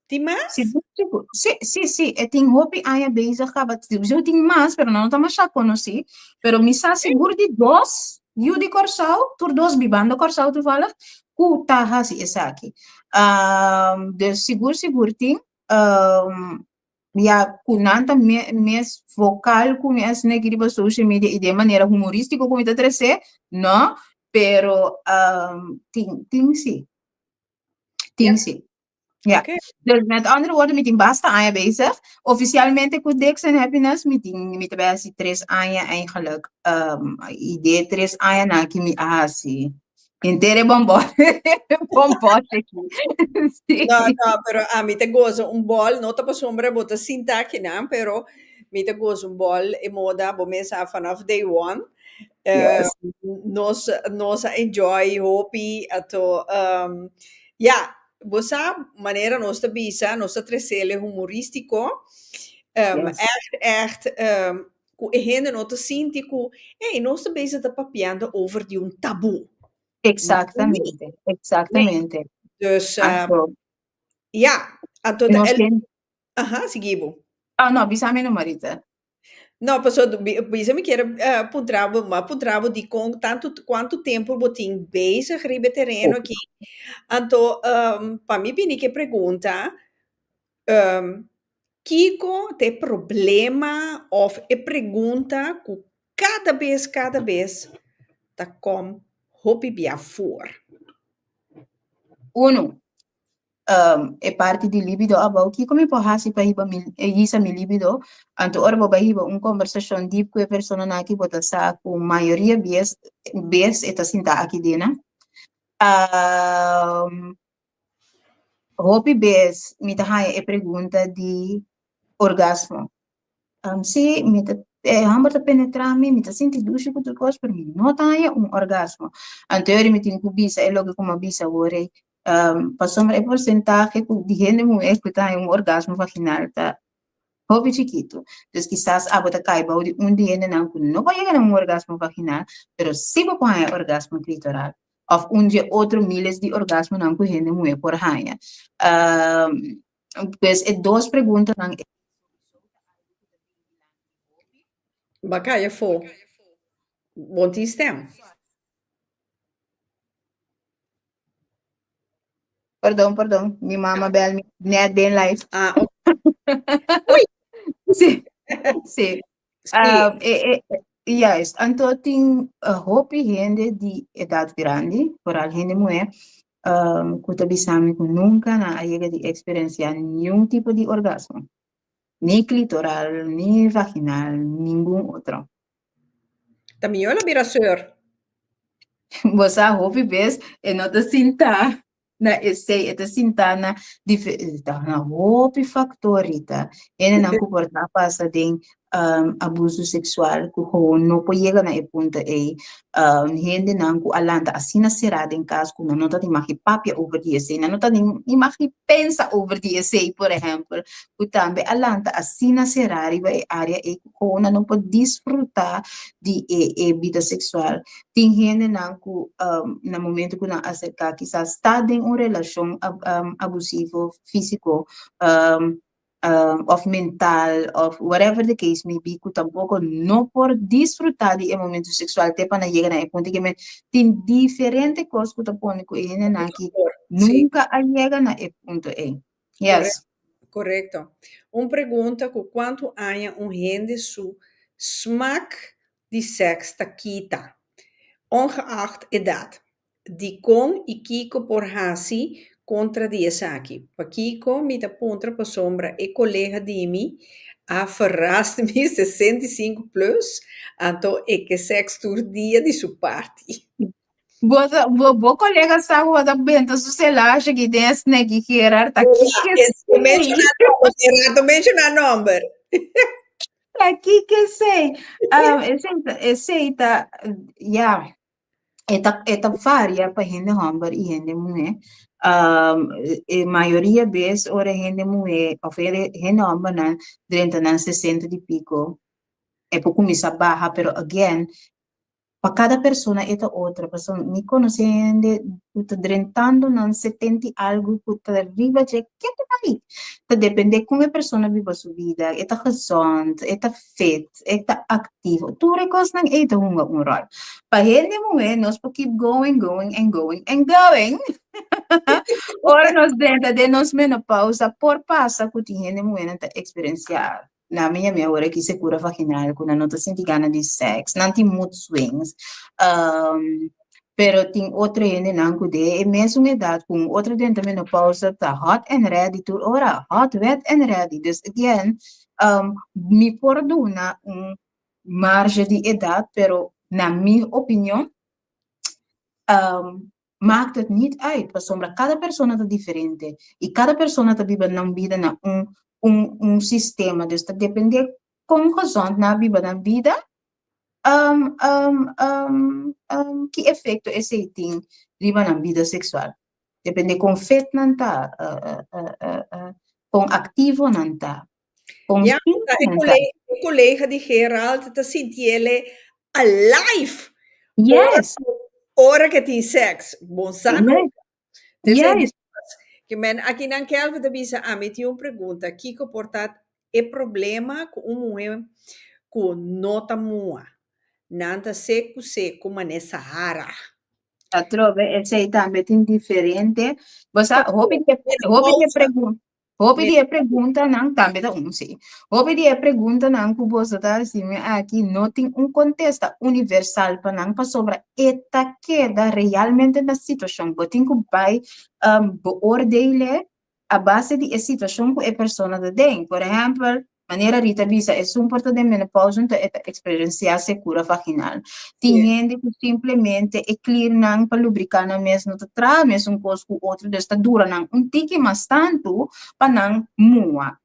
Tin mas? Sigur, sigur. Sí, sí, sí. E tin hopi aña bezig kaba. Sowieso tin mas, pero nan no ta masha konosí. Pero mi sa sigur di dos yu di Kòrsou, tur dos bibando Kòrsou toevallig, ku ta hasi esaki. Dus sigur, sigur tin. Ya ku nan ta mes vokal ku mi asina aki riba social media i den manera humorístiko ku mi ta tresé, no. Pero tin, tin sí. Tin sí. Ja. Oké. Dus met andere woorden, mi tin basta aña bezig. Oficialmente ku Dicks and Happiness, mi tin, mi ta bij hasi tres aña eigenlijk. Um, i de tres añanan aki mi a hasi henter e bonbon, bonbon aki. Sí. No, no, pero ami ta goza un bol, no ta pasobra bo ta sinta akinan, pero mi ta goza un bol e moda bo mes a vanaf day one. Yes. Nos, nos a enjoy hopi, ato, um, ja, Bo sa, manera nos ta bisa, nos ta tresele humorístiko, Yes. ègt, ègt, ku e hende no ta sinti ku, ey, nos ta bezig ta papiando over di un tabú. Exactamente, exactamente. Dus, Anto, ja, anto ta nos el, tin, aha, sigui bo. ah, no, bisa mi numa Rita. No, paso bisa mi kier puntra bo, m'a puntra bo dikon tantu kuantu tempu bo tin bezig riba e tereno aki. Anto pa mi bini ku e pregunta, kiko ta e problema òf e pregunta ku kada bes kada bes ta kòm hopi bia for? Uno, e parti di libido abou, kiko mi por hasi pa hiba mi, hisa mi libido? Anto ora bo bai hiba un kombersashon dip ku e personanan aki bo ta sa ku mayoria bies bes e ta sinta aki dena. Hopi bes mi ta haña e pregunta di orgasmo. Sí, mi ta, e hòmber ta penetrá mi, mi ta sinti dushi ku tur kos, pero mi no ta haña un orgasmo. Anto ora mi tin ku bisa e loke ku mi a bisa awor ei, pasobra e porsentahe ku di hende muhé ku ta haña un orgasmo vaginal ta hopi chikitu. Dus kisas abo ta kai bou di un di hendenan ku no por yega na un orgasmo vaginal, pero sí bo por haña orgasmo klitoral òf un di e otro miles di orgasmonan ku hende muhé por haña. Pues e dos preguntanan ei. Ba kaya afó. Bon tin stem. Perdon, perdon. Mi mama bel mi net den live. Ah, ok. Ui! Sí, sí. Sí. E, e, Juist, anto tin hopi hende di edat grandi, vooral hende muhé, ku ta bisa mi ku nunka nan a yega di eksperensiá niun tipo di orgasmo, ni klitoral, ni vaginal, ningun otro. Ta mihó lo bira seur. Bo sa hopi bes e no ta sinta na esei, e ta sinta na dife ta na hopi factor Rita. Hendenan ku por ta pasa den abuso seksual ku gewoon no por yega na e punto ei. Hendenan ku a lanta asina será den kas ku nan no ta tin mag di papia over di esei, nan no ta ni mag di pensa over di esei por ehèmpel, ku tambe a lanta asina será riba e área ei ku gewoon nan no por disfrutá di e e bida seksual. Tin hendenan ku na momento ku nan aserká kisas ta den un relashon abusivo físiko òf mental òf whatever the case may be ku tampoko no por disfrutá di e momento seksual te pa nan yega na e punto ke men tin diferente kos ku ta pone ku e hendenan aki nunka a yega na e punto ei. Yes. Korekto. Un pregunta ku kuantu aña un hende su smak di sèks ta kita, ongeacht edat. Dikon i kiko por hasi kontra di esaki? Pakiko mi ta puntra pasobra e kolega di mi a verrast mi 65 plus, anto e ke sèks tur dia di su parti. Bo ta, bo, bo kolega sa ku bo ta benta su selashi aki den e sneki Gerard, ta kiko esei? Gerard ta menshoná nòmber. Ta kiko esei? Esei ta, esei ta, ya, e ta, e ta varia pa hende hòmber i hende muhé. E mayoria bes ora hende muhé òf hende, hende hòmbernan drenta nan sesenta di piko, e por kuminsá baha, pero again, Pa kada persona e ta otro, pasobra mi konosé hende ku ta drentando nan setenta i algu ku ta riba dje ketu bai. Ta dependé kon e persona biba su bida, e ta gezond, e ta fit, e ta aktivo, tur e kosnan ei ta hunga un ròl. Pa hende muhé nos por keep going, going and going and going. Ora nos drenta den nos menopausa por pasa ku tin hende muhénan ta eksperensiá Na mi yami awor aki sekura vaginal ku nan no ta sinti gana di sèks, nan tin mood swings. Pero tin otro hendenan ku den e mesun edat ku un otro den ta menopausa ta hot and ready tur ora, hot, wet and ready. Dus again, mi por duna un marge di edat, pero na mi opinion, Maakt het niet uit, pasobra kada persona ta diferente i kada persona ta biba nan bida na un un un sistema, dus ta depende kon gezond nan a biba nan bida, ki efekto esei tin riba nan bida seksual. Depende kon fit nan ta, kon aktivo nan ta, kon Ja, simpel e nan ta. kolega, e kolega di Gerald ta sintiele alive. Yes. Ora ke tin seks. Bon sa Yes. nunca. Tensei Yes. Ke men akinan Kelvin ta bisa ami tin un pregunta, kiko por ta e problema ku un muhé ku no ta mua? Nan ta seku seku mane Sahara. Atrobe esei tambe tin diferente. Bo sa hopi di e hopi di e pregun hopi di e preguntanan tambe ta un si. Hopi di e preguntanan ku boso ta hasi mi aki no tin un kontesta universal pa nan pasobra e ta keda realmente na situashon. Bo tin ku bai beoordelen a base di e situashon ku e persona ta den. Por ehèmpel, manera Rita bisa, esun por ta den menopausa enton e ta eksperensiá sekura vaginal. Tin hende ku simplemente e kliernan pa lubriká nan mes no ta traha mesun kos ku otro, dus ta dura nan un tiki mas tantu pa nan mua.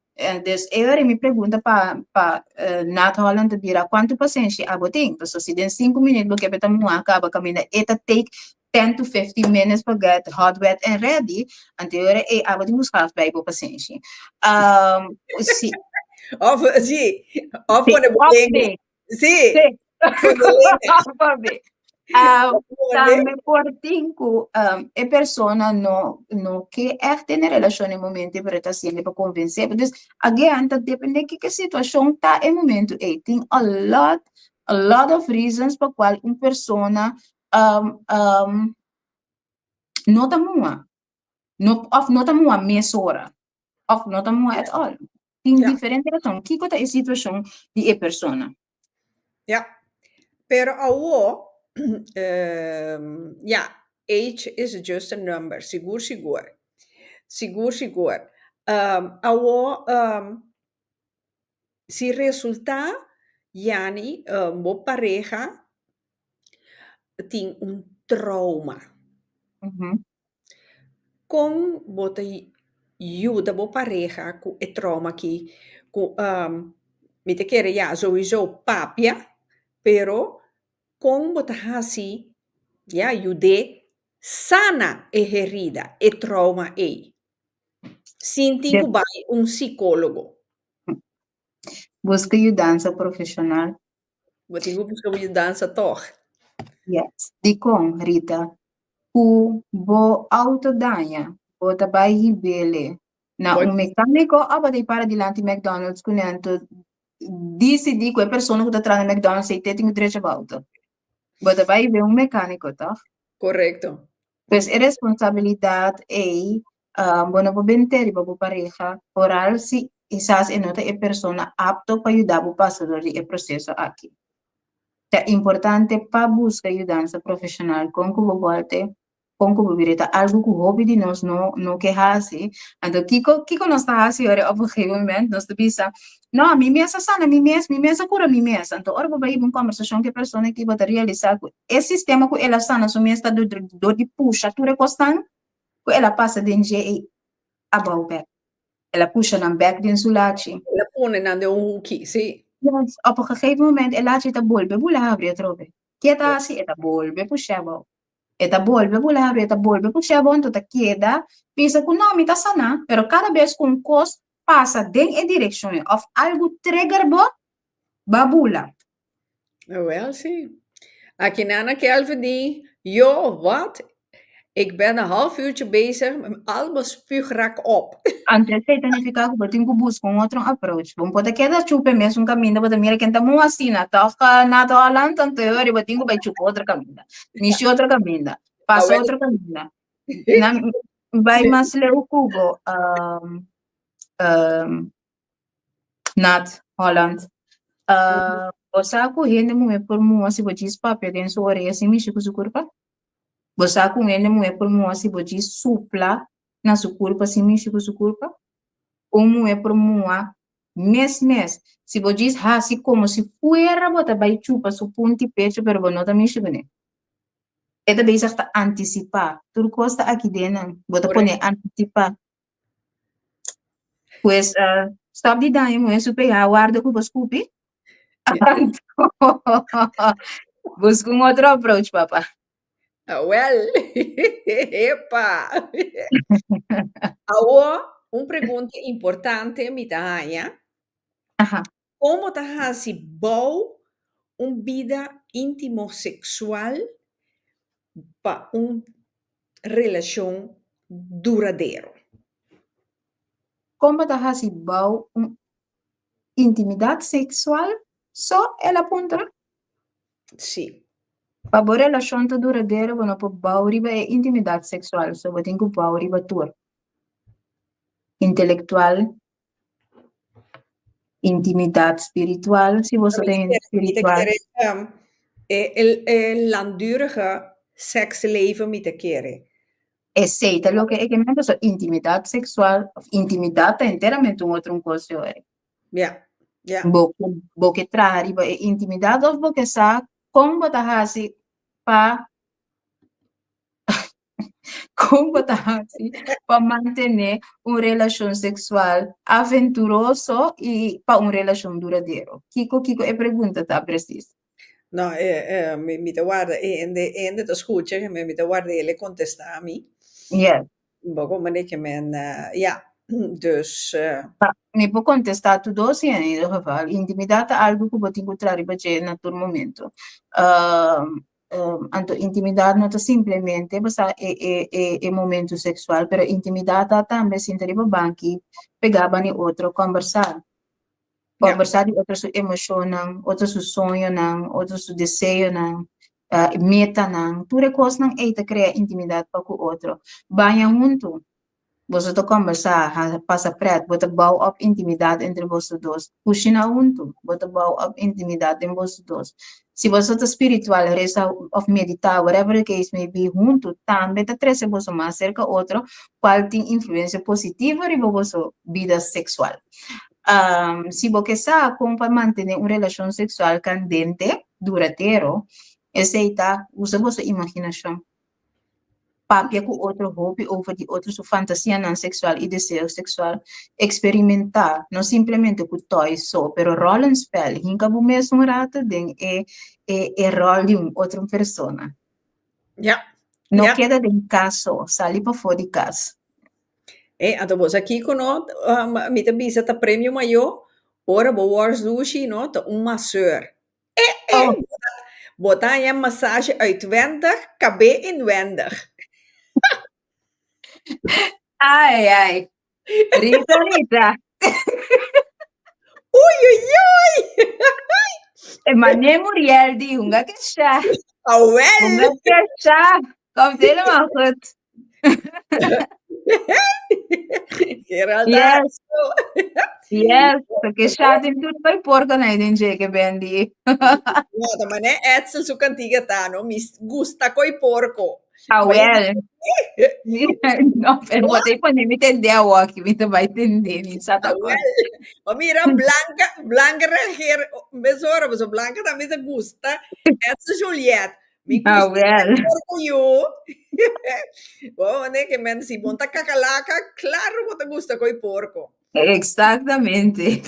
Dus e ora mi pregunta pa pa Nat Holland ta bira kuantu pasenshi abo tin? Pasobra si den sinku minüt bo ke pa e ta mua kaba kaminda e ta take 10 to 15 minutes pa get hot, wet and ready, anto e ora ei abo tin ku schaaf bij bo pasenshi. Si. Of si, of Si, pone bo of lenga. si. Si. Si. Pone lenga. Of si. Pone. Tambe por tin ku e persona no no ke ègt tene relashon e momento pero e ta hasiendo pa konvensé bo. Dus again ta depende kiko e situashon ta e momento ei. Tin a lot, a lot of reasons pa kual un persona no ta muha, no òf no ta muha mesora òf no ta muha at all. Tin diferente rason. Kiko ta e situashon di e persona? Ja. Pero awo, ja, age is just a number, sigur sigur. Sigur sigur. Awo, si resultá, yani, bo pareha tin un trauma. Kon bo ta yuda bo pareha ku e trauma aki? Ku mi ta kere ya sowieso papia, pero kon bo ta hasi ya yud'é sana e herida, e trauma ei? Sin tin ku bai un sikólogo. Buska yudansa profeshonal. Bo tin ku buska un yudansa tòg. Yes. Dikon, Rita? Ku bo outo daña, bo ta bai hib'é na un mekániko òf bo ta para dilanti McDonald's ku nan ta disidí ku e persona ku ta traha na McDonald's ei te tin ku drecha bo outo? Bo ta bai hib'é un mekániko, tòg? Korekto. Pues e responsabilidat ei bo no por bent'é riba bo pareha, foral si kisas e no ta e persona apto pa yuda bo pasa dor di e proseso aki. Ta importante pa buska yudansa profeshonal kon ku bo bòlte, kon ku bo bira. Ta algu ku hopi di nos no no ke hasi. Anto kiko kiko nos ta hasi ora op un gegeven moment nos ta bisa, no mi mes a sana mi mes, mi mes a kura mi mes. Anto ora bo bai hiba un kòmbersashon ku e persona aki bo ta realisá ku e sistema ku el a sana su mes ta dor di pusha tur e kosnan ku el a pasa den dje ei abou bèk. El a pusha nan bèk den su lachi. El a pone nan den un huki, sí. Yes, op een gegeven moment e lachi ta bolbe bula habri atrobe. Ke e ta hasi? E ta bolbe pusha abou. E ta bolbe bula habri, e ta bolbe pusha abou, anto ta keda bisa ku no, mi ta sana. Pero kada bes ku un kos pasa den e direkshon ei òf algu trigger bo, bo a bula. Wel, sí. Aki Nana Kelvin di, Joh, wat? Ik ben een half uurtje bezig, al mijn spuug raak op. Anto esei ta nifiká ku bo tin ku buska un otro approach. Bo no por ta keda chupa e mesun kaminda, bo ta mira ken ta muha asina, tòg na ta Holland, anto e ora bo tin ku bai chupa otro kaminda, mishi otro kaminda, pasa otro kaminda. Nan bai mas leu ku bo, Nat, Holland. Bo sa ku hende muhé por muha si bo djis papia den su orea sin mishi ku su kurpa? Bo sa ku un hende muhé por muha si bo djis supla na su kurpa sin mishi ku su kurpa? Un muhé por muha mes mes si bo djis hasi komo si fuera bo ta bai chupa su punti pechu pero bo no ta mishi kuné. E ta bezig ta antisipá. Tur kos ta aki den nan. Bo ta pone antisipá. Pues, uh, stop di daño mujer su PH, warda ku bo skupi. Anto, busca un otro approach, papa. Ah, wel, epa. Awo, un pregunta importante mi ta haña. Kon bo ta hasi bou un bida íntimo seksual pa un relashon duradero? Kon bo ta hasi bou un intimidat seksual? So el a puntra. Sí. Pa bo relashon ta duradero bo no por bou riba e intimidat seksual so, bo tin ku bou riba tur. Intelektual, Intimidat spiritual, si boso ta hende spiritual. Mi ta kere e e langdurige seksleven mi ta kere. Esei ta loke e ke men pasobra intimidat seksual of intimidat ta enteramente un otro un kos yo ey. Ya, ya. Bo bo ke traha riba e intimidat of bo ke sa kon bo ta hasi pa Kon bo ta hasi pa mantené un relashon seksual aventuroso i pa un relashon duradero? Kiko kiko e pregunta ta presis? No, mi mi ta warda e hende e hende ta skucha mi mi ta warda el e kontestá mi. Yes. Bo komo di ke men ya, dus. Mi por kontestá tur dos en ieder geval. Intimidat ta algu ku bo tin ku traha riba dje na tur momento. Anto intimidat no ta simplemente pasá e e e e momento seksual, pero intimidat ta tambe sinta riba banki, pegá bani otro, kòmbersá. Kòmbersá di otro su emoshonnan, otro su soñonan, otro su deseonan, metanan. Tur e kosnan ei ta krea intimidat pa ku otro. Baña huntu. Boso ta kòmbersá, pasa prèt, bo ta bou op intimidat entre boso dos. Kushiná huntu, bo ta bou op intimidat den boso dos. Si boso ta spiritual, resa òf meditá, whatever the case may be, huntu tambe ta trese boso mas serka otro, kual tin influensia positivo riba boso bida seksual. Si bo ke sa kon pa mantené un relashon seksual kandente, duradero, esei ta usa boso imaginashon. Papia ku otro hopi over di otro su fantasianan seksual i deseo seksual. Eksperimentá, no simplemente ku toys so, pero rollenspel, hinka bo mes un rato den e e e ròl di un otro persona. Ja. No Ja. keda den kas so, sali pafó di kas. E, anto bo sa kiko no, mi ta bisa ta premio mayó, ora bo wòrs dushi no, ta un maseur. E, e, Oh. bo ta haña massage uitwendig, kabé inwendig. Ai, ai. Rita, Rita. Ui, ui, ui! E mané Muriel di hunga ke sha. Awel! Hunga ke sha. Komt helemaal goed. Geralda. Yes. Yes, porque sha tin tur bai porco na den jeke bendi. No, ta mané Edsel su cantiga ta, no? Mi gusta koi porco. Awel. No, pero bo te pone mi tende awo aki, mi te bai tende, mi sa ta Awel. Ma mira, Blanca, Blanca Reageer, mesora, paso Blanca tambe se gusta Edsel Juliet. Mi gusta Awel. porco yo. Bo, wanneer ke men si bon ta kakalaka, claro bo ta gusta koi porco. Exactamente.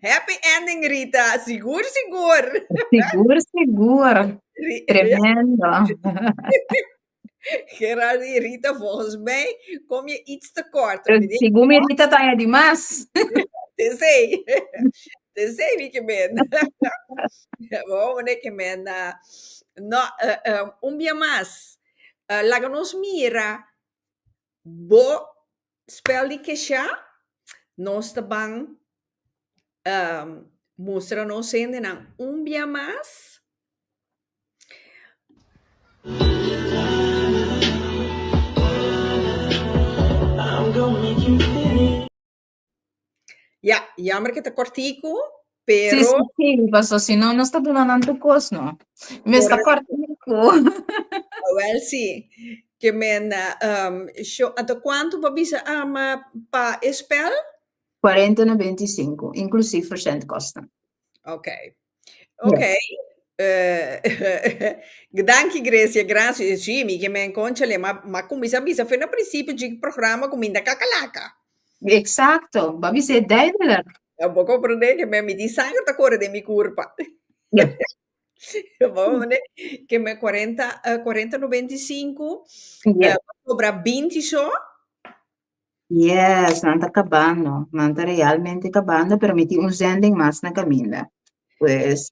Happy ending, Rita. Sigur, sigur. Sigur, sigur. Tremendo. Gerard y Rita, volgens mij kom je iets te kort. Segun mi Rita ta di mas. Tenzij. Tenzij wie ke men. Bo, wanneer ke men. No, un bia mas. Laga nos mira bo spel di Kesha. Nos ta ban mustra nos hendenan un bia mas. Ja, jammer ke ta kortiku, Sí, pero sí, sí, paso si no, nos ta duna nan tur kos, no. Mes ta Correcto. kortiku. Wel sí. Ke men, sho, anto kuantu bo bisa pa e spel? 40,95, inclusief verzendkosten. Oké. Oké. Danki Grecia, gracias. Sí, mi ke men conchale, ma ma kuminsá bisa fe na principio dje programa ku minda kakalaka. Exacto, bo a bis'é duidelijk. Ja, bo comprende ke men mi tin sanger ta kore den mi kurpa. Ja. Bo mane ke men 40, 40 95, Ja. sobra 20 so. Yes, nan ta kabando. Nan ta realmente kabando, pero mi tin un zending mas na kaminda. Pues,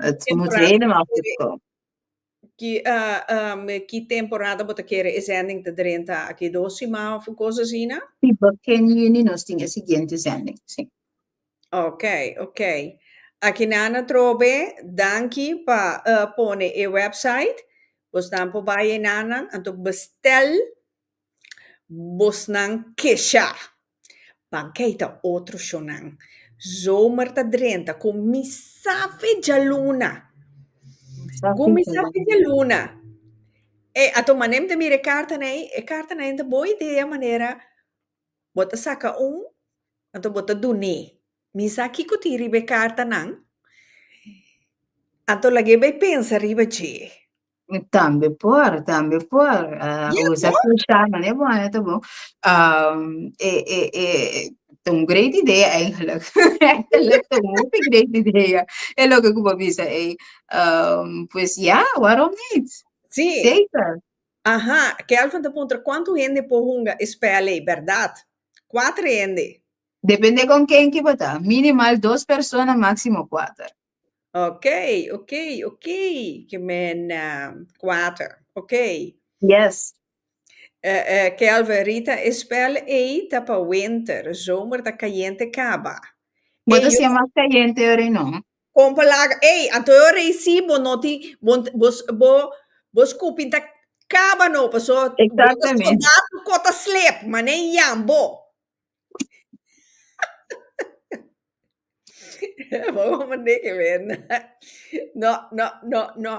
het moet Temporada helemaal bo ta goed kere komen. ki, ki temporada bo ta kere e zending ta drenta? Aki dos siman of un kos asina? Si, begin juni nos tin e siguiente zending, si. Ok, ok. Aki nan atrobe, danki pa pone e website. Bosnan por bai enanan, anto bestel Bosnan kesha. Ban keita otro shownan. Zomer ta drenta ku mi sa fe djaluna. Ku mi sa fe djaluna. E ato manem ta mira e kartanan ei, e kartanan ei ta bon idea manera bo ta saka un anto bo ta dun'é. Mi sa kiko tin riba e kartanan, anto lag'é bai pensa riba dje. Tambe por, tambe por. Ja, Usa toch? kusha, no bon, ta bon. Ta un great idea eigenlijk. Eigenlijk ta un hopi great idea. E loke ku bo bisa ei. Pues ja, waarom niet? Sí. Zeker. Aha, Kelvin ta puntra kuantu hende por hunga e spel ei, bèrdat? Kuater hende. Depende kon ken ki bo ta. Minimal dos persona, máksimo kuater. Ok, ok, ok. Ke men kuater. Ok. Yes. Kelvin, Rita, e spel ei ta pa winter. Zomer ta kayente kaba. Bo Ey, ta yo siña mas kayente ora ei no? Kompa laga. Ey, anto e ora ei si bo no tin, bo, bo, bo, bo skupin ta. Kaba no, paso bo ta Exactamente. soldado ku ta slep, mané yambo. Bo mande ke wen. No, no, no, no.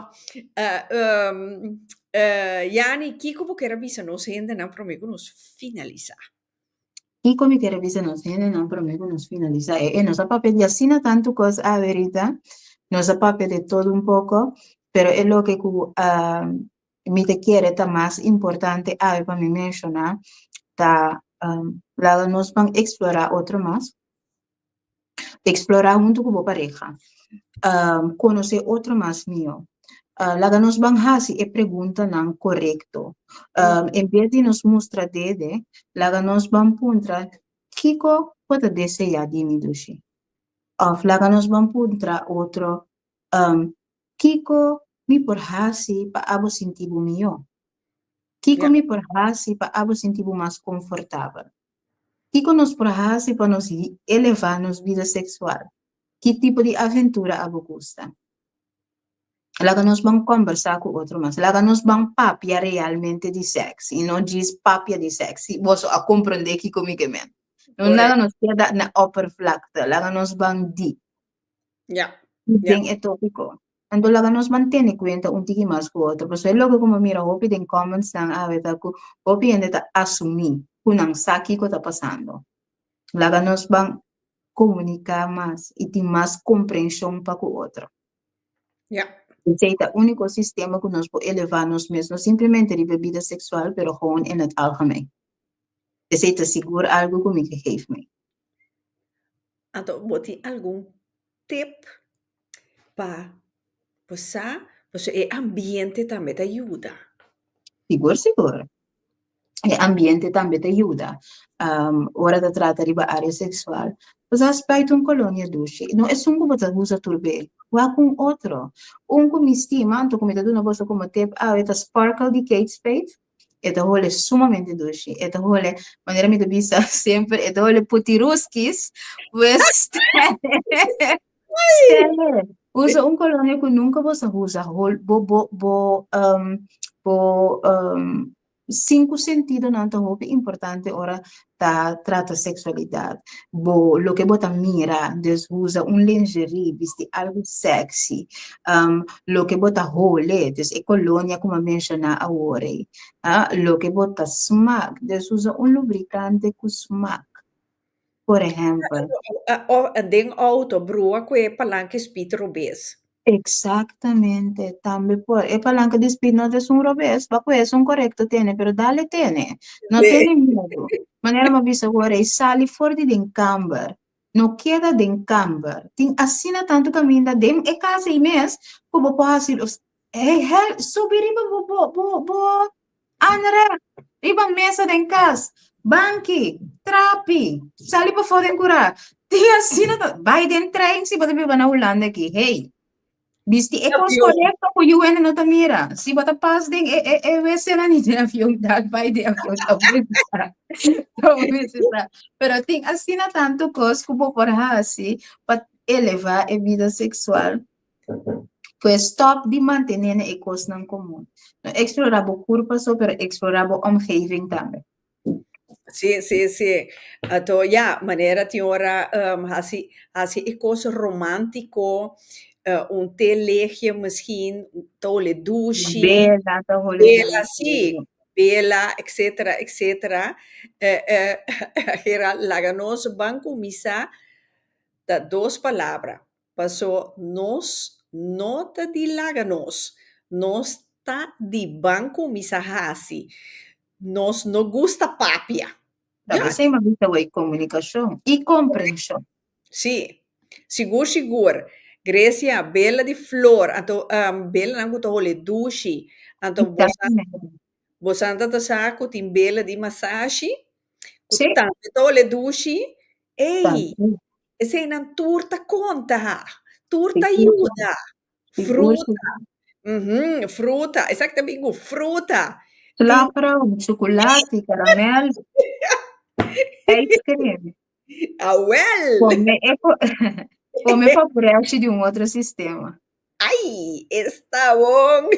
Uh, um, Yani, kiko bo kier a bisa nos hendenan promé ku nos finalisá? Kiko mi kier a bisa nos hendenan promé ku nos finalisá? E, e nos a papia di asina tantu kos awe Rita, nos a papia de todo un poko, pero e loke ku mi ta kere ta mas importante awe pa mi menshoná ta laga nos ban eksplorá otro mas, Eksplorá huntu ku bo pareha. Konosé otro mas mihó. Laga nos ban hasi e preguntanan korekto. En bes di nos mustra dede, laga nos ban puntra, Kiko bo ta deseá di mi, dushi? Òf laga nos ban puntra otro, Kiko mi por hasi pa abo sinti bo mihó? Kiko mi por hasi pa abo sinti bo mas konfortabel? Kiko nos por hasi pa nos elevá nos bida seksual? Ki tipo di aventura abo gusta? Laga nos ban kòmbersá ku otro mas. Laga nos ban papia realmente di sèks i no djis papia di sèks. Si boso a komprondé kiko mi ke men. No laga nos keda na oppervlakte. Laga nos ban diep. Den e tópiko. Anto laga nos mantene kuenta un tiki mas ku otro, pasobra e loke ku mi mira hopi den commentsnan awe ta ku hopi hende ta asumí ku nan sa kiko ta pasando. Laga nos ban komuniká mas i tin mas komprenshon pa ku otro. Esei ta úniko sistema ku nos por elevá nos mes, no simplemente riba e bida seksual, pero gewoon in het algemeen. Esei ta sigur algu ku mi ke geef mee. Anto bo tin algun tip pa bo sa, pasobra e ambiente tambe ta yuda. Sigur, sigur. E ambiente tambe ta yuda. Ora ta trata riba área seksual, bo sa spuit un kolonia dushi. No esun ku bo ta usa tur be, wak un otro. Un ku mi stima, anto ku mi ta duna boso komo tip awe ta Sparkle di Kate Spade. E ta hole sumamente dushi. E ta hole, manera mi ta bisa semper, e ta hole putiruskis. Pues, stelle, usa un colonia ku nunca bo sa usa. Hol, bo, bo, bo, um, bo, um, sinku sentidonan ta hopi importante ora ta trata sexualidad. Bo, loke bo ta mira, dus usa un lingerie, bisti algo sexy. Um, loke bo ta hole, dus e colonia ku mi a menciona awor ei. Ah, loke bo ta smak, dus usa un lubricante ku smak, por ehempel. O den auto, brua ku e palanca speed robes. Exactamente, tambe por. E palanca di speed no ta esun robes, pa cu esun corecto tene, pero dale tene. No tene miedo. Manera mi a bisa awor ei, sali for di den camber. No keda den camber. Tin asina tanto caminda den e casa ei mes cu bo por haci los. Hey, hel, subi riba bo, bo, bo, bo aanrecht, riba mesa den cas, banki, trapi, sali pafó den curá. Tin asina ta, bai den trein si bo ta biba na Hulanda aki. Hey, bisti e kos korekto ku yu hende no ta mira. Si bo ta pas den e, e, e wc-nan di den avion, dal bai den avion, ta bisa. Ta bisa. Pero tin asina tantu kos ku bo por hasi pa elevá e bida seksual. Pues stop di mantené na e kosnan komun. No eksplorá bo kurpa so, pero eksplorá bo omgeving tambe. Sí, sí, sí. Anto ya, manera tin ora um, hasi, hasi e kos romántiko, uh, un té legje misschien, ta hole dushi. Bela, ta hole Bela, dushi. sí. Bela, etcétera, etcétera. Eh, eh, Gerald, laga nos ban kuminsá ta dos palabra. Paso nos no ta di laga nos, nos ta di ban kuminsá hasi. Nos no gusta papia. Ta p'esei mi a bisa wei komunikashon i komprenshon. Sí, sigur sigur. Grecia, bela di flor, anto belanan ku ta hole dushi, anto bosan ta sa ku tin bela di masashi, ku tambe ta hole dushi. Ey, eseinan tur ta konta, tur ta yuda. Fruta, fruta, esaki ta bin ku fruta. Slagroom, chocolate, caramel, ice cream. Awel! Come e come favorece di un otro sistema. Ai, esta bon!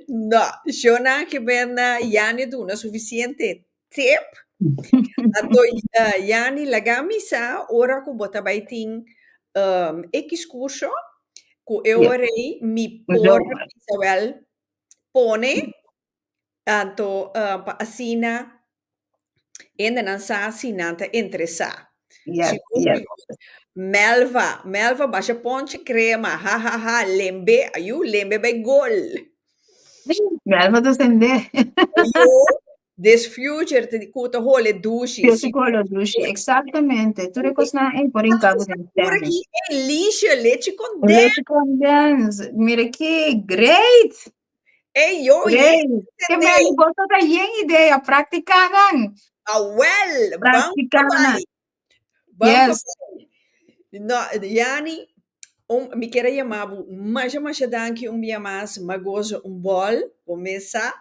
No, shownan ke ben Yani duna sufisiente tip. Anto Yani laga mi sa ora ku bo ta bai tin X kurso ku e ora ei mi por bisa wèl pone anto pa asina Hendenan sa si nan ta interesá. Sigur sigur. Melva, Melva basha ponche crema, ha ha ha, lembe, ayu, lembe bai gol. Melva ta sende. Ayu, this future te ku ta hole dushi. Future ku hole dushi, exactamente. Tur e kosnan ei por hinka bo den Tur sende. aki, Elisha, leche condens. Leche condens. Mira ki great. Ey, yo, Great. Ke men, boso ta yen idea, praktika nan. Awel, ban Praktika nan. bai. Ban Yes. bai. No, Yani, un, mi kier a yama bo masha masha danki un bia mas, m'a goza un bol, bo mes sa.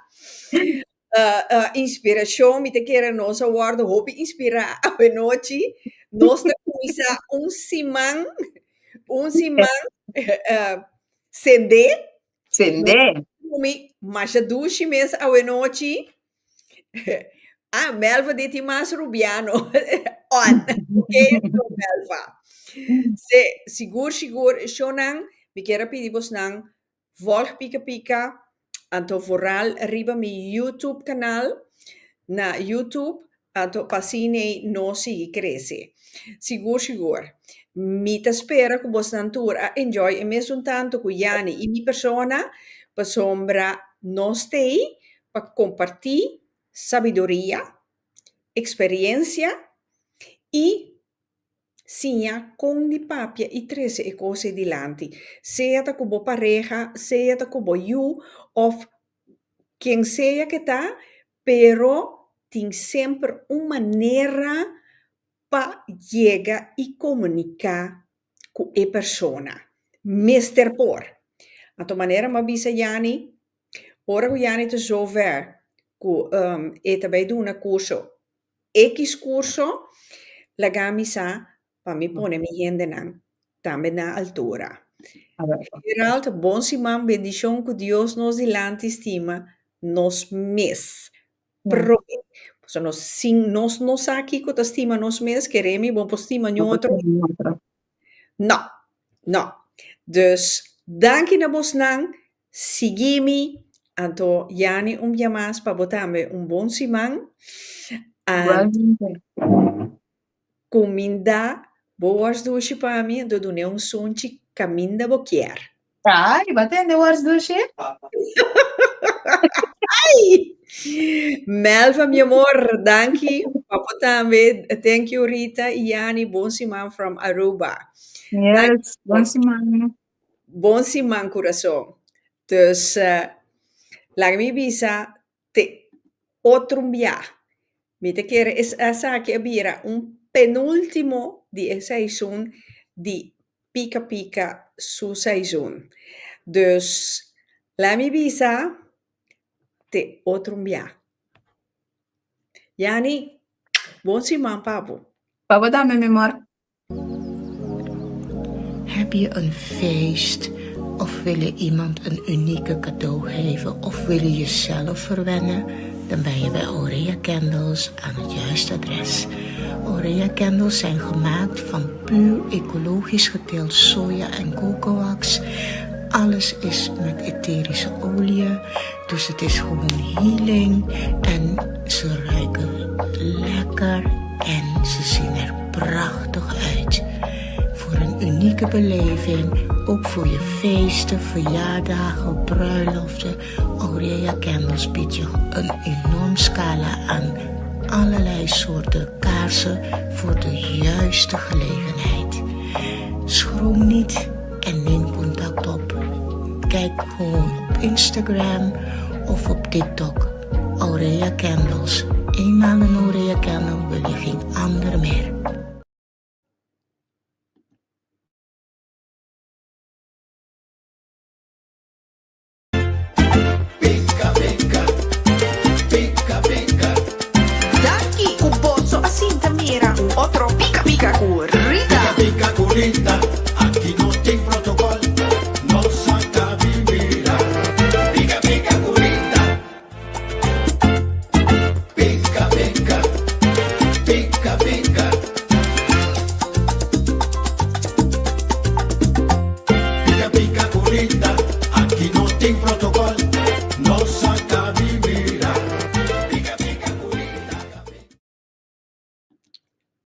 Inspiracion, mi ta kere nos a wordo hopi inspira awenochi. Nos ta cuminsa un siman, un siman sende. Sende. Mi masha dushi mes awenochi. Ah, Melva di tin mas rubiano. On. Ok, so Melva. Se, sigur, sigur, shownan, mi kier a pidi bosnan volg Pika Pika, anto vooral riba mi YouTube kanaal, na YouTube, anto pa asina ei nos sigui krese. Sigur, sigur. Mi ta spera ku bosnan tur a enjoy e mesun tantu ku Yani i mi persona, pasobra nos t'ei pa kompartí sabiduria, eksperensia i siña kon di papia i trese e kos ei dilanti, sea ta ku bo pareha, sea ta ku bo yu òf ken sea ke ta, pero tin semper un manera pa yega i komuniká ku e persona. Mester por. Anto manera mi a bisa Yani, ora ku Yani ta zover ku e ta bai duna kurso X kurso, laga mi sa pa mi pone mi hendenan tambe na altura. Gerald, bon siman, bendishon ku Dios nos dilanti stima nos mes. Prome. Pasobra nos sin nos no sa kiko ta stima nos mes, kere mi bo por stima niun otro. No, no. Dus danki na bosnan, sigui mi, anto Yani un bia mas pa bo tambe un bon siman. Igualmente. Kuminda bo wors dushi pa mi, anto dun'é un sunchi kaminda bo kier. Ay, bo tende wors dushi? Ay! Melva, mi amor, danki. Pa bo tambe. Thank you, Rita y Yani. Bon siman from Aruba. Yes, bon siman. Bon siman, kurason. Dus, laga mi bisa te otro bia. Mi ta kere esaki a bira un penultimo di e seizoen di Pika Pika su seizoen. Dus laat mi bisa te otro bia. Yani, bon siman pa bo. Pa bo tambe, mi amor. Heb je een feest of wil je iemand een unieke cadeau geven of wil je jezelf verwennen? Dan ben je bij Aurea Candles aan het juiste adres. Aurea Candles zijn gemaakt van puur ecologisch geteeld soja en cocoax. Alles is met etherische olie, dus het is gewoon healing en ze ruiken lekker en ze zien er prachtig uit. Voor een unieke beleving, ook voor je feesten, verjaardagen, bruiloften. Aurea Candles biedt je een enorm scala aan allerlei soorten kaarsen voor de juiste gelegenheid. Schroom niet en neem contact op. Kijk gewoon op Instagram of op TikTok. Aurea Candles. Eenmaal een Aurea Candle wil je geen ander meer. Danki ku boso a sinta mira un otro Pika Pika ku Rita. Pika pika ku Rita, aki no tin protocol, nos a ta bin mira. Pika pika ku. Rita.